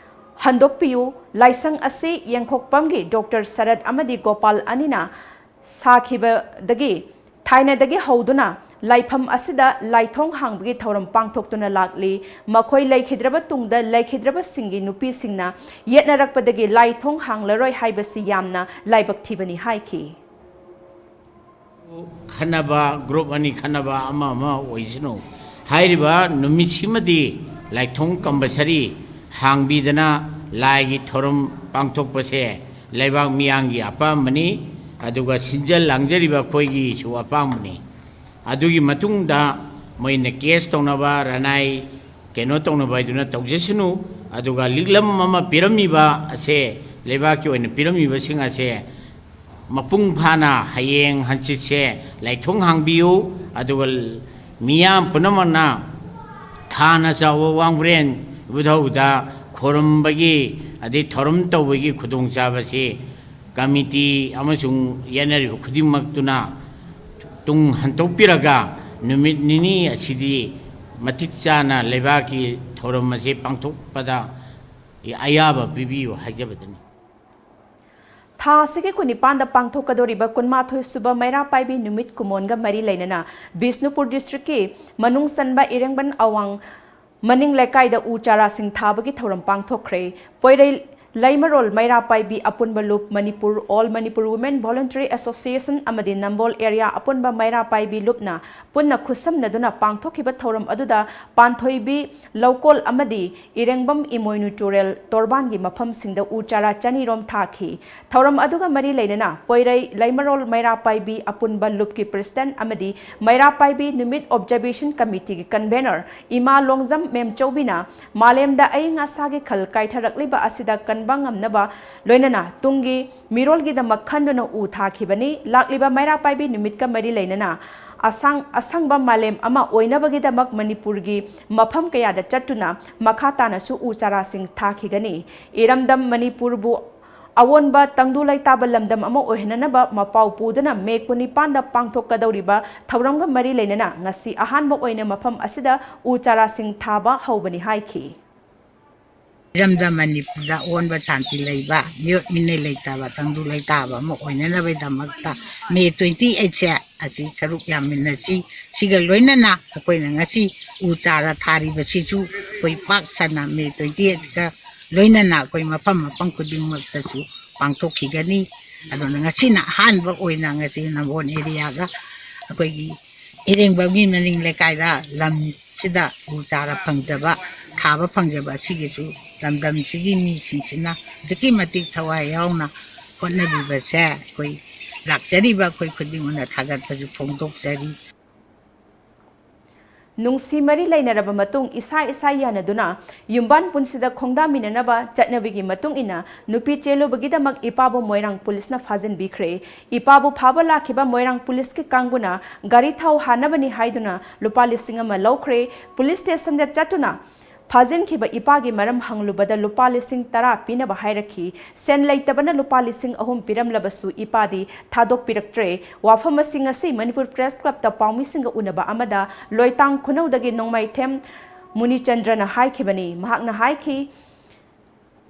ꯍꯟꯗꯣꯛꯄꯤꯌꯨ꯫ ꯂꯥꯏꯁꯪ ꯑꯁꯤ ꯌꯦꯡꯈꯣꯛꯄꯝꯒꯤ ꯗꯣꯛꯇꯔ ꯁꯔꯠ ꯑꯃꯗꯤ ꯒꯣꯄꯥꯜ ꯑꯅꯤꯅ ꯁꯥꯈꯤꯕꯗꯒꯤ, ꯊꯥꯏꯅꯗꯒꯤ ꯍꯧꯗꯨꯅ ꯂꯥꯏꯐꯝ ꯑꯁꯤꯗ ꯂꯥꯏꯊꯣꯡ ꯍꯥꯡꯕꯒꯤ ꯊꯧꯔꯝ ꯄꯥꯡꯊꯣꯛꯇꯨꯅ ꯂꯥꯛꯂꯤ꯫ ꯃꯈꯣꯏ ꯂꯩꯈꯤꯗ꯭ꯔꯕ ꯇꯨꯡꯗ ꯂꯩꯈꯤꯗ꯭ꯔꯕꯁꯤꯡꯒꯤ ꯅꯨꯄꯤꯁꯤꯡꯅ ꯌꯦꯠꯅꯔꯛꯄꯗꯒꯤ ꯂꯥꯏꯊꯣꯡ ꯍꯥꯡꯂꯔꯣꯏ ꯍꯥꯏꯕꯁꯤ ꯌꯥꯝꯅ ꯂꯥꯏꯕꯛ ꯊꯤꯕꯅꯤ ꯍꯥꯏꯈꯤ꯫ ꯈꯟꯅꯕ, ꯒ꯭ꯔꯨꯞ ꯑꯅꯤ ꯈꯟꯅꯕ, ꯑꯃ ꯑꯃ ꯑꯣꯏꯁꯅꯨ꯫ ꯍꯥꯏꯔꯤꯕ ꯅꯨꯃꯤꯠꯁꯤꯃꯗꯤ ꯂꯥꯏꯊꯣꯡ ꯀꯝꯄꯜꯁꯔꯤ ꯍꯥꯡꯕꯤꯗꯅ ꯂꯥꯏꯒꯤ ꯊꯧꯔꯝ ꯄꯥꯡꯊꯣꯛꯄꯁꯦ ꯂꯩꯕꯥꯛ ꯃꯤꯌꯥꯝꯒꯤ ꯑꯄꯥꯝꯕꯅꯤ, ꯑꯗꯨꯒ ꯁꯤꯟꯖ ꯂꯥꯡꯖꯔꯤꯕ ꯑꯩꯈꯣꯏꯒꯤꯁꯨ ꯑꯄꯥꯝꯕꯅꯤ꯫ ꯑꯗꯨꯒꯤ ꯃꯇꯨꯡꯗ ꯃꯣꯏꯅ ꯀꯦꯁ ꯇꯧꯅꯕ, ꯔꯅꯥꯏ ꯀꯩꯅꯣ ꯇꯧꯅꯕ ꯍꯥꯏꯗꯨꯅ ꯇꯧꯖꯁꯅꯨ꯫ ꯑꯗꯨꯒ ꯂꯤꯛꯂꯝ ꯑꯃ ꯄꯤꯔꯝꯃꯤꯕ ꯑꯁꯦ, ꯂꯩꯕꯥꯛꯀꯤ ꯑꯣꯏꯅ ꯄꯤꯔꯝꯃꯤꯕꯁꯤꯡ ꯑꯁꯦ ꯃꯄꯨꯡ ꯐꯥꯅ ꯍꯌꯦꯡ ꯍꯪꯆꯤꯠꯁꯦ ꯂꯥꯏꯊꯣꯡ ꯍꯥꯡꯕꯤꯌꯨ꯫ ꯑꯗꯨꯒ ꯃꯤꯌꯥꯝ ꯄꯨꯝꯅꯃꯛꯅ ꯈꯥꯅ ꯆꯥꯎꯕ ꯋꯥꯡꯕ꯭ꯔꯦꯟ ꯏꯕꯨꯙꯧꯗ ꯈꯣꯏꯔꯝꯕꯒꯤ ꯑꯗꯩ ꯊꯧꯔꯝ ꯇꯧꯕꯒꯤ ꯈꯨꯗꯣꯡꯆꯥꯕꯁꯤ ꯀꯃꯤꯇꯤ ꯑꯃꯁꯨꯡ ꯌꯦꯠꯅꯔꯤꯕ ꯈꯨꯗꯤꯡꯃꯛꯇꯨꯅ ꯇꯨꯡ ꯍꯟꯗꯣꯛꯄꯤꯔꯒ ꯅꯨꯃꯤꯠ ꯅꯤꯅꯤ ꯑꯁꯤꯗꯤ ꯃꯇꯤꯛ ꯆꯥꯅ ꯂꯩꯕꯥꯛꯀꯤ ꯊꯧꯔꯝ ꯑꯁꯤ ꯄꯥꯡꯊꯣꯛꯄꯗ ꯑꯌꯥꯕ ꯄꯤꯕꯤꯌꯨ ꯍꯥꯏꯖꯕꯗꯨꯅꯤ꯫ ꯊꯥ ꯑꯁꯤꯒꯤ ꯀꯨꯟꯅꯤꯄꯥꯟꯗ ꯄꯥꯡꯊꯣꯛꯀꯗꯧꯔꯤꯕ ꯀꯨꯟꯃꯥꯊꯣꯏ ꯁꯨꯕ ꯃꯩꯔꯥ ꯄꯥꯏꯕꯤ ꯅꯨꯃꯤꯠ ꯀꯨꯃꯣꯟꯒ ꯃꯔꯤ ꯂꯩꯅꯅ ꯕꯤꯁꯅꯨꯄꯨꯔ ꯗꯤꯁꯇ꯭ꯔꯤꯛꯀꯤ ꯃꯅꯨꯡ ꯆꯟꯕ ꯏꯔꯦꯡꯕꯟ ꯑꯋꯥꯡ ꯃꯅꯤꯡ ꯂꯩꯀꯥꯏꯗ ꯎ ꯆꯥꯔꯥꯁꯤꯡ ꯊꯥꯕꯒꯤ ꯊꯧꯔꯝ ꯄꯥꯡꯊꯣꯛꯈ꯭ꯔꯦ꯫ ꯄꯣꯏꯔꯩ ꯂꯩꯃꯔꯣꯜ ꯃꯩꯔꯥ ꯄꯥꯏꯕꯤ ꯑꯄꯨꯟꯕ ꯂꯨꯞ, Manipur, All Manipur Women Voluntary Association ꯑꯃꯗꯤ ꯅꯝꯕꯣꯜ ꯑꯦꯔꯤꯌꯥ ꯑꯄꯨꯟꯕ ꯃꯩꯔꯥ ꯄꯥꯏꯕꯤ ꯂꯨꯞꯅ ꯄꯨꯟꯅ ꯈꯨꯠꯁꯝꯅꯗꯨꯅ ꯄꯥꯡꯊꯣꯛꯈꯤꯕ ꯊꯧꯔꯝ ꯑꯗꯨꯗ ꯄꯥꯟꯊꯣꯏꯕꯤ ꯂꯧꯀꯣꯜ ꯑꯃꯗꯤ ꯏꯔꯦꯡꯕꯝ ꯏꯃꯣꯏꯅꯨ ꯇꯨꯔꯦꯜ ꯇꯣꯔꯕꯥꯟꯒꯤ ꯃꯐꯝꯁꯤꯡꯗ ꯎ ꯆꯥꯔꯥ ꯆꯅꯤ ꯔꯣꯝ ꯊꯥꯈꯤ꯫ ꯊꯧꯔꯝ ꯑꯗꯨꯒ ꯃꯔꯤ ꯂꯩꯅꯅ ꯄꯣꯏꯔꯩ ꯂꯩꯃꯔꯣꯜ ꯃꯩꯔꯥ ꯄꯥꯏꯕꯤ ꯑꯄꯨꯟꯕ ꯂꯨꯞꯀꯤ ꯄ꯭ꯔꯦꯁꯤꯗꯦꯟꯠ ꯑꯃꯗꯤ ꯃꯩꯔꯥ ꯄꯥꯏꯕꯤ ꯅꯨꯃꯤꯠ ꯑꯣꯕꯖꯔꯕꯦꯁꯟ ꯀꯃꯤꯇꯤꯒꯤ ꯀꯟꯚꯦꯅꯔ ꯏꯃꯥ ꯂꯣꯡꯖꯝ ꯃꯦꯝꯆꯧꯕꯤꯅ ꯃꯥꯂꯦꯝꯗ ꯑꯏꯪ ꯑꯁꯥꯒꯤ ꯈꯜ ꯀꯥꯏꯊꯔꯛꯂꯤꯕ ꯑꯁꯤꯗ ꯀꯟꯕ ꯉꯝꯅꯕ ꯂꯣꯏꯅꯅ ꯇꯨꯡꯒꯤ ꯃꯤꯔꯣꯜꯒꯤꯗꯃꯛ ꯈꯟꯗꯨꯅ ꯎ ꯊꯥꯈꯤꯕꯅꯤ꯫ ꯂꯥꯛꯂꯤꯕ ꯃꯩꯔꯥ ꯄꯥꯏꯕꯤ ꯅꯨꯃꯤꯠꯀ ꯃꯔꯤ ꯂꯩꯅꯅ ꯑꯁꯥꯡ-, ꯑꯁꯪꯕ ꯃꯥꯂꯦꯝ ꯑꯃ ꯑꯣꯏꯅꯕꯒꯤꯗꯃꯛ ꯃꯅꯤꯄꯨꯔꯒꯤ ꯃꯐꯝ ꯀꯌꯥꯗ ꯆꯠꯇꯨꯅ ꯃꯈꯥ ꯇꯥꯅꯁꯨ ꯎ ꯆꯥꯔꯥꯁꯤꯡ ꯊꯥꯈꯤꯒꯅꯤ꯫ ꯏꯔꯝꯗꯝ ꯃꯅꯤꯄꯨꯔꯕꯨ ꯑꯑꯣꯟꯕ ꯇꯪꯗꯨ ꯂꯩꯇꯥꯕ ꯂꯝꯗꯝ ꯑꯃ ꯑꯣꯏꯍꯟꯅꯅꯕ ꯃꯄꯥꯎ ꯄꯨꯗꯨꯅ ꯃꯦ ꯀꯨꯟꯅꯤꯄꯥꯟꯗ ꯄꯥꯡꯊꯣꯛꯀꯗꯧꯔꯤꯕ ꯊꯧꯔꯝꯒ ꯃꯔꯤ ꯂꯩꯅꯅ ꯉꯁꯤ ꯑꯍꯥꯟꯕ ꯑꯣꯏꯅ ꯃꯐꯝ ꯑꯁꯤꯗ ꯎ ꯆꯥꯔꯥꯁꯤꯡ ꯊꯥꯕ ꯍꯧꯕꯅꯤ ꯍꯥꯏꯈꯤ꯫ ꯏꯔꯝꯗꯝ ꯃꯅꯤꯄꯨꯔꯗ ꯑꯑꯣꯟꯕ ꯁꯥꯟꯇꯤ ꯂꯩꯕ, ꯃꯤꯑꯣꯠ ꯃꯤꯅꯩ ꯂꯩꯇꯕ, ꯇꯪꯗꯨ ꯂꯩꯇꯥꯕ ꯑꯃ ꯑꯣꯏꯅꯅꯕꯒꯤꯗꯃꯛꯇ ꯃꯦ ꯇ꯭ꯋꯦꯟꯇꯤ ꯑꯩꯠꯁꯦ ꯑꯁꯤ ꯁꯔꯨꯛ ꯌꯥꯃꯤꯟꯅꯁꯤ꯫ ꯁꯤꯒ ꯂꯣꯏꯅꯅ ꯑꯩꯈꯣꯏꯅ ꯉꯁꯤ ꯎ ꯆꯥꯔꯥ ꯊꯥꯔꯤꯕꯁꯤꯁꯨ ꯑꯩꯈꯣꯏ ꯄꯥꯛ ꯁꯟꯅ ꯃꯦ ꯇ꯭ꯋꯦꯟꯇꯤ ꯑꯩꯠꯀ ꯂꯣꯏꯅꯅ ꯑꯩꯈꯣꯏ ꯃꯐꯝ ꯃꯐꯝ ꯈꯨꯗꯤꯡꯃꯛꯇꯁꯨ ꯄꯥꯡꯊꯣꯛꯈꯤꯒꯅꯤ꯫ ꯑꯗꯨꯅ ꯉꯁꯤꯅ ꯑꯍꯥꯟꯕ ꯑꯣꯏꯅ ꯉꯁꯤ ꯅꯝꯕꯣꯜ ꯑꯦꯔꯤꯌꯥꯒ ꯑꯩꯈꯣꯏꯒꯤ ꯏꯔꯦꯡꯕꯝꯒꯤ ꯃꯅꯤꯡ ꯂꯩꯀꯥꯏꯗ ꯂꯝꯁꯤꯗ ꯎ ꯆꯥꯔꯥ ꯐꯪꯖꯕ, ꯊꯥꯕ ꯐꯪꯖꯕ ꯑꯁꯤꯒꯤꯁꯨ ꯂꯝꯗꯝꯁꯤꯒꯤ ꯃꯤꯁꯤꯡꯁꯤꯅ ꯑꯗꯨꯛꯀꯤ ꯃꯇꯤꯛ ꯊꯋꯥꯏ ꯌꯥꯎꯅ ꯍꯣꯠꯅꯕꯤꯕꯁꯦ ꯑꯩꯈꯣꯏ ꯂꯥꯛꯆꯔꯤꯕ ꯑꯩꯈꯣꯏ ꯈꯨꯗꯤꯡꯃꯛꯅ ꯊꯥꯒꯠꯄꯁꯨ ꯐꯣꯡꯗꯣꯛꯆꯔꯤ꯫ ꯅꯨꯡꯁꯤ ꯃꯔꯤ ꯂꯩꯅꯔꯕ ꯃꯇꯨꯡ ꯏꯁꯥ ꯏꯁꯥ ꯌꯥꯅꯗꯨꯅ ꯌꯨꯝꯕꯥꯟ ꯄꯨꯟꯁꯤꯗ ꯈꯣꯡꯗꯥꯃꯤꯟꯅꯅꯕ ꯆꯠꯅꯕꯤꯒꯤ ꯃꯇꯨꯡ ꯏꯟꯅ ꯅꯨꯄꯤ ꯆꯦꯜꯂꯨꯕꯒꯤꯗꯃꯛ ꯏꯄꯥꯕꯨ ꯃꯣꯏꯔꯥꯡ ꯄꯨꯂꯤꯁꯅ ꯐꯥꯖꯤꯟꯕꯤꯈ꯭ꯔꯦ꯫ ꯏꯄꯥꯕꯨ ꯐꯥꯕ ꯂꯥꯛꯈꯤꯕ ꯃꯣꯏꯔꯥꯡ ꯄꯨꯂꯤꯁꯀꯤ ꯀꯥꯡꯕꯨꯅ ꯒꯥꯔꯤ ꯊꯥꯎ ꯍꯥꯟꯅꯕꯅꯤ ꯍꯥꯏꯗꯨꯅ ꯂꯨꯄꯥ ꯂꯤꯁꯤꯡ ꯑꯃ ꯂꯧꯈ꯭ꯔꯦ꯫ ꯄꯨꯂꯤꯁ ꯁ꯭ꯇꯦꯁꯟꯗ ꯆꯠꯇꯨꯅ ꯐꯥꯖꯤꯟꯈꯤꯕ ꯏꯄꯥꯒꯤ ꯃꯔꯝ ꯍꯪꯂꯨꯕꯗ ꯂꯨꯄꯥ ꯂꯤꯁꯤꯡ ꯇꯔꯥ ꯄꯤꯅꯕ ꯍꯥꯏꯔꯛꯈꯤ꯫ ꯁꯦꯟ ꯂꯩꯇꯕꯅ ꯂꯨꯄꯥ ꯂꯤꯁꯤꯡ ꯑꯍꯨꯝ ꯄꯤꯔꯝꯂꯕꯁꯨ ꯏꯄꯥꯗꯤ ꯊꯥꯗꯣꯛꯄꯤꯔꯛꯇ꯭ꯔꯦ꯫ ꯋꯥꯐꯝ ꯑꯁꯤ ꯉꯁꯤ ꯃꯅꯤꯄꯨꯔ ꯄ꯭ꯔꯦꯁ ꯀ꯭ꯂꯕꯇ ꯄꯥꯎꯃꯤꯁꯤꯡꯒ ꯎꯅꯕ ꯑꯃꯗ ꯂꯣꯏꯇꯥꯡ ꯈꯨꯅꯧꯗꯒꯤ ꯅꯣꯡꯃꯥꯏꯊꯦꯝ ꯃꯨꯅꯤꯆꯟꯗ꯭ꯔꯅ ꯍꯥꯏꯈꯤꯕꯅꯤ꯫ ꯃꯍꯥꯛꯅ ꯍꯥꯏꯈꯤ,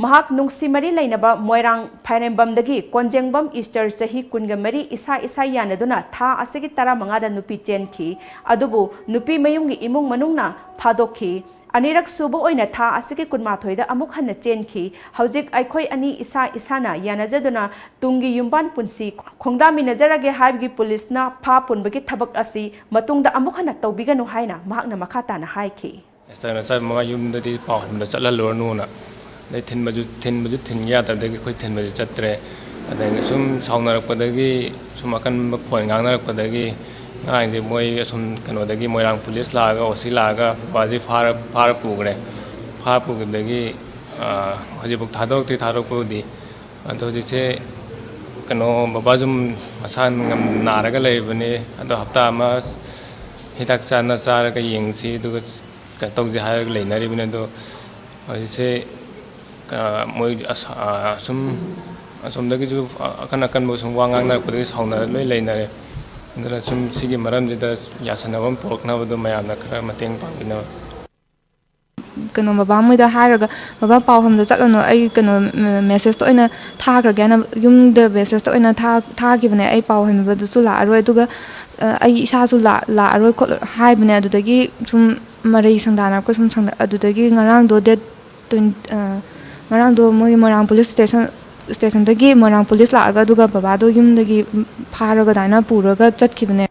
ꯃꯍꯥꯛ ꯅꯨꯡꯁꯤ ꯃꯔꯤ ꯂꯩꯅꯕ ꯃꯣꯏꯔꯥꯡ ꯐꯥꯏꯔꯦꯝꯕꯝꯗꯒꯤ ꯀꯣꯟꯖꯦꯡꯕꯝ ꯏꯁꯇꯔ ꯆꯍꯤ ꯀꯨꯟꯒ ꯃꯔꯤ ꯏꯁꯥ ꯏꯁꯥ ꯌꯥꯅꯗꯨꯅ ꯊꯥ ꯑꯁꯤꯒꯤ ꯇꯔꯥꯃꯉꯥꯗ ꯅꯨꯄꯤ ꯆꯦꯟꯈꯤ꯫ ꯑꯗꯨꯕꯨ ꯅꯨꯄꯤ ꯃꯌꯨꯝꯒꯤ ꯏꯃꯨꯡ ꯃꯅꯨꯡꯅ ꯐꯥꯗꯣꯛꯈꯤ꯫ ꯑꯅꯤꯔꯛ ꯁꯨꯕ ꯑꯣꯏꯅ ꯊꯥ ꯑꯁꯤꯒꯤ ꯀꯨꯟꯃꯥꯊꯣꯏꯗ ꯑꯃꯨꯛ ꯍꯟꯅ ꯆꯦꯟꯈꯤ꯫ ꯍꯧꯖꯤꯛ ꯑꯩꯈꯣꯏ ꯑꯅꯤ ꯏꯁꯥ ꯏꯁꯥꯅ ꯌꯥꯅꯖꯗꯨꯅ ꯇꯨꯡꯒꯤ ꯌꯨꯝꯕꯥꯟ ꯄꯨꯟꯁꯤ ꯈꯣꯡꯗꯥꯃꯤꯟꯅꯖꯔꯒꯦ ꯍꯥꯏꯕꯒꯤ ꯄꯨꯂꯤꯁꯅ ꯐꯥ ꯄꯨꯟꯕꯒꯤ ꯊꯕꯛ ꯑꯁꯤ ꯃꯇꯨꯡꯗ ꯑꯃꯨꯛ ꯍꯟꯅ ꯇꯧꯕꯤꯒꯅꯨ ꯍꯥꯏꯅ ꯃꯍꯥꯛꯅ ꯃꯈꯥ ꯇꯥꯅ ꯍꯥꯏꯈꯤ꯫ ꯑꯦꯁꯇꯔꯅ ꯆꯠ ꯃꯃꯥ ꯌꯨꯝꯗꯗꯤ ꯄꯥꯎ ꯍꯟꯕꯗ ꯆꯠꯍꯜꯂꯨꯔꯅꯨꯅ, ꯑꯗꯩ ꯊꯤꯟꯕꯁꯨ ꯊꯤꯟꯕꯁꯨ ꯊꯤꯟ ꯌꯥꯗꯕꯗꯒꯤ ꯑꯩꯈꯣꯏ ꯊꯤꯟꯕꯁꯨ ꯆꯠꯇ꯭ꯔꯦ꯫ ꯑꯗꯩ ꯁꯨꯝ ꯁꯥꯎꯅꯔꯛꯄꯗꯒꯤ, ꯁꯨꯝ ꯑꯀꯟꯕ ꯐꯣꯟ ꯉꯥꯡꯅꯔꯛꯄꯗꯒꯤ ꯉꯔꯥꯡꯁꯦ ꯃꯣꯏ ꯑꯁꯨꯝ ꯀꯩꯅꯣꯗꯒꯤ ꯃꯣꯏꯔꯥꯡ ꯄꯨꯂꯤꯁ ꯂꯥꯛꯑꯒ, ꯑꯣ ꯁꯤ ꯂꯥꯛꯑꯒ ꯕꯕꯥꯁꯤ ꯐꯥꯔ ꯐꯥꯔ ꯄꯨꯈ꯭ꯔꯦ꯫ ꯐꯥꯔ ꯄꯨꯈꯤꯕꯗꯒꯤ ꯍꯧꯖꯤꯛꯐꯥꯎ ꯊꯥꯗꯣꯔꯛꯇ꯭ꯔꯤ꯫ ꯊꯥꯗꯣꯔꯛꯄꯕꯨꯗꯤ ꯑꯗꯣ ꯍꯧꯖꯤꯛꯁꯦ ꯀꯩꯅꯣ ꯕꯕꯥꯁꯨ ꯃꯁꯥ ꯉꯝ ꯅꯥꯔꯒ ꯂꯩꯔꯤꯕꯅꯤ꯫ ꯑꯗꯣ ꯍꯞꯇꯥ ꯑꯃ ꯍꯤꯗꯥꯛ ꯆꯥꯅ ꯆꯥꯔꯒ ꯌꯦꯡꯁꯤ, ꯑꯗꯨꯒ ꯀꯩꯅꯣ ꯇꯧꯁꯦ ꯍꯥꯏꯔꯒ ꯂꯩꯅꯔꯤꯕꯅꯤ꯫ ꯑꯗꯣ ꯍꯧꯖꯤꯛꯁꯦ ꯃꯣꯏ ꯑꯁꯨꯝ ꯑꯁꯣꯝꯗꯒꯤꯁꯨ ꯑꯀꯟ ꯑꯀꯟꯕ ꯁꯨꯝ ꯋꯥ ꯉꯥꯡꯅꯔꯛꯄꯗꯒꯤ ꯁꯥꯎꯅꯔ ꯂꯣꯏ ꯂꯩꯅꯔꯦ꯫ ꯑꯗꯨꯅ ꯁꯨꯝ ꯁꯤꯒꯤ ꯃꯔꯝꯁꯤꯗ ꯌꯥꯁꯟꯅꯕ ꯑꯃ ꯄꯨꯔꯛꯅꯕꯗꯣ ꯃꯌꯥꯝꯅ ꯈꯔ ꯃꯇꯦꯡ ꯄꯥꯡꯕꯤꯅꯕ꯫ ꯀꯩꯅꯣ ꯕꯕꯥ ꯃꯣꯏꯗ ꯍꯥꯏꯔꯒ, "ꯕꯕꯥ, ꯄꯥꯎ ꯍꯟꯕꯗ ꯆꯠꯂꯅꯨ, ꯑꯩ ꯀꯩꯅꯣ ꯃꯦꯁꯦꯖꯇ ꯑꯣꯏꯅ ꯊꯥꯈ꯭ꯔꯒꯦꯅ" ꯌꯨꯝꯗ ꯃꯦꯁꯦꯖꯇ ꯑꯣꯏꯅ ꯊꯥ- ꯊꯥꯈꯤꯕꯅꯦ꯫ "ꯑꯩ ꯄꯥꯎ ꯍꯟꯕꯗꯁꯨ ꯂꯥꯛꯑꯔꯣꯏ, ꯑꯗꯨꯒ ꯑꯩ ꯏꯁꯥꯁꯨ ꯂꯥꯛꯑꯔꯣꯏ" ꯈꯣꯠꯂꯣꯏ ꯍꯥꯏꯕꯅꯦ꯫ ꯑꯗꯨꯗꯒꯤ ꯁꯨꯝ ꯃꯔꯩ ꯁꯪꯗꯥꯅꯔꯛꯄ ꯁꯨꯝ ꯁꯪꯗ ꯑꯗꯨꯗꯒꯤ ꯉꯔꯥꯡꯗꯣ ꯗꯦꯠ ꯇ꯭ꯋꯦꯟ ꯉꯔꯥꯡꯗꯣ ꯃꯣꯏ ꯃꯣꯏꯔꯥꯡ ꯄꯨꯂꯤꯁ ꯁ꯭ꯇꯦꯁꯟ ꯁ꯭ꯇꯦꯁꯟꯗꯒꯤ ꯃꯣꯏꯔꯥꯡ ꯄꯨꯂꯤꯁ ꯂꯥꯛꯑꯒ, ꯑꯗꯨꯒ ꯕꯕꯥꯗꯣ ꯌꯨꯝꯗꯒꯤ ꯐꯥꯔꯒ ꯑꯗꯨꯃꯥꯏꯅ ꯄꯨꯔꯒ ꯆꯠꯈꯤꯕꯅꯦ꯫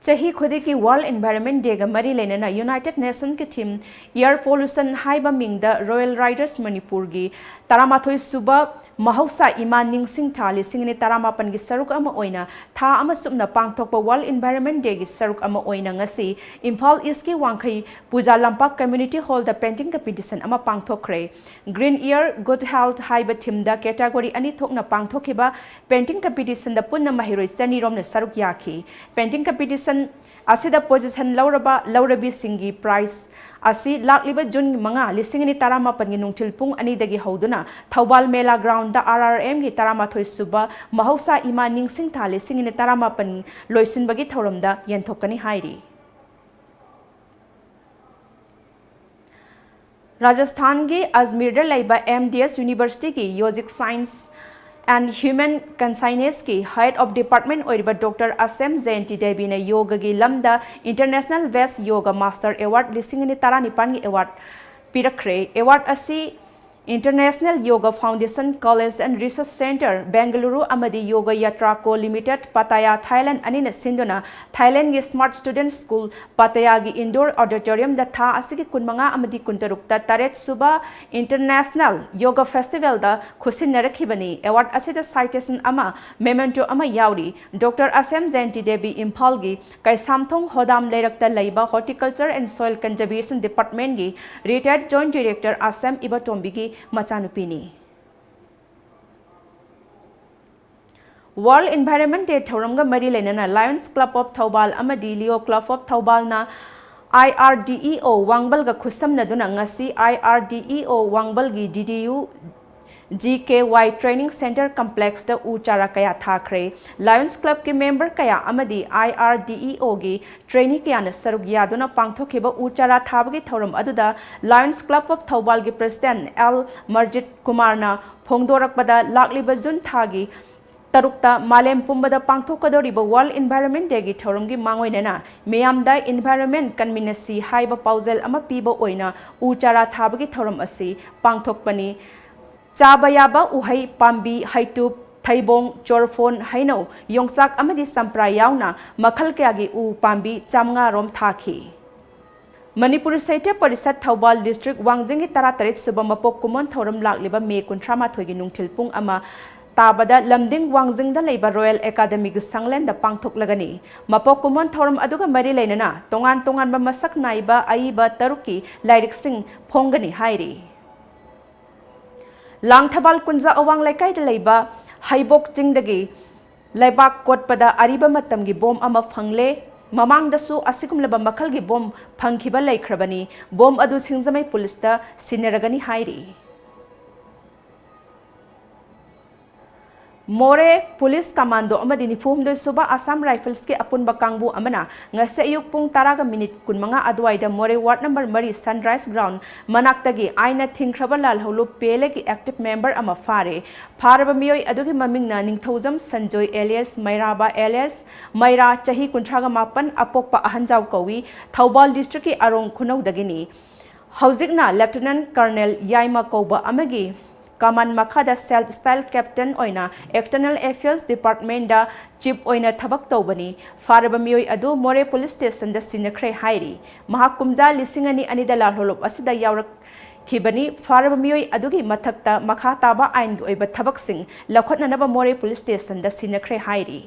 ꯆꯍꯤ ꯈꯨꯗꯤꯡꯒꯤ World Environment Day ꯒ ꯃꯔꯤ ꯂꯩꯅꯅ United Nation ꯀꯤ theme Air Pollution ꯍꯥꯏꯕ ꯃꯤꯡꯗ Royal Riders ꯃꯅꯤꯄꯨꯔꯒꯤ ꯇꯔꯥꯃꯥꯊꯣꯏ ꯁꯨꯕ ꯃꯍꯧꯁꯥ ꯏꯃꯥ ꯅꯤꯡꯁꯤꯡ ꯊꯥ ꯂꯤꯁꯤꯡ ꯑꯅꯤ ꯇꯔꯥꯃꯥꯄꯟꯒꯤ ꯁꯔꯨꯛ ꯑꯃ ꯑꯣꯏꯅ ꯊꯥ ꯑꯃ ꯆꯨꯞꯅ ꯄꯥꯡꯊꯣꯛꯄ World Environment Day ꯒꯤ ꯁꯔꯨꯛ ꯑꯃ ꯑꯣꯏꯅ ꯉꯁꯤ ꯏꯝꯐꯥꯜ ꯏꯁꯀꯤ ꯋꯥꯡꯈꯩ ꯄꯨꯖꯥ ꯂꯝꯄꯥꯛ community hall ꯗ painting competition ꯑꯃ ꯄꯥꯡꯊꯣꯛꯈ꯭ꯔꯦ꯫ Green Air, Good Health ꯍꯥꯏꯕ theme ꯗ category ꯑꯅꯤ ꯊꯣꯛꯅ ꯄꯥꯡꯊꯣꯛꯈꯤꯕ painting competition ꯗ ꯄꯨꯟꯅ ꯃꯍꯩꯔꯣꯏ ꯆꯅꯤ ꯔꯣꯝꯅ ꯁꯔꯨꯛ ꯌꯥꯈꯤ꯫ Painting competition ꯑꯁꯤꯗ position ꯂꯧꯔꯕ ꯂꯧꯔꯕꯤꯁꯤꯡꯒꯤ prize ꯑꯁꯤ ꯂꯥꯛꯂꯤꯕ ꯖꯨꯟ ꯃꯉꯥ, ꯂꯤꯁꯤꯡ ꯑꯅꯤ ꯇꯔꯥꯃꯥꯄꯟꯒꯤ ꯅꯨꯡꯊꯤꯜ ꯄꯨꯡ ꯑꯅꯤꯗꯒꯤ ꯍꯧꯗꯨꯅ ꯊꯧꯕꯥꯜ ꯃꯦꯂꯥ ground ꯗ R R M ꯒꯤ ꯇꯔꯥꯃꯥꯊꯣꯏ ꯁꯨꯕ ꯃꯍꯧꯁꯥ ꯏꯃꯥ ꯅꯤꯡꯁꯤꯡ ꯊꯥ ꯂꯤꯁꯤꯡ ꯑꯅꯤ ꯇꯔꯥꯃꯥꯄꯟ ꯂꯣꯏꯁꯤꯟꯕꯒꯤ ꯊꯧꯔꯝꯗ ꯌꯦꯟꯊꯣꯛꯀꯅꯤ ꯍꯥꯏꯔꯤ꯫ ꯔꯥꯖꯁꯊꯥꯟꯒꯤ ꯑꯖꯃꯤꯔꯗ ꯂꯩꯕ M D S Universityꯒꯤ Yogic Science and Human Consciousnessꯀꯤ Head of Department ꯑꯣꯏꯔꯤꯕ Doctor Asem Jayanti Deviꯅ ꯌꯣꯒꯒꯤ ꯂꯝꯗ International Best Yoga Master Award ꯂꯤꯁꯤꯡ ꯑꯅꯤ ꯇꯔꯥꯅꯤꯄꯥꯟꯒꯤ award ꯄꯤꯔꯛꯈ꯭ꯔꯦ꯫ Award ꯑꯁꯤ International Yoga Foundation College and Research Centre, Bengaluru ꯑꯃꯗꯤ Yoga Yatra Co Limited, Pattaya, Thailand ꯑꯅꯤꯅ ꯁꯤꯟꯗꯨꯅ Thailandꯒꯤ Smart Student School, Pattayaꯒꯤ indoor auditoriumꯗ ꯊꯥ ꯑꯁꯤꯒꯤ ꯀꯨꯟꯃꯉꯥ ꯑꯃꯗꯤ ꯀꯨꯟꯇꯔꯨꯛꯇ ꯇꯔꯦꯠ ꯁꯨꯕ International Yoga Festivalꯗ ꯈꯨꯠꯁꯤꯟꯅꯔꯛꯈꯤꯕꯅꯤ꯫ Award ꯑꯁꯤꯗ citation ꯑꯃ, memento ꯑꯃ ꯌꯥꯎꯔꯤ꯫ Doctor Asem Jayanti Devi ꯏꯝꯐꯥꯜꯒꯤ ꯀꯩꯁꯥꯝꯊꯣꯡ ꯍꯣꯗꯥꯝ ꯂꯩꯔꯛꯇ ꯂꯩꯕ Horticulture and Soil Conservation Departmentꯀꯤ retired Joint Director Asem ꯏꯕꯇꯣꯝꯕꯤꯒꯤ ꯃꯆꯥꯅꯨꯄꯤꯅꯤ꯫ World Environment Day ꯊꯧꯔꯝꯒ ꯃꯔꯤ ꯂꯩꯅꯅ Lions Club of ꯊꯧꯕꯥꯜ ꯑꯃꯗꯤ Leo Club of ꯊꯧꯕꯥꯜꯅ I R D E O ꯋꯥꯡꯕꯜꯒ ꯈꯨꯠꯁꯝꯅꯗꯨꯅ ꯉꯁꯤ I R D E O ꯋꯥꯡꯕꯜꯒꯤ D D U G K Y Training Center Complexꯇ ꯎ ꯆꯥꯔꯥ ꯀꯌꯥ ꯊꯥꯈ꯭ꯔꯦ꯫ Lions Clubꯀꯤ member ꯀꯌꯥ ꯑꯃꯗꯤ I R D E Oꯒꯤ trainee ꯀꯌꯥꯅ ꯁꯔꯨꯛ ꯌꯥꯗꯨꯅ ꯄꯥꯡꯊꯣꯛꯈꯤꯕ ꯎ ꯆꯥꯔꯥ ꯊꯥꯕꯒꯤ ꯊꯧꯔꯝ ꯑꯗꯨꯗ Lions Club of ꯊꯧꯕꯥꯜꯒꯤ president L ꯃꯔꯖꯤꯠ ꯀꯨꯃꯥꯔꯅ ꯐꯣꯡꯗꯣꯔꯛꯄꯗ, ꯂꯥꯛꯂꯤꯕ June ꯊꯥꯒꯤ ꯇꯔꯨꯛꯇ ꯃꯥꯂꯦꯝ ꯄꯨꯝꯕꯗ ꯄꯥꯡꯊꯣꯛꯀꯗꯧꯔꯤꯕ World Environment Dayꯒꯤ ꯊꯧꯔꯝꯒꯤ ꯃꯥꯡꯑꯣꯏꯅꯅ ꯃꯤꯌꯥꯝꯗ Environment ꯀꯟꯃꯤꯟꯅꯁꯤ ꯍꯥꯏꯕ ꯄꯥꯎꯖꯦꯜ ꯑꯃ ꯄꯤꯕ ꯑꯣꯏꯅ ꯎ ꯆꯥꯔꯥ ꯊꯥꯕꯒꯤ ꯊꯧꯔꯝ ꯑꯁꯤ ꯄꯥꯡꯊꯣꯛꯄꯅꯤ꯫ ꯆꯥꯕ ꯌꯥꯕ ꯎꯍꯩ ꯄꯥꯝꯕꯤ, ꯍꯩꯇꯨꯞ, ꯊꯩꯕꯣꯡ, ꯆꯣꯔꯐꯣꯟ, ꯍꯩꯅꯧ, ꯌꯣꯡꯆꯥꯛ ꯑꯃꯗꯤ ꯆꯝꯄ꯭ꯔꯥ ꯌꯥꯎꯅ ꯃꯈꯜ ꯀꯌꯥꯒꯤ ꯎ ꯄꯥꯝꯕꯤ ꯆꯥꯃꯉꯥ ꯔꯣꯝ ꯊꯥꯈꯤ꯫ ꯃꯅꯤꯄꯨꯔ ꯁꯥꯍꯤꯇ꯭ꯌ ꯄꯔꯤꯁꯠ ꯊꯧꯕꯥꯜ district ꯋꯥꯡꯖꯤꯡꯒꯤ ꯇꯔꯥꯇꯔꯦꯠ ꯁꯨꯕ ꯃꯄꯣꯛ ꯀꯨꯝꯑꯣꯟ ꯊꯧꯔꯝ ꯂꯥꯛꯂꯤꯕ May ꯀꯨꯟꯊ꯭ꯔꯥ ꯃꯥꯊꯣꯏꯒꯤ ꯅꯨꯡꯊꯤꯜ ꯄꯨꯡ ꯑꯃ ꯇꯥꯕꯗ ꯂꯝꯗꯤꯡ ꯋꯥꯡꯖꯤꯡꯗ ꯂꯩꯕ Royal Academyꯒꯤ ꯁꯪꯂꯦꯟꯗ ꯄꯥꯡꯊꯣꯛꯂꯒꯅꯤ꯫ ꯃꯄꯣꯛ ꯀꯨꯝꯑꯣꯟ ꯊꯧꯔꯝ ꯑꯗꯨꯒ ꯃꯔꯤ ꯂꯩꯅꯅ ꯇꯣꯉꯥꯟ ꯇꯣꯉꯥꯟꯕ ꯃꯁꯛ ꯅꯥꯏꯕ ꯑꯏꯕ ꯇꯔꯨꯛꯀꯤ ꯂꯥꯏꯔꯤꯛꯁꯤꯡ ꯐꯣꯡꯒꯅꯤ ꯍꯥꯏꯔꯤ꯫ ꯂꯥꯡꯊꯕꯥꯜ ꯀꯨꯟꯖꯥ ꯑꯋꯥꯡ ꯂꯩꯀꯥꯏꯗ ꯂꯩꯕ ꯍꯩꯕꯣꯛ ꯆꯤꯡꯗꯒꯤ ꯂꯩꯕꯥꯛ ꯀꯣꯠꯄꯗ ꯑꯔꯤꯕ ꯃꯇꯝꯒꯤ ꯕꯣꯝ ꯑꯃ ꯐꯪꯂꯦ꯫ ꯃꯃꯥꯡꯗꯁꯨ ꯑꯁꯤꯒꯨꯝꯂꯕ ꯃꯈꯜꯒꯤ ꯕꯣꯝ ꯐꯪꯈꯤꯕ ꯂꯩꯈ꯭ꯔꯕꯅꯤ꯫ ꯕꯣꯝ ꯑꯗꯨ ꯁꯤꯡꯖꯃꯩ ꯄꯨꯂꯤꯁꯇ ꯁꯤꯟꯅꯔꯒꯅꯤ ꯍꯥꯏꯔꯤ꯫ ꯃꯣꯔꯦ ꯄꯨꯂꯤꯁ ꯀꯃꯥꯟꯗꯣ ꯑꯃꯗꯤ ꯅꯤꯐꯨ ꯍꯨꯝꯗꯣꯏ ꯁꯨꯕ ꯑꯁꯥꯝ ꯔꯥꯏꯐꯜꯁꯀꯤ ꯑꯄꯨꯟꯕ ꯀꯥꯡꯕꯨ ꯑꯃꯅ ꯉꯁꯤ ꯑꯌꯨꯛ ꯄꯨꯡ ꯇꯔꯥꯒ ꯃꯤꯅꯤꯠ ꯀꯨꯟꯃꯉꯥ ꯑꯗꯨꯋꯥꯏꯗ ꯃꯣꯔꯦ ꯋꯥꯔꯗ ꯅꯝꯕꯔ ꯃꯔꯤ ꯁꯟꯔꯥꯏꯁ ꯒ꯭ꯔꯥꯎꯟ ꯃꯅꯥꯛꯇꯒꯤ ꯑꯥꯏꯟꯅ ꯊꯤꯡꯈ꯭ꯔꯕ ꯂꯥꯜꯍꯧꯂꯨꯞ ꯄꯦꯂꯦꯒꯤ ꯑꯦꯛꯇꯤꯚ ꯃꯦꯝꯕꯔ ꯑꯃ ꯐꯥꯔꯦ꯫ ꯐꯥꯔꯕ ꯃꯤꯑꯣꯏ ꯑꯗꯨꯒꯤ ꯃꯃꯤꯡꯅ ꯅꯤꯡꯊꯧꯖꯝ ꯁꯟꯖꯣꯏ alias ꯃꯩꯔꯥꯕ alias ꯃꯩꯔꯥ, ꯆꯍꯤ ꯀꯨꯟꯊ꯭ꯔꯥꯒ ꯃꯥꯄꯟ, ꯑꯄꯣꯛꯄ ꯑꯍꯟꯖꯥꯎ ꯀꯧꯏ, ꯊꯧꯕꯥꯜ ꯗꯤꯁꯇ꯭ꯔꯤꯛꯀꯤ ꯑꯔꯣꯡ ꯈꯨꯅꯧꯗꯒꯤꯅꯤ꯫ ꯍꯧꯖꯤꯛꯅ ꯂꯦꯐꯇꯤꯅꯦꯟꯠ ꯀꯔꯅꯦꯜ ꯌꯥꯏꯃ ꯀꯧꯕ ꯑꯃꯒꯤ ꯀꯃꯥꯟ ꯃꯈꯥꯗ ꯁꯦꯜꯐ ꯁ꯭ꯇꯥꯏꯜ ꯀꯦꯞꯇꯦꯟ ꯑꯣꯏꯅ ꯑꯦꯛꯁꯇꯔꯅꯦꯜ ꯑꯦꯐꯤꯌꯔꯁ ꯗꯤꯄꯥꯔꯠꯃꯦꯟꯠꯗ ꯆꯤꯐ ꯑꯣꯏꯅ ꯊꯕꯛ ꯇꯧꯕꯅꯤ꯫ ꯐꯥꯔꯕ ꯃꯤꯑꯣꯏ ꯑꯗꯨ ꯃꯣꯔꯦ ꯄꯨꯂꯤꯁ ꯁ꯭ꯇꯦꯁꯟꯗ ꯁꯤꯟꯅꯈ꯭ꯔꯦ ꯍꯥꯏꯔꯤ꯫ ꯃꯍꯥꯛ ꯀꯨꯝꯖꯥ ꯂꯤꯁꯤꯡ ꯑꯅꯤ ꯑꯅꯤꯗ ꯂꯥꯜꯍꯧꯂꯨꯞ ꯑꯁꯤꯗ ꯌꯥꯎꯔꯛꯈꯤꯕꯅꯤ꯫ ꯐꯥꯔꯕ ꯃꯤꯑꯣꯏ ꯑꯗꯨꯒꯤ ꯃꯊꯛꯇ ꯃꯈꯥ ꯇꯥꯕ ꯑꯥꯏꯟꯒꯤ ꯑꯣꯏꯕ ꯊꯕꯛꯁꯤꯡ ꯂꯧꯈꯠꯅꯅꯕ ꯃꯣꯔꯦ ꯄꯨꯂꯤꯁ ꯁ꯭ꯇꯦꯁꯟꯗ ꯁꯤꯟꯅꯈ꯭ꯔꯦ ꯍꯥꯏꯔꯤ꯫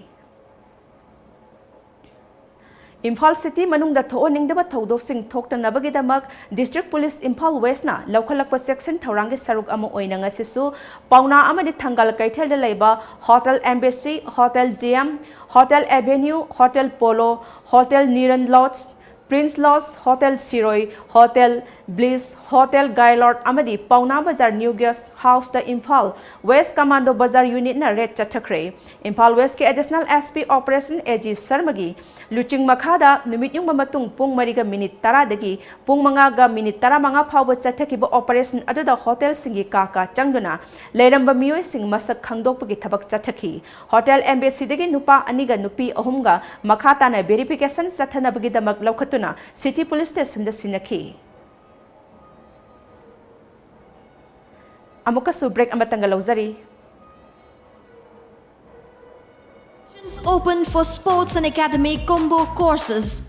ꯏꯝꯐꯥꯜ ꯁꯤꯇꯤ ꯃꯅꯨꯡꯗ ꯊꯣꯛꯍꯟꯅꯤꯡꯗꯕ ꯊꯧꯗꯣꯛꯁꯤꯡ ꯊꯣꯛꯇꯅꯕꯒꯤꯗꯃꯛ ꯗꯤꯁꯇ꯭ꯔꯤꯛ ꯄꯨꯂꯤꯁ ꯏꯝꯐꯥꯜ ꯋꯦꯁꯅ ꯂꯧꯈꯠꯂꯛꯄ ꯆꯦꯛꯁꯤꯟ ꯊꯧꯔꯥꯡꯒꯤ ꯁꯔꯨꯛ ꯑꯃ ꯑꯣꯏꯅ ꯉꯁꯤꯁꯨ ꯄꯥꯎꯅꯥ ꯑꯃꯗꯤ ꯊꯪꯒꯥꯜ ꯀꯩꯊꯦꯜꯗ ꯂꯩꯕ hotel embassy, hotel G M, hotel avenue, hotel polo, hotel Niran lodge, prince lodge, hotel Shirui, hotel bliss, hotel ꯒꯥꯏꯂꯣꯔꯗ ꯑꯃꯗꯤ ꯄꯥꯎꯅꯥ ꯕꯖꯥꯔ ꯅ꯭ꯌꯨ ꯒꯦꯁ ꯍꯥꯎꯁꯇ ꯏꯝꯐꯥꯜ ꯋꯦꯁ ꯀꯃꯥꯟꯗꯣ ꯕꯖꯥꯔ ꯌꯨꯅꯤꯠꯅ ꯔꯦꯗ ꯆꯠꯊꯈ꯭ꯔꯦ꯫ ꯏꯝꯐꯥꯜ ꯋꯦꯁꯀꯤ additional S P operation A G ꯁꯔꯃꯒꯤ ꯂꯨꯆꯤꯡ ꯃꯈꯥꯗ ꯅꯨꯃꯤꯠ ꯌꯨꯡꯕ ꯃꯇꯨꯡ ꯄꯨꯡ ꯃꯔꯤꯒ ꯃꯤꯅꯤꯠ ꯇꯔꯥꯗꯒꯤ ꯄꯨꯡ ꯃꯉꯥꯒ ꯃꯤꯅꯤꯠ ꯇꯔꯥꯃꯉꯥ ꯐꯥꯎꯕ ꯆꯠꯊꯈꯤꯕ ꯑꯣꯄꯔꯦꯁꯟ ꯑꯗꯨꯗ ꯍꯣꯇꯦꯜꯁꯤꯡꯒꯤ ꯀꯥ ꯀꯥ ꯆꯪꯗꯨꯅ ꯂꯩꯔꯝꯕ ꯃꯤꯑꯣꯏꯁꯤꯡ ꯃꯁꯛ ꯈꯪꯗꯣꯛꯄꯒꯤ ꯊꯕꯛ ꯆꯠꯊꯈꯤ꯫ ꯍꯣꯇꯦꯜ ꯑꯦꯝꯕꯦꯁꯤꯗꯒꯤ ꯅꯨꯄꯥ ꯑꯅꯤꯒ ꯅꯨꯄꯤ ꯑꯍꯨꯝꯒ ꯃꯈꯥ ꯇꯥꯅ ꯚꯦꯔꯤꯐꯤꯀꯦꯁꯟ ꯆꯠꯊꯅꯕꯒꯤꯗꯃꯛ ꯂꯧꯈꯠꯇꯨꯅ ꯁꯤꯇꯤ ꯄꯨꯂꯤꯁ ꯁ꯭ꯇꯦꯁꯟꯗ ꯁꯤꯟꯅꯈꯤ꯫ ꯑꯃꯨꯛꯀꯁꯨ break ꯑꯃꯇꯪꯒ ꯂꯧꯖꯔꯤ꯫ Open for sports and academic combo courses.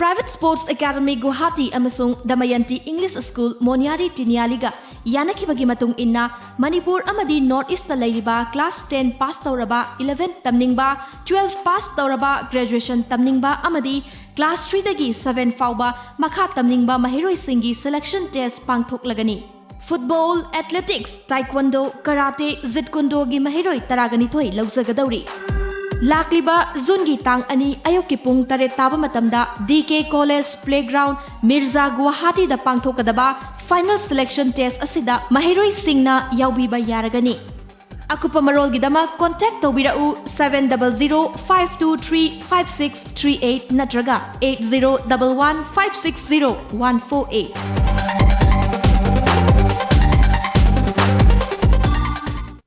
Private Sports Academy Guwahati ꯑꯃꯁꯨꯡ ꯗꯃꯌꯟꯇꯤ English School ꯃꯣꯅꯤꯌꯥꯔꯤ ꯇꯤꯅꯤꯌꯥꯂꯤꯒ ꯌꯥꯅꯈꯤꯕꯒꯤ ꯃꯇꯨꯡ ꯏꯟꯅ ꯃꯅꯤꯄꯨꯔ ꯑꯃꯗꯤ ꯅꯣꯔꯠ ꯏꯁꯇ ꯂꯩꯔꯤꯕ ꯀ꯭ꯂꯥꯁ ꯇꯦꯟ ꯄꯥꯁ ꯇꯧꯔꯕ, ꯏꯂꯦꯚꯦꯟ ꯇꯝꯅꯤꯡꯕ, ꯇꯨꯋꯦꯜꯐ ꯄꯥꯁ ꯇꯧꯔꯕ, ꯒ꯭ꯔꯦꯖꯨꯑꯦꯁꯟ ꯇꯝꯅꯤꯡꯕ ꯑꯃꯗꯤ ꯀ꯭ꯂꯥꯁ ꯊ꯭ꯔꯤꯗꯒꯤ ꯁꯚꯦꯟ ꯐꯥꯎꯕ ꯃꯈꯥ ꯇꯝꯅꯤꯡꯕ ꯃꯍꯩꯔꯣꯏꯁꯤꯡꯒꯤ ꯁꯦꯂꯦꯛꯁꯟ ꯇꯦꯁ ꯄꯥꯡꯊꯣꯛꯂꯒꯅꯤ꯫ ꯐꯨꯠꯕꯣꯜ, ꯑꯦꯊꯂꯦꯇꯤꯛꯁ, ꯇꯥꯏꯀ꯭ꯋꯟꯗꯣ, ꯀꯔꯥꯇꯦ, ꯖꯤꯠ ꯀꯨꯟꯗꯣꯒꯤ ꯃꯍꯩꯔꯣꯏ ꯇꯔꯥꯒ ꯅꯤꯊꯣꯏ ꯂꯧꯖꯒꯗꯧꯔꯤ꯫ ꯂꯥꯛꯂꯤꯕ ꯖꯨꯟꯒꯤ ꯇꯥꯡ ꯑꯅꯤ ꯑꯌꯨꯛꯀꯤ ꯄꯨꯡ ꯇꯔꯦꯠ ꯇꯥꯕ ꯃꯇꯝꯗ D K college playground, Mirza, ꯒꯨꯋꯥꯍꯥꯇꯤꯗ ꯄꯥꯡꯊꯣꯛꯀꯗꯕ ꯐꯥꯏꯅꯦꯜ ꯁꯦꯂꯦꯛꯁꯟ ꯇꯦꯁ ꯑꯁꯤꯗ ꯃꯍꯩꯔꯣꯏꯁꯤꯡꯅ ꯌꯥꯎꯕꯤꯕ ꯌꯥꯔꯒꯅꯤ꯫ ꯑꯀꯨꯞꯄ ꯃꯔꯣꯜꯒꯤꯗꯃꯛ contact ꯇꯧꯕꯤꯔꯛꯎ seven double zero five two three five six three eight ꯅꯠꯇ꯭ꯔꯒ eight zero double one five six zero one four eight꯫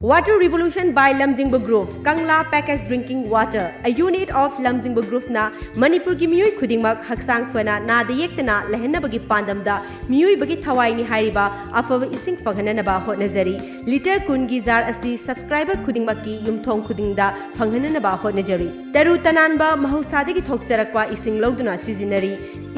Water Revolution by Lamjingba Group, Kangla Packaged Drinking Water, a unit of Lamjingba Groupꯅ ꯃꯅꯤꯄꯨꯔꯒꯤ ꯃꯤꯑꯣꯏ ꯈꯨꯗꯤꯡꯃꯛ ꯍꯛꯆꯥꯡ ꯐꯅ ꯅꯥꯗ ꯌꯦꯛꯇꯅ ꯂꯩꯍꯟꯅꯕꯒꯤ ꯄꯥꯟꯗꯝꯗ ꯃꯤꯑꯣꯏꯕꯒꯤ ꯊꯋꯥꯏꯅꯤ ꯍꯥꯏꯔꯤꯕ ꯑꯐꯕ ꯏꯁꯤꯡ ꯐꯪꯍꯟꯅꯅꯕ ꯍꯣꯠꯅꯖꯔꯤ꯫ Litre ꯀꯨꯟꯒꯤ jar ꯑꯁꯤ subscriber ꯈꯨꯗꯤꯡꯃꯛꯀꯤ ꯌꯨꯝꯊꯣꯡ ꯈꯨꯗꯤꯡꯗ ꯐꯪꯍꯟꯅꯅꯕ ꯍꯣꯠꯅꯖꯔꯤ꯫ ꯇꯔꯨ ꯇꯅꯥꯟꯕ ꯃꯍꯧꯁꯥꯗꯒꯤ ꯊꯣꯛꯆꯔꯛꯄ ꯏꯁꯤꯡ ꯂꯧꯗꯨꯅ ꯁꯤꯖꯤꯟꯅꯔꯤ꯫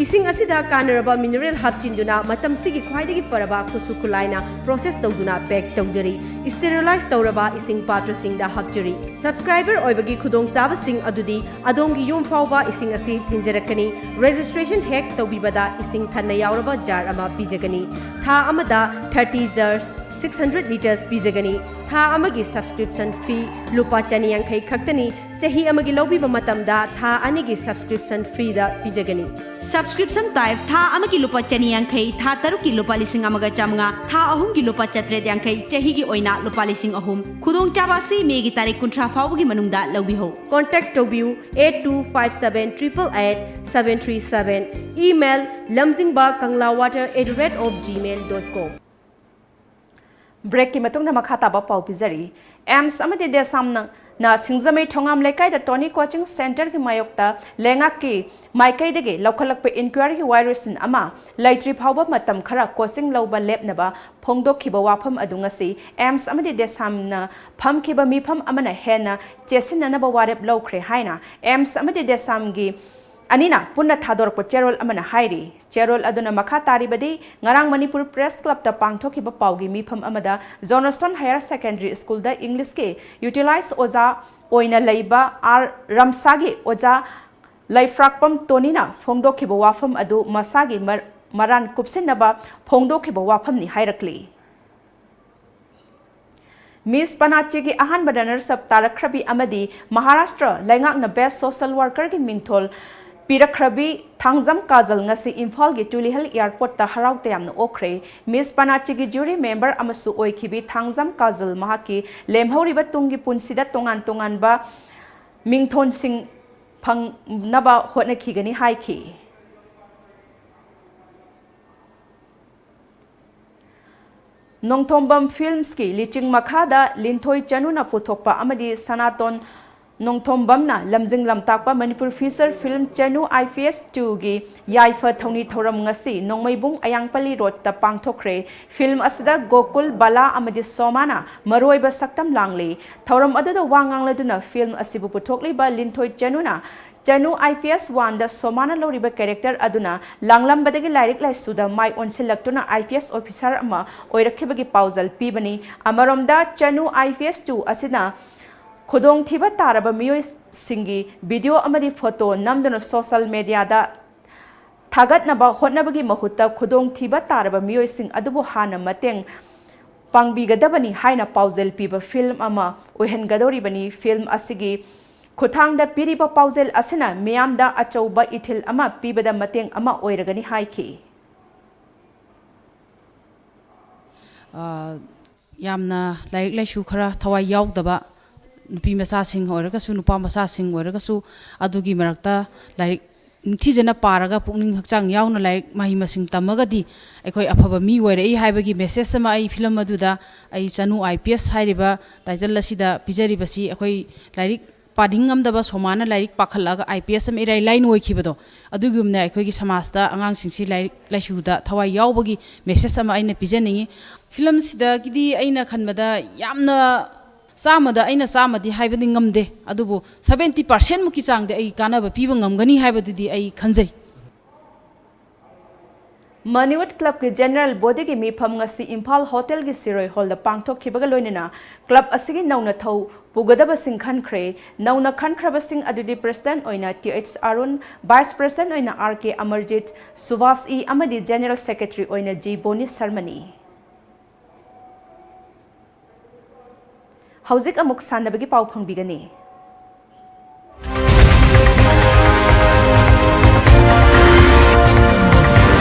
ꯏꯁꯤꯡ ꯑꯁꯤꯗ ꯀꯥꯟꯅꯔꯕ mineral ꯍꯥꯞꯆꯤꯟꯗꯨꯅ ꯃꯇꯝꯁꯤꯒꯤ ꯈ꯭ꯋꯥꯏꯗꯒꯤ ꯐꯔꯕ ꯈꯨꯠꯁꯨ ꯈꯨꯠꯂꯥꯏꯅ process ꯇꯧꯗꯨꯅ pack ꯇꯧꯖꯔꯤ꯫ Sterilize ꯇꯧꯔꯕ ꯏꯁꯤꯡ ꯄꯥꯇ꯭ꯔꯁꯤꯡꯗ ꯍꯥꯞꯆꯔꯤ꯫ Subscriber ꯑꯣꯏꯕꯒꯤ ꯈꯨꯗꯣꯡꯆꯥꯕꯁꯤꯡ ꯑꯗꯨꯗꯤ ꯑꯗꯣꯝꯒꯤ ꯌꯨꯝ ꯐꯥꯎꯕ ꯏꯁꯤꯡ ꯑꯁꯤ ꯊꯤꯟꯖꯔꯛꯀꯅꯤ꯫ Registration ꯍꯦꯛ ꯇꯧꯕꯤꯕꯗ ꯏꯁꯤꯡ ꯊꯟꯅ ꯌꯥꯎꯔꯕ jar ꯑꯃ ꯄꯤꯖꯒꯅꯤ꯫ ꯊꯥ ꯑꯃꯗ thirty jars, six hundred litres ꯄꯤꯖꯒꯅꯤ꯫ ꯊꯥ ꯑꯃꯒꯤ subscription fee ꯂꯨꯄꯥ ꯆꯅꯤ ꯌꯥꯡꯈꯩ ꯈꯛꯇꯅꯤ꯫ ꯆꯍꯤ ꯑꯃꯒꯤ ꯂꯧꯕꯤꯕ ꯃꯇꯝꯗ ꯊꯥ ꯑꯅꯤꯒꯤ subscription freeꯗ ꯄꯤꯖꯒꯅꯤ꯫ Subscription type ꯊꯥ ꯑꯃꯒꯤ ꯂꯨꯄꯥ ꯆꯅꯤ ꯌꯥꯡꯈꯩ, ꯊꯥ ꯇꯔꯨꯛꯀꯤ ꯂꯨꯄꯥ ꯂꯤꯁꯤꯡ ꯑꯃꯒ ꯆꯥꯃꯉꯥ, ꯊꯥ ꯑꯍꯨꯝꯒꯤ ꯂꯨꯄꯥ ꯆꯥꯇ꯭ꯔꯦꯠ ꯌꯥꯡꯈꯩ, ꯆꯍꯤꯒꯤ ꯑꯣꯏꯅ ꯂꯨꯄꯥ ꯂꯤꯁꯤꯡ ꯑꯍꯨꯝ꯫ ꯈꯨꯗꯣꯡꯆꯥꯕ ꯑꯁꯤ ꯃꯦꯒꯤ ꯇꯥꯔꯤꯛ ꯀꯨꯟꯊ꯭ꯔꯥ ꯐꯥꯎꯕꯒꯤ ꯃꯅꯨꯡꯗ ꯂꯧꯕꯤꯍꯧ꯫ Contact ꯇꯧꯕꯤꯌꯨ eight two five seven triple eight seven three seven, email lamjingba kangla water at the rate of gmail dot com꯫ Breakꯀꯤ ꯃꯇꯨꯡꯗ ꯃꯈꯥ ꯇꯥꯕ ꯄꯥꯎ ꯄꯤꯖꯔꯤ꯫ ꯑꯦꯝꯁ ꯑꯃꯗꯤ ꯗꯦꯁꯥꯝꯅ ꯁꯤꯡꯖꯃꯩ ꯊꯣꯉꯥꯝ ꯂꯩꯀꯥꯏꯗ ꯇꯣꯅꯤ ꯀꯣꯆꯤꯡ ꯁꯦꯟꯇꯔꯒꯤ ꯃꯥꯌꯣꯛꯇ ꯂꯩꯉꯥꯛꯀꯤ ꯃꯥꯏꯀꯩꯗꯒꯤ ꯂꯧꯈꯠꯂꯛꯄ inquiryꯒꯤ ꯋꯥꯔꯣꯏꯁꯤꯟ ꯑꯃ ꯂꯩꯇ꯭ꯔꯤ ꯐꯥꯎꯕ ꯃꯇꯝ ꯈꯔ ꯀꯣꯆꯤꯡ ꯂꯧꯕ ꯂꯦꯞꯅꯕ ꯐꯣꯡꯗꯣꯛꯈꯤꯕ ꯋꯥꯐꯝ ꯑꯗꯨ ꯉꯁꯤ ꯑꯦꯝꯁ ꯑꯃꯗꯤ ꯗꯦꯁꯥꯝꯅ ꯐꯝꯈꯤꯕ ꯃꯤꯐꯝ ꯑꯃꯅ ꯍꯦꯟꯅ ꯆꯦꯠꯁꯤꯟꯅꯅꯕ ꯋꯥꯔꯦꯞ ꯂꯧꯈ꯭ꯔꯦ ꯍꯥꯏꯅ ꯑꯦꯝꯁ ꯑꯃꯗꯤ ꯗꯦꯁꯥꯝꯒꯤ ꯑꯅꯤꯅ ꯄꯨꯟꯅ ꯊꯥꯗꯣꯔꯛꯄ ꯆꯦꯔꯣꯜ ꯑꯃꯅ ꯍꯥꯏꯔꯤ꯫ ꯆꯦꯔꯣꯜ ꯑꯗꯨꯅ ꯃꯈꯥ ꯇꯥꯔꯤꯕꯗꯤ, ꯉꯔꯥꯡ ꯃꯅꯤꯄꯨꯔ ꯄ꯭ꯔꯦꯁ ꯀ꯭ꯂꯕꯇ ꯄꯥꯡꯊꯣꯛꯈꯤꯕ ꯄꯥꯎꯒꯤ ꯃꯤꯐꯝ ꯑꯃꯗ ꯖꯣꯅꯣꯁꯇꯣꯟ ꯍꯥꯌꯔ ꯁꯦꯀꯦꯟꯗꯔꯤ ꯁ꯭ꯀꯨꯜꯗ ꯏꯪꯂꯤꯁꯀꯤ ꯌꯨꯇꯤꯂꯥꯏꯖ ꯑꯣꯖꯥ ꯑꯣꯏꯅ ꯂꯩꯕ ꯑꯥꯔ ꯔꯝꯁꯥꯒꯤ ꯑꯣꯖꯥ ꯂꯩꯐ꯭ꯔꯥꯛꯄꯝ ꯇꯣꯅꯤꯅ ꯐꯣꯡꯗꯣꯛꯈꯤꯕ ꯋꯥꯐꯝ ꯑꯗꯨ ꯃꯁꯥꯒꯤ ꯃꯔ-, ꯃꯔꯥꯟ ꯀꯨꯞꯁꯤꯟꯅꯕ ꯐꯣꯡꯗꯣꯛꯈꯤꯕ ꯋꯥꯐꯝꯅꯤ ꯍꯥꯏꯔꯛꯂꯤ꯫ ꯃꯤꯁ ꯄꯅꯥꯆꯤꯒꯤ ꯑꯍꯥꯟꯕ runner-up ꯇꯥꯔꯛꯈ꯭ꯔꯕꯤ ꯑꯃꯗꯤ ꯃꯍꯥꯔꯥꯁꯇ꯭ꯔ ꯂꯩꯉꯥꯛꯅ best social worker-ꯒꯤ ꯃꯤꯡꯊꯣꯜ ꯄꯤꯔꯛꯈ꯭ꯔꯕꯤ ꯊꯥꯡꯖꯝ ꯀꯥꯖꯜ ꯉꯁꯤ ꯏꯝꯐꯥꯜꯒꯤ ꯇꯨꯂꯤꯍꯜ ꯑꯦꯌꯔꯄꯣꯔꯠꯇ ꯍꯔꯥꯎ ꯇꯌꯥꯝꯅ ꯑꯣꯛꯈ꯭ꯔꯦ꯫ ꯃꯤꯁ ꯄꯅꯥꯆꯤꯒꯤ ꯖꯨꯔꯤ ꯃꯦꯝꯕꯔ ꯑꯃꯁꯨ ꯑꯣꯏꯈꯤꯕꯤ ꯊꯥꯡꯖꯝ ꯀꯥꯖꯜ ꯃꯍꯥꯛꯀꯤ ꯂꯦꯝꯍꯧꯔꯤꯕ ꯇꯨꯡꯒꯤ ꯄꯨꯟꯁꯤꯗ ꯇꯣꯉꯥꯟ ꯇꯣꯉꯥꯟꯕ ꯃꯤꯡꯊꯣꯟꯁꯤꯡ ꯐꯪꯅꯕ ꯍꯣꯠꯅꯈꯤꯒꯅꯤ ꯍꯥꯏꯈꯤ꯫ ꯅꯣꯡꯊꯣꯝꯕꯝ ꯐꯤꯜꯝꯁꯀꯤ ꯂꯤꯆꯤꯡ ꯃꯈꯥꯗ ꯂꯤꯟꯊꯣꯏ ꯆꯅꯨꯅ ꯄꯨꯊꯣꯛꯄ ꯑꯃꯗꯤ ꯁꯅꯥꯇꯣꯟ ꯅꯣꯡꯊꯣꯝꯕꯝꯅ ꯂꯝꯖꯤꯡ ꯂꯝꯇꯥꯛꯄ Manipur feature film Chanu I P S ꯇꯨꯒꯤ ꯌꯥꯏꯐ ꯊꯧꯅꯤ ꯊꯧꯔꯝ ꯉꯁꯤ ꯅꯣꯡꯃꯩꯕꯨꯡ ꯑꯌꯥꯡꯄꯜꯂꯤ ꯔꯣꯗꯇ ꯄꯥꯡꯊꯣꯛꯈ꯭ꯔꯦ꯫ ꯐꯤꯜꯝ ꯑꯁꯤꯗ ꯒꯣꯀꯨꯜ, ꯕꯂꯥ ꯑꯃꯗꯤ ꯁꯣꯃꯥꯅ ꯃꯔꯨꯑꯣꯏꯕ ꯁꯛꯇꯝ ꯂꯥꯡꯂꯤ꯫ ꯊꯧꯔꯝ ꯑꯗꯨꯗ ꯋꯥ ꯉꯥꯡꯂꯗꯨꯅ ꯐꯤꯜꯝ ꯑꯁꯤꯕꯨ ꯄꯨꯊꯣꯛꯂꯤꯕ ꯂꯤꯟꯊꯣꯏ ꯆꯅꯨꯅ ꯆꯅꯨ ꯑꯥꯏ ꯄꯤ ꯑꯦꯁ ꯋꯥꯟꯗ ꯁꯣꯃꯥꯅ ꯂꯧꯔꯤꯕ ꯀꯦꯔꯦꯛꯇꯔ ꯑꯗꯨꯅ ꯂꯥꯡꯂꯝꯕꯗꯒꯤ ꯂꯥꯏꯔꯤꯛ ꯂꯥꯏꯁꯨꯗ ꯃꯥꯏ ꯑꯣꯟꯁꯤꯜꯂꯛꯇꯨꯅ ꯑꯥꯏ ꯄꯤ ꯑꯦꯁ ꯑꯣꯐꯤꯁꯥꯔ ꯑꯃ ꯑꯣꯏꯔꯛꯈꯤꯕꯒꯤ ꯄꯥꯎꯖꯦꯜ ꯄꯤꯕꯅꯤ꯫ ꯑꯃꯔꯣꯝꯗ ꯆꯅꯨ ꯑꯥꯏ ꯄꯤ ꯑꯦꯁ ꯇꯨ ꯑꯁꯤꯅ ꯈꯨꯗꯣꯡꯊꯤꯕ ꯇꯥꯔꯕ ꯃꯤꯑꯣꯏꯁꯤꯡꯒꯤ ꯚꯤꯗꯤꯑꯣ ꯑꯃꯗꯤ ꯐꯣꯇꯣ ꯅꯝꯗꯨꯅ ꯁꯣꯁꯦꯜ ꯃꯦꯗꯤꯌꯥꯗ ꯊꯥꯒꯠꯅꯕ ꯍꯣꯠꯅꯕꯒꯤ ꯃꯍꯨꯠꯇ ꯈꯨꯗꯣꯡꯊꯤꯕ ꯇꯥꯔꯕ ꯃꯤꯑꯣꯏꯁꯤꯡ ꯑꯗꯨꯕꯨ ꯍꯥꯟꯅ ꯃꯇꯦꯡ ꯄꯥꯡꯕꯤꯒꯗꯕꯅꯤ ꯍꯥꯏꯅ ꯄꯥꯎꯖꯦꯜ ꯄꯤꯕ ꯐꯤꯜꯝ ꯑꯃ ꯑꯣꯏꯍꯟꯒꯗꯧꯔꯤꯕꯅꯤ꯫ ꯐꯤꯜꯝ ꯑꯁꯤꯒꯤ ꯈꯨꯠꯊꯥꯡꯗ ꯄꯤꯔꯤꯕ ꯄꯥꯎꯖꯦꯜ ꯑꯁꯤꯅ ꯃꯤꯌꯥꯝꯗ ꯑꯆꯧꯕ ꯏꯊꯤꯜ ꯑꯃ ꯄꯤꯕꯗ ꯃꯇꯦꯡ ꯑꯃ ꯑꯣꯏꯔꯒꯅꯤ ꯍꯥꯏꯈꯤ꯫ ꯑ, ꯌꯥꯝꯅ ꯂꯥꯏꯔꯤꯛ ꯂꯥꯏꯁꯨ ꯈꯔ ꯊꯋꯥꯏ ꯌꯥꯎꯗꯕ ꯅꯨꯄꯤ ꯃꯆꯥꯁꯤꯡ ꯑꯣꯏꯔꯒꯁꯨ, ꯅꯨꯄꯥ ꯃꯆꯥꯁꯤꯡ ꯑꯣꯏꯔꯒꯁꯨ, ꯑꯗꯨꯒꯤ ꯃꯔꯛꯇ ꯂꯥꯏꯔꯤꯛ ꯅꯤꯡꯊꯤꯖꯅ ꯄꯥꯔꯒ, ꯄꯨꯛꯅꯤꯡ ꯍꯛꯆꯥꯡ ꯌꯥꯎꯅ ꯂꯥꯏꯔꯤꯛ ꯃꯍꯩ ꯃꯁꯤꯡ ꯇꯝꯃꯒꯗꯤ ꯑꯩꯈꯣꯏ ꯑꯐꯕ ꯃꯤ ꯑꯣꯏꯔꯛꯏ ꯍꯥꯏꯕꯒꯤ ꯃꯦꯁꯦꯖ ꯑꯃ ꯑꯩ ꯐꯤꯂꯝ ꯑꯗꯨꯗ ꯑꯩ ꯆꯅꯨ ꯑꯥꯏ ꯄꯤ ꯑꯦꯁ ꯍꯥꯏꯔꯤꯕ ꯇꯥꯏꯇꯜ ꯑꯁꯤꯗ ꯄꯤꯖꯔꯤꯕꯁꯤ ꯑꯩꯈꯣꯏ ꯂꯥꯏꯔꯤꯛ ꯄꯥꯅꯤꯡꯉꯝꯗꯕ ꯁꯣꯃꯥꯅ ꯂꯥꯏꯔꯤꯛ ꯄꯥꯈꯠꯂꯛꯑꯒ ꯑꯥꯏ ꯄꯤ ꯑꯦꯁ ꯑꯃ ꯏꯔꯥꯏ ꯂꯥꯏꯅ ꯑꯣꯏꯈꯤꯕꯗꯣ, ꯑꯗꯨꯒꯨꯝꯅ ꯑꯩꯈꯣꯏꯒꯤ ꯁꯃꯥꯖꯇ ꯑꯉꯥꯡꯁꯤꯡꯁꯤ ꯂꯥꯏꯔꯤꯛ ꯂꯥꯏꯁꯨꯗ ꯊꯋꯥꯏ ꯌꯥꯎꯕꯒꯤ ꯃꯦꯁꯦꯖ ꯑꯃ ꯑꯩꯅ ꯄꯤꯖꯅꯤꯡꯉꯤ꯫ ꯐꯤꯂꯝꯁꯤꯗꯒꯤꯗꯤ ꯑꯩꯅ ꯈꯟꯕꯗ ꯌꯥꯝꯅ ꯆꯥꯝꯃꯗ ꯑꯩꯅ ꯆꯥꯝꯃꯗꯤ ꯍꯥꯏꯕꯗꯤ ꯉꯝꯗꯦ, ꯑꯗꯨꯕꯨ ꯁꯚꯦꯟꯇꯤ ꯄꯥꯔꯁꯦꯟꯃꯨꯛꯀꯤ ꯆꯥꯡꯗꯤ ꯑꯩ ꯀꯥꯟꯅꯕ ꯄꯤꯕ ꯉꯝꯒꯅꯤ ꯍꯥꯏꯕꯗꯨꯗꯤ ꯑꯩ ꯈꯟꯖꯩ꯫ ꯃꯅꯤꯋꯨꯠ ꯀ꯭ꯂꯕꯀꯤ ꯖꯦꯅꯔꯦꯜ ꯕꯣꯗꯤꯒꯤ ꯃꯤꯐꯝ ꯉꯁꯤ ꯏꯝꯐꯥꯜ ꯍꯣꯇꯦꯜꯒꯤ ꯁꯤꯔꯣꯏ ꯍꯣꯜꯗ ꯄꯥꯡꯊꯣꯛꯈꯤꯕꯒ ꯂꯣꯏꯅꯅ ꯀ꯭ꯂꯕ ꯑꯁꯤꯒꯤ ꯅꯧꯅ ꯊꯧ ꯄꯨꯒꯗꯕꯁꯤꯡ ꯈꯟꯈ꯭ꯔꯦ꯫ ꯅꯧꯅ ꯈꯟꯈ꯭ꯔꯕꯁꯤꯡ ꯑꯗꯨꯗꯤ ꯄ꯭ꯔꯦꯁꯤꯗꯦꯟꯠ ꯑꯣꯏꯅ T H Arun, vice president ꯑꯣꯏꯅ ꯑꯥꯔ ꯀꯦ ꯑꯃꯔꯖꯤꯠ, ꯁꯨꯚꯥꯁ ꯏ ꯑꯃꯗꯤ ꯖꯦꯅꯔꯦꯜ ꯁꯦꯀ꯭ꯔꯦꯇꯔꯤ ꯑꯣꯏꯅ ꯖꯤ ꯕꯣꯅꯤ ꯁꯔꯃꯅꯤ꯫ ꯍꯧꯖꯤꯛ ꯑꯃꯨꯛ ꯁꯥꯟꯅꯕꯒꯤ ꯄꯥꯎ ꯐꯪꯕꯤꯒꯅꯤ꯫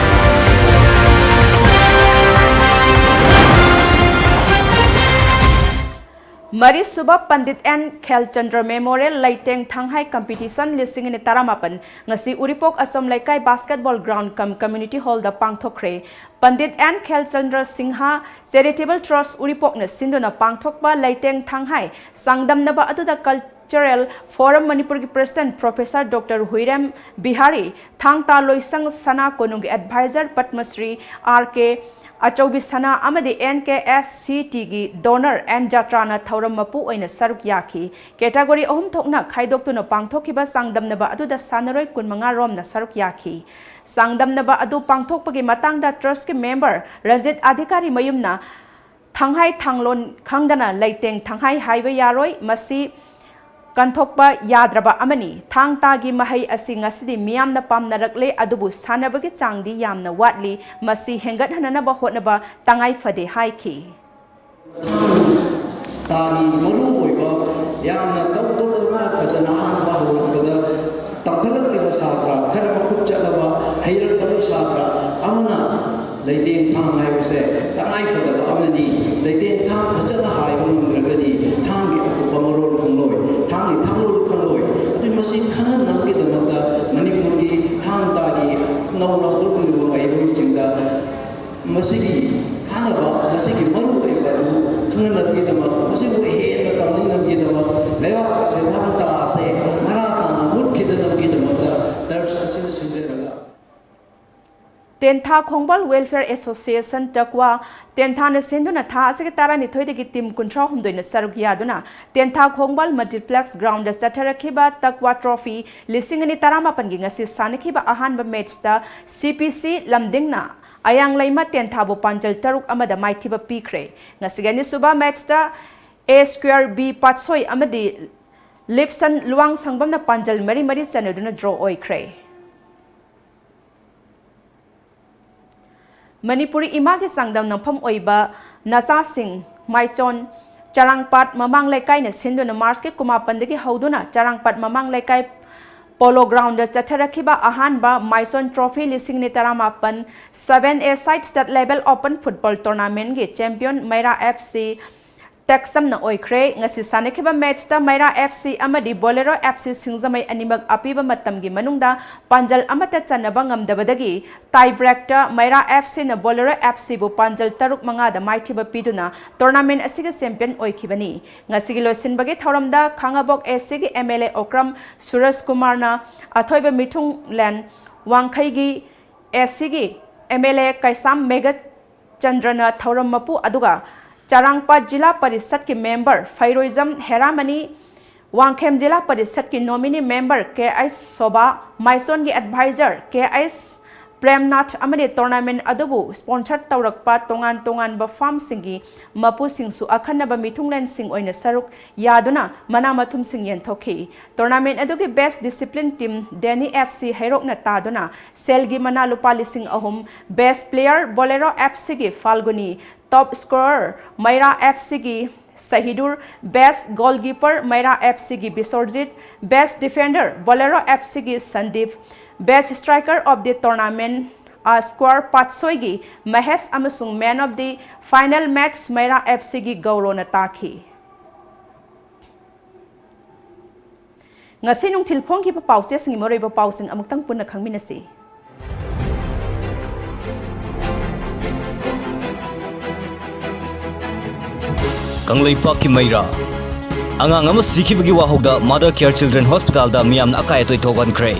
ꯃꯔꯤꯁꯨꯕ ꯄꯟꯗꯤꯠ ꯑꯦꯟ ꯈꯦꯜꯆꯟꯗ꯭ꯔ ꯃꯦꯃꯣꯔꯤꯌꯦꯜ ꯂꯩꯇꯦꯡ ꯊꯥꯡꯍꯥꯏ ꯀꯝꯄꯤꯇꯤꯁꯟ ꯂꯤꯁꯤꯡ ꯑꯅꯤ ꯇꯔꯥꯃꯥꯄꯟ ꯉꯁꯤ ꯎꯔꯤꯄꯣꯛ ꯑꯁꯣꯝ ꯂꯩꯀꯥꯏ ꯕꯥꯁꯀꯦꯠꯕꯣꯜ ꯒ꯭ꯔꯥꯎꯟ ꯀꯝ ꯀꯝꯃ꯭ꯌꯨꯅꯤꯇꯤ ꯍꯣꯜꯗ ꯄꯥꯡꯊꯣꯛꯈ꯭ꯔꯦ꯫ ꯄꯟꯗꯤꯠ ꯑꯦꯟ ꯈꯦꯜꯆꯟꯗ꯭ꯔ ꯁꯤꯡꯍ ꯆꯦꯔꯤꯇꯦꯕꯜ ꯇ꯭ꯔꯁ ꯎꯔꯤꯄꯣꯛꯅ ꯁꯤꯟꯗꯨꯅ ꯄꯥꯡꯊꯣꯛꯄ ꯂꯩꯇꯦꯡ ꯊꯥꯡꯍꯥꯏ ꯆꯥꯡꯗꯝꯅꯕ ꯑꯗꯨꯗ ꯀꯜꯆꯔꯦꯜ ꯐꯣꯔꯝ ꯃꯅꯤꯄꯨꯔꯒꯤ ꯄ꯭ꯔꯦꯁꯤꯗꯦꯟꯠ ꯄ꯭ꯔꯣꯐꯦꯁꯔ ꯗꯣꯛꯇꯔ ꯍꯨꯏꯔꯦꯝ ꯕꯤꯍꯥꯔꯤ, ꯊꯥꯡ ꯇꯥ ꯂꯣꯏꯁꯪ ꯁꯅꯥ ꯀꯣꯅꯨꯡꯒꯤ ꯑꯦꯗꯚꯥꯏꯖꯔ ꯄꯗꯃꯁ꯭ꯔꯤ ꯑꯥꯔ ꯀꯦ ꯑꯆꯧꯕꯤ ꯁꯅꯥ ꯑꯃꯗꯤ ꯑꯦꯟ ꯀꯦ ꯑꯦꯁ ꯁꯤ ꯇꯤꯒꯤ ꯗꯣꯅꯔ ꯑꯦꯟ ꯖꯥꯇ꯭ꯔꯥꯅ ꯊꯧꯔꯝ ꯃꯄꯨ ꯑꯣꯏꯅ ꯁꯔꯨꯛ ꯌꯥꯈꯤ꯫ ꯀꯦꯇꯥꯒꯣꯔꯤ ꯑꯍꯨꯝ ꯊꯣꯛꯅ ꯈꯥꯏꯗꯣꯛꯇꯨꯅ ꯄꯥꯡꯊꯣꯛꯈꯤꯕ ꯆꯥꯡꯗꯝꯅꯕ ꯑꯗꯨꯗ ꯁꯥꯟꯅꯔꯣꯏ ꯀꯨꯟꯃꯉꯥ ꯔꯣꯝꯅ ꯁꯔꯨꯛ ꯌꯥꯈꯤ꯫ ꯆꯥꯡꯗꯝꯅꯕ ꯑꯗꯨ ꯄꯥꯡꯊꯣꯛꯄꯒꯤ ꯃꯇꯥꯡꯗ ꯇ꯭ꯔꯁꯀꯤ ꯃꯦꯝꯕꯔ ꯔꯟꯖꯤꯠ ꯑꯙꯤꯀꯥꯔꯤ ꯃꯌꯨꯝꯅ ꯊꯥꯡꯍꯥꯏ ꯊꯥꯡꯂꯣꯟ ꯈꯪꯗꯅ ꯂꯩꯇꯦꯡ ꯊꯥꯡꯍꯥꯏ ꯍꯥꯏꯕ ꯌꯥꯔꯣꯏ, ꯃꯁꯤ ꯀꯟꯊꯣꯛꯄ ꯌꯥꯗ꯭ꯔꯕ ꯑꯃꯅꯤ꯫ ꯊꯥꯡ ꯇꯥꯒꯤ ꯃꯍꯩ ꯑꯁꯤ ꯉꯁꯤꯗꯤ ꯃꯤꯌꯥꯝꯅ ꯄꯥꯝꯅꯔꯛꯂꯦ, ꯑꯗꯨꯕꯨ ꯁꯥꯟꯅꯕꯒꯤ ꯆꯥꯡꯗꯤ ꯌꯥꯝꯅ ꯋꯥꯠꯂꯤ, ꯃꯁꯤ ꯍꯦꯟꯒꯠꯍꯟꯅꯅꯕ ꯍꯣꯠꯅꯕ ꯇꯉꯥꯏ ꯐꯗꯦ ꯍꯥꯏꯈꯤ꯫ ꯇꯥꯒꯤ ꯃꯔꯨꯑꯣꯏꯕ ꯌꯥꯝꯅ ꯇꯧꯗꯕ ꯇꯉꯥꯏ ꯐꯗꯅ ꯑꯍꯥꯟꯕ ꯍꯧꯔꯛꯄꯗ ꯇꯝꯈꯠꯂꯛꯂꯤꯕ ꯁꯥꯇ꯭ꯔ ꯈꯔ ꯃꯈꯨꯠ ꯆꯠꯂꯕ ꯍꯩꯔꯛꯂꯕ ꯁꯥꯇ꯭ꯔ ꯑꯃꯅ ꯂꯩꯇꯦꯡ ꯊꯥꯡ ꯍꯥꯏꯕꯁꯦ ꯇꯉꯥꯏ ꯐꯗꯕ ꯑꯃꯅꯤ꯫ ꯂꯩꯇꯦꯡ ꯊꯥꯡ ꯐꯖꯅ ꯍꯥꯏꯕ ꯉꯝꯗ꯭ꯔꯒꯗꯤ ꯊꯥꯡꯒꯤ ꯑꯀꯨꯞꯄ ꯃꯔꯣꯜ ꯈꯪꯂꯣꯏ, ꯊꯥꯡꯒꯤ ꯊꯥꯡꯂꯣꯟ ꯈꯪꯂꯣꯏ꯫ ꯑꯗꯨ ꯃꯁꯤ ꯈꯪꯍꯟꯅꯕꯒꯤꯗꯃꯛꯇ ꯃꯅꯤꯄꯨꯔꯒꯤ ꯊꯥꯡ ꯇꯥꯒꯤ ꯅꯧꯅ ꯍꯧꯒꯠꯂꯛꯂꯤꯕ ꯃꯍꯩꯔꯣꯏꯁꯤꯡꯗ ꯃꯁꯤꯒꯤ ꯀꯥꯟꯅꯕ, ꯃꯁꯤꯒꯤ ꯃꯔꯨꯑꯣꯏꯕ ꯑꯗꯨ ꯈꯪꯍꯟꯅꯕꯒꯤꯗꯃꯛ, ꯃꯁꯤꯕꯨ ꯍꯦꯟꯅ ꯇꯝꯅꯤꯡꯅꯕꯒꯤꯗꯃꯛ, ꯂꯩꯕꯥꯛ ꯑꯁꯤꯗ ꯊꯥꯡ ꯇꯥ ꯑꯁꯦ ꯃꯔꯥ ꯇꯥꯅ ꯃꯨꯠꯈꯤꯗꯅꯕꯒꯤꯗꯃꯛꯇ ꯇꯔꯐ ꯑꯁꯤꯅ ꯁꯤꯟꯖꯔꯒ ꯇꯦꯟꯊꯥ ꯈꯣꯡꯕꯥꯜ ꯋꯦꯜꯐꯤꯌꯔ ꯑꯦꯁꯣꯁꯤꯌꯦꯁꯟ, ꯇꯛꯋꯥ, ꯇꯦꯟꯊꯥꯅ ꯁꯤꯟꯗꯨꯅ ꯊꯥ ꯑꯁꯤꯒꯤ ꯇꯔꯥꯅꯤꯊꯣꯏꯗꯒꯤ ꯇꯤꯝ ꯀꯨꯟꯊ꯭ꯔꯥꯍꯨꯝꯗꯣꯏꯅ ꯁꯔꯨꯛ ꯌꯥꯗꯨꯅ ꯇꯦꯟꯊꯥ ꯈꯣꯡꯕꯥꯜ ꯃꯜꯇꯤꯄ꯭ꯂꯦꯛꯁ ꯒ꯭ꯔꯥꯎꯟꯗ ꯆꯠꯊꯔꯛꯈꯤꯕ ꯇꯛꯋꯥ ꯇ꯭ꯔꯣꯐꯤ ꯂꯤꯁꯤꯡ ꯑꯅꯤ ꯇꯔꯥꯃꯥꯄꯟꯒꯤ ꯉꯁꯤ ꯁꯥꯟꯅꯈꯤꯕ ꯑꯍꯥꯟꯕ ꯃꯦꯠꯆꯇ ꯁꯤ ꯄꯤ ꯁꯤ ꯂꯝꯗꯤꯡꯅ ꯑꯌꯥꯡꯂꯩꯃ ꯇꯦꯟꯊꯥꯕꯨ ꯄꯥꯟꯖꯜ ꯇꯔꯨꯛ ꯑꯃꯗ ꯃꯥꯏꯊꯤꯕ ꯄꯤꯈ꯭ꯔꯦ꯫ ꯉꯁꯤꯒꯤ ꯑꯅꯤꯁꯨꯕ ꯃꯦꯠꯆꯇ ꯑꯦ ꯁ꯭ꯀ꯭ꯋꯦꯔ ꯕꯤ ꯄꯥꯠꯁꯣꯏ ꯑꯃꯗꯤ ꯂꯤꯞꯁꯟ ꯂꯨꯋꯥꯡ ꯁꯪꯕꯝꯅ ꯄꯥꯟꯖꯜ ꯃꯔꯤ ꯃꯔꯤ ꯆꯟꯅꯗꯨꯅ ꯗ꯭ꯔꯣ ꯑꯣꯏꯈ꯭ꯔꯦ꯫ ꯃꯅꯤꯄꯨꯔꯤ ꯏꯃꯥꯒꯤ ꯆꯥꯡꯗꯝꯅꯐꯝ ꯑꯣꯏꯕ ꯅꯆꯥꯁꯤꯡ ꯃꯥꯏꯆꯣꯟ ꯆꯔꯥꯡꯄꯥꯠ ꯃꯃꯥꯡ ꯂꯩꯀꯥꯏꯅ ꯁꯤꯟꯗꯨꯅ ꯃꯥꯔꯆꯀꯤ ꯀꯨꯟꯃꯥꯄꯟꯗꯒꯤ ꯍꯧꯗꯨꯅ ꯆꯔꯥꯡꯄꯥꯠ ꯃꯃꯥꯡ ꯂꯩꯀꯥꯏ ꯄꯣꯂꯣ ꯒ꯭ꯔꯥꯎꯟꯗ ꯆꯠꯊꯔꯛꯈꯤꯕ ꯑꯍꯥꯟꯕ ꯃꯥꯏꯆꯣꯟ ꯇ꯭ꯔꯣꯐꯤ ꯂꯤꯁꯤꯡ ꯑꯅꯤ ꯇꯔꯥꯃꯥꯄꯟ seven a side state level open football tournamentꯒꯤ ꯆꯦꯝꯄꯤꯌꯟ ꯃꯩꯔꯥ ꯑꯦꯐ ꯁꯤ ꯇꯦꯛꯁꯝꯅ ꯑꯣꯏꯈ꯭ꯔꯦ꯫ ꯉꯁꯤ ꯁꯥꯟꯅꯈꯤꯕ ꯃꯦꯠꯆꯇ ꯃꯩꯔꯥ F C ꯑꯃꯗꯤ ꯕꯣꯂꯦꯔꯣ F C ꯁꯤꯡꯖꯃꯩ ꯑꯅꯤꯃꯛ ꯑꯄꯤꯕ ꯃꯇꯝꯒꯤ ꯃꯅꯨꯡꯗ ꯄꯥꯟꯖꯜ ꯑꯃꯠꯇ ꯆꯟꯅꯕ ꯉꯝꯗꯕꯗꯒꯤ tie breakꯇ ꯃꯩꯔꯥ F Cꯅ ꯕꯣꯂꯦꯔꯣ F Cꯕꯨ ꯄꯥꯟꯖꯜ ꯇꯔꯨꯛ ꯃꯉꯥꯗ ꯃꯥꯏꯊꯤꯕ ꯄꯤꯗꯨꯅ tournament ꯑꯁꯤꯒꯤ champion ꯑꯣꯏꯈꯤꯕꯅꯤ꯫ ꯉꯁꯤꯒꯤ ꯂꯣꯏꯁꯤꯟꯕꯒꯤ ꯊꯧꯔꯝꯗ ꯈꯥꯉꯕꯣꯛ A Cꯒꯤ M L A Okram ꯁꯨꯔꯖ ꯀꯨꯃꯥꯔꯅ ꯑꯊꯣꯏꯕ ꯃꯤꯊꯨꯡꯂꯦꯟ, ꯋꯥꯡꯈꯩꯒꯤ A Cꯒꯤ M L A ꯀꯩꯁꯥꯝ ꯃꯦꯘꯆꯟꯗ꯭ꯔꯅ ꯊꯧꯔꯝ ꯃꯄꯨ, ꯑꯗꯨꯒ ꯆꯔꯥꯡꯄꯥꯠ ꯖꯤꯂꯥ ꯄꯔꯤꯁꯠꯀꯤ member ꯐꯩꯔꯣꯏꯖꯝ ꯍꯦꯔꯥꯃꯅꯤ, ꯋꯥꯡꯈꯦꯝ ꯖꯤꯂꯥ ꯄꯔꯤꯁꯠꯀꯤ nominee member K H Sobha, ꯃꯥꯏꯁꯣꯟꯒꯤ advisor K H ꯄ꯭ꯔꯦꯝꯅꯥꯊ ꯑꯃꯗꯤ tournament ꯑꯗꯨꯕꯨ sponsor ꯇꯧꯔꯛꯄ ꯇꯣꯉꯥꯟ ꯇꯣꯉꯥꯟꯕ firmꯁꯤꯡꯒꯤ ꯃꯄꯨꯁꯤꯡꯁꯨ ꯑꯈꯟꯅꯕ ꯃꯤꯊꯨꯡꯂꯦꯟꯁꯤꯡ ꯑꯣꯏꯅ ꯁꯔꯨꯛ ꯌꯥꯗꯨꯅ ꯃꯅꯥ ꯃꯊꯨꯝꯁꯤꯡ ꯌꯦꯟꯊꯣꯛꯈꯤ꯫ Tournament ꯑꯗꯨꯒꯤ best discipline team ꯗꯦꯅꯤ F C ꯍꯩꯔꯣꯛꯅ ꯇꯥꯗꯨꯅ ꯁꯦꯜꯒꯤ ꯃꯅꯥ ꯂꯨꯄꯥ ꯂꯤꯁꯤꯡ ꯑꯍꯨꯝ, best player Bolero F Cꯒꯤ ꯐꯥꯜꯒꯨꯅꯤ, top scorer ꯃꯩꯔꯥ F Cꯒꯤ Sahidur, best goalkeeper ꯃꯩꯔꯥ F Cꯒꯤ Bisorjit, best defender Bolero F Cꯒꯤ Sandeep, best striker of the tournament, score ꯄꯥꯠꯁꯣꯏꯒꯤ Mahesh ꯑꯃꯁꯨꯡ man of the final match ꯃꯩꯔꯥ F Cꯒꯤ ꯒꯧꯔꯣꯅ ꯇꯥꯈꯤ꯫ ꯉꯁꯤ ꯅꯨꯡꯊꯤꯜ ꯐꯣꯡꯈꯤꯕ ꯄꯥꯎꯆꯦꯁꯤꯡꯒꯤ ꯃꯔꯨꯑꯣꯏꯕ ꯄꯥꯎꯁꯤꯡ ꯑꯃꯨꯛꯇꯪ ꯄꯨꯟꯅ ꯈꯪꯃꯤꯟꯅꯁꯤ꯫ ꯀꯪꯂꯩꯄꯥꯛꯀꯤ ꯃꯩꯔꯥ꯫ ꯑꯉꯥꯡ ꯑꯃ ꯁꯤꯈꯤꯕꯒꯤ ꯋꯥꯍꯧꯗ Mother Care Children Hospitalꯗ ꯃꯤꯌꯥꯝꯅ ꯑꯀꯥꯏ ꯑꯇꯣꯏ ꯊꯣꯛꯍꯟꯈ꯭ꯔꯦ꯫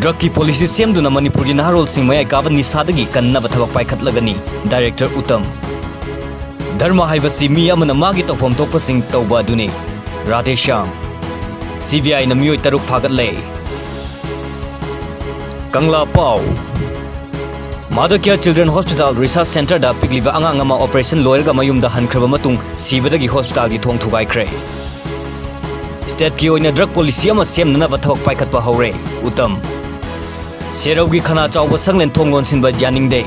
Drugꯀꯤ policy ꯁꯦꯝꯗꯨꯅ ꯃꯅꯤꯄꯨꯔꯒꯤ ꯅꯍꯥꯔꯣꯜꯁꯤꯡ ꯃꯌꯥꯏ ꯀꯥꯕ ꯅꯤꯁꯥꯗꯒꯤ ꯀꯟꯅꯕ ꯊꯕꯛ ꯄꯥꯏꯈꯠꯂꯒꯅꯤ꯫ Director ꯎꯇꯝ꯫ ꯙꯔꯃ ꯍꯥꯏꯕꯁꯤ ꯃꯤ ꯑꯃꯅ ꯃꯥꯒꯤ ꯇꯧꯐꯝ ꯊꯣꯛꯄꯁꯤꯡ ꯇꯧꯕ ꯑꯗꯨꯅꯤ꯫ ꯔꯥꯙꯦ ꯁ꯭ꯌꯥꯝ꯫ C B Iꯅ ꯃꯤꯑꯣꯏ ꯇꯔꯨꯛ ꯐꯥꯒꯠꯂꯦ꯫ ꯀꯪꯂꯥ ꯄꯥꯎ꯫ Mother Care Children Hospital Research Centreꯗ ꯄꯤꯛꯂꯤꯕ ꯑꯉꯥꯡ ꯑꯃ operation ꯂꯣꯏꯔꯒ ꯃꯌꯨꯝꯗ ꯍꯟꯈ꯭ꯔꯕ ꯃꯇꯨꯡ ꯁꯤꯕꯗꯒꯤ hospitalꯒꯤ ꯊꯣꯡ ꯊꯨꯒꯥꯏꯈ꯭ꯔꯦ꯫ Stateꯀꯤ ꯑꯣꯏꯅ drug policy ꯑꯃ ꯁꯦꯝꯅꯅꯕ ꯊꯕꯛ ꯄꯥꯏꯈꯠꯄ ꯍꯧꯔꯦ꯫ ꯎꯇꯝ꯫ ꯁꯦꯔꯧꯒꯤ ꯈꯅꯥ ꯆꯥꯎꯕ ꯁꯪꯂꯦꯟ ꯊꯣꯡ ꯂꯣꯟꯁꯤꯟꯕ ꯌꯥꯅꯤꯡꯗꯦ꯫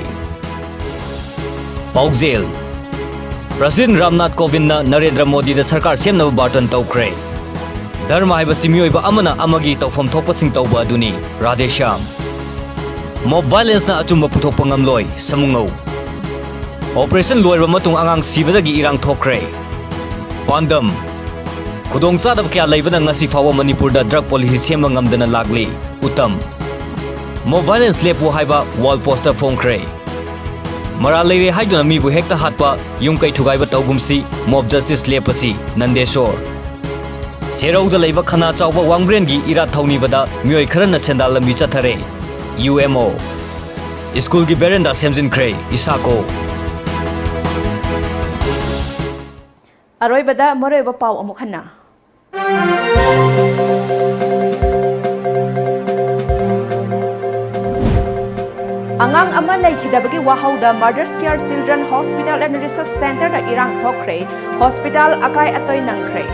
ꯄꯥꯎꯖꯦꯜ꯫ President ꯔꯥꯝꯅꯥꯊ ꯀꯣꯕꯤꯟꯗꯅ ꯅꯔꯦꯟꯗ꯭ꯔ ꯃꯣꯗꯤꯗ ꯁꯔꯀꯥꯔ ꯁꯦꯝꯅꯕ ꯕꯥꯔꯇꯟ ꯇꯧꯈ꯭ꯔꯦ꯫ ꯙꯔꯃ ꯍꯥꯏꯕꯁꯤ ꯃꯤꯑꯣꯏꯕ ꯑꯃꯅ ꯑꯃꯒꯤ ꯇꯧꯐꯝ ꯊꯣꯛꯄꯁꯤꯡ ꯇꯧꯕ ꯑꯗꯨꯅꯤ꯫ ꯔꯥꯙꯦ ꯁ꯭ꯌꯥꯝ꯫ Mob violenceꯅ ꯑꯆꯨꯝꯕ ꯄꯨꯊꯣꯛꯄ ꯉꯝꯂꯣꯏ꯫ ꯁꯃꯨꯉꯧ꯫ ꯑꯣꯄꯔꯦꯁꯟ ꯂꯣꯏꯔꯕ ꯃꯇꯨꯡ ꯑꯉꯥꯡ ꯁꯤꯕꯗꯒꯤ ꯏꯔꯥꯡ ꯊꯣꯛꯈ꯭ꯔꯦ꯫ ꯄꯥꯟꯗꯝ: ꯈꯨꯗꯣꯡꯆꯥꯗꯕ ꯀꯌꯥ ꯂꯩꯕꯅ ꯉꯁꯤ ꯐꯥꯎꯕ ꯃꯅꯤꯄꯨꯔꯗ drug policy ꯁꯦꯝꯕ ꯉꯝꯗꯅ ꯂꯥꯛꯂꯤ꯫ ꯎꯇꯝ: Mob violence ꯂꯦꯞꯄꯨ ꯍꯥꯏꯕ wall poster ꯐꯣꯡꯈ꯭ꯔꯦ꯫ ꯃꯔꯥꯜ ꯂꯩꯔꯦ ꯍꯥꯏꯗꯨꯅ ꯃꯤꯕꯨ ꯍꯦꯛꯇ ꯍꯥꯠꯄ, ꯌꯨꯝ ꯀꯩ ꯊꯨꯒꯥꯏꯕ ꯇꯧꯒꯨꯝꯁꯤ, mob justice ꯂꯦꯞꯄꯁꯤ, ꯅꯟꯗꯦꯁꯣꯔ꯫ ꯁꯦꯔꯧꯗ ꯂꯩꯕ ꯈꯅꯥ ꯆꯥꯎꯕ ꯋꯥꯡꯕ꯭ꯔꯦꯟꯒꯤ ꯏꯔꯥꯠ ꯊꯧꯅꯤꯕꯗ ꯃꯤꯑꯣꯏ ꯈꯔꯅ ꯁꯦꯟꯗꯥꯜ ꯂꯝꯕꯤ ꯆꯠꯊꯔꯦ꯫ U M O. ꯁ꯭ꯀꯨꯜꯒꯤ ꯕꯦꯔꯦꯟꯗꯥ ꯁꯦꯝꯖꯤꯟꯈ꯭ꯔꯦ, ꯏꯁꯥꯀꯣ꯫ ꯑꯔꯣꯏꯕꯗ ꯃꯔꯨꯑꯣꯏꯕ ꯄꯥꯎ ꯑꯃꯨꯛ ꯍꯟꯅ꯫ ꯑꯉꯥꯡ ꯑꯃ ꯂꯩꯈꯤꯗꯕꯒꯤ ꯋꯥꯍꯧꯗ Mother's Care Children Hospital and Research Centreꯗ ꯏꯔꯥꯡ ꯊꯣꯛꯈ꯭ꯔꯦ꯫ ꯍꯣꯁꯄꯤꯇꯥꯜ ꯑꯀꯥꯏ ꯑꯇꯣꯏ ꯅꯪꯈ꯭ꯔꯦ꯫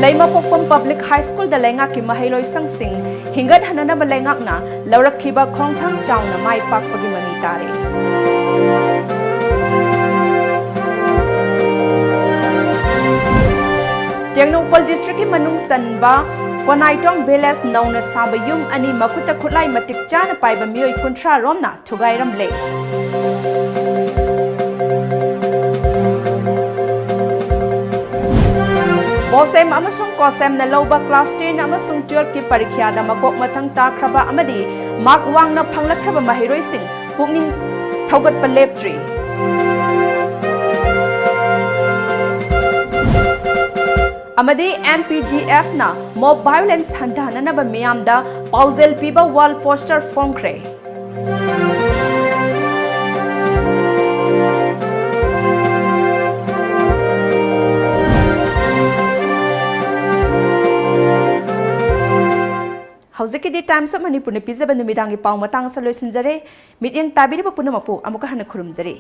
ꯂꯩꯃꯄꯣꯛꯄꯝ Public High Schoolꯗ ꯂꯩꯉꯥꯛꯀꯤ ꯃꯍꯩꯂꯣꯏꯁꯪꯁꯤꯡ ꯍꯤꯡꯒꯠꯍꯟꯅꯅꯕ ꯂꯩꯉꯥꯛꯅ ꯂꯧꯔꯛꯈꯤꯕ ꯈꯣꯡꯊꯥꯡ ꯆꯥꯎꯅ ꯃꯥꯏ ꯄꯥꯛꯄꯒꯤ ꯃꯃꯤ ꯇꯥꯔꯦ꯫ ꯇꯦꯡꯅꯧꯄꯜ districtꯀꯤ ꯃꯅꯨꯡ ꯆꯟꯕ ꯀꯣꯅꯥꯏꯇꯣꯡ village ꯅꯧꯅ ꯁꯥꯕ ꯌꯨꯝ ꯑꯅꯤ ꯃꯈꯨꯠꯇ ꯈꯨꯠꯂꯥꯏ ꯃꯇꯤꯛ ꯆꯥꯅ ꯄꯥꯏꯕ ꯃꯤꯑꯣꯏ ꯀꯨꯟꯊ꯭ꯔꯥ ꯔꯣꯝꯅ ꯊꯨꯒꯥꯏꯔꯝꯂꯦ꯫ ꯕꯣꯁꯦꯝ ꯑꯃꯁꯨꯡ ꯀꯣꯁꯦꯝꯅ ꯂꯧꯕ class ten ꯑꯃꯁꯨꯡ twelveꯀꯤ ꯄꯔꯤꯈ꯭ꯌꯥꯗ ꯃꯀꯣꯛ ꯃꯊꯪ ꯇꯥꯈ꯭ꯔꯕ ꯑꯃꯗꯤ mark ꯋꯥꯡꯅ ꯐꯪꯂꯛꯈ꯭ꯔꯕ ꯃꯍꯩꯔꯣꯏꯁꯤꯡ ꯄꯨꯛꯅꯤꯡ ꯊꯧꯒꯠꯄ ꯂꯦꯞꯇ꯭ꯔꯤ꯫ ꯑꯃꯗꯤ NPDFꯅ mob violence ꯍꯟꯊꯍꯟꯅꯅꯕ ꯃꯤꯌꯥꯝꯗ ꯄꯥꯎꯖꯦꯜ ꯄꯤꯕ wall poster ꯐꯣꯡꯈ꯭ꯔꯦ꯫ ꯍꯧꯖꯤꯛꯀꯤꯗꯤ Times of Manipurꯅ ꯄꯤꯖꯕ ꯅꯨꯃꯤꯗꯥꯡꯒꯤ ꯄꯥꯎ ꯃꯇꯥꯡ ꯑꯁꯤꯗ ꯂꯣꯏꯁꯤꯟꯖꯔꯦ꯫ ꯃꯤꯠꯌꯦꯡ ꯇꯥꯕꯤꯔꯤꯕ ꯄꯨꯝꯅꯃꯛꯄꯨ ꯑꯃꯨꯛꯀ ꯍꯟꯅ ꯈꯨꯔꯨꯝꯖꯔꯤ꯫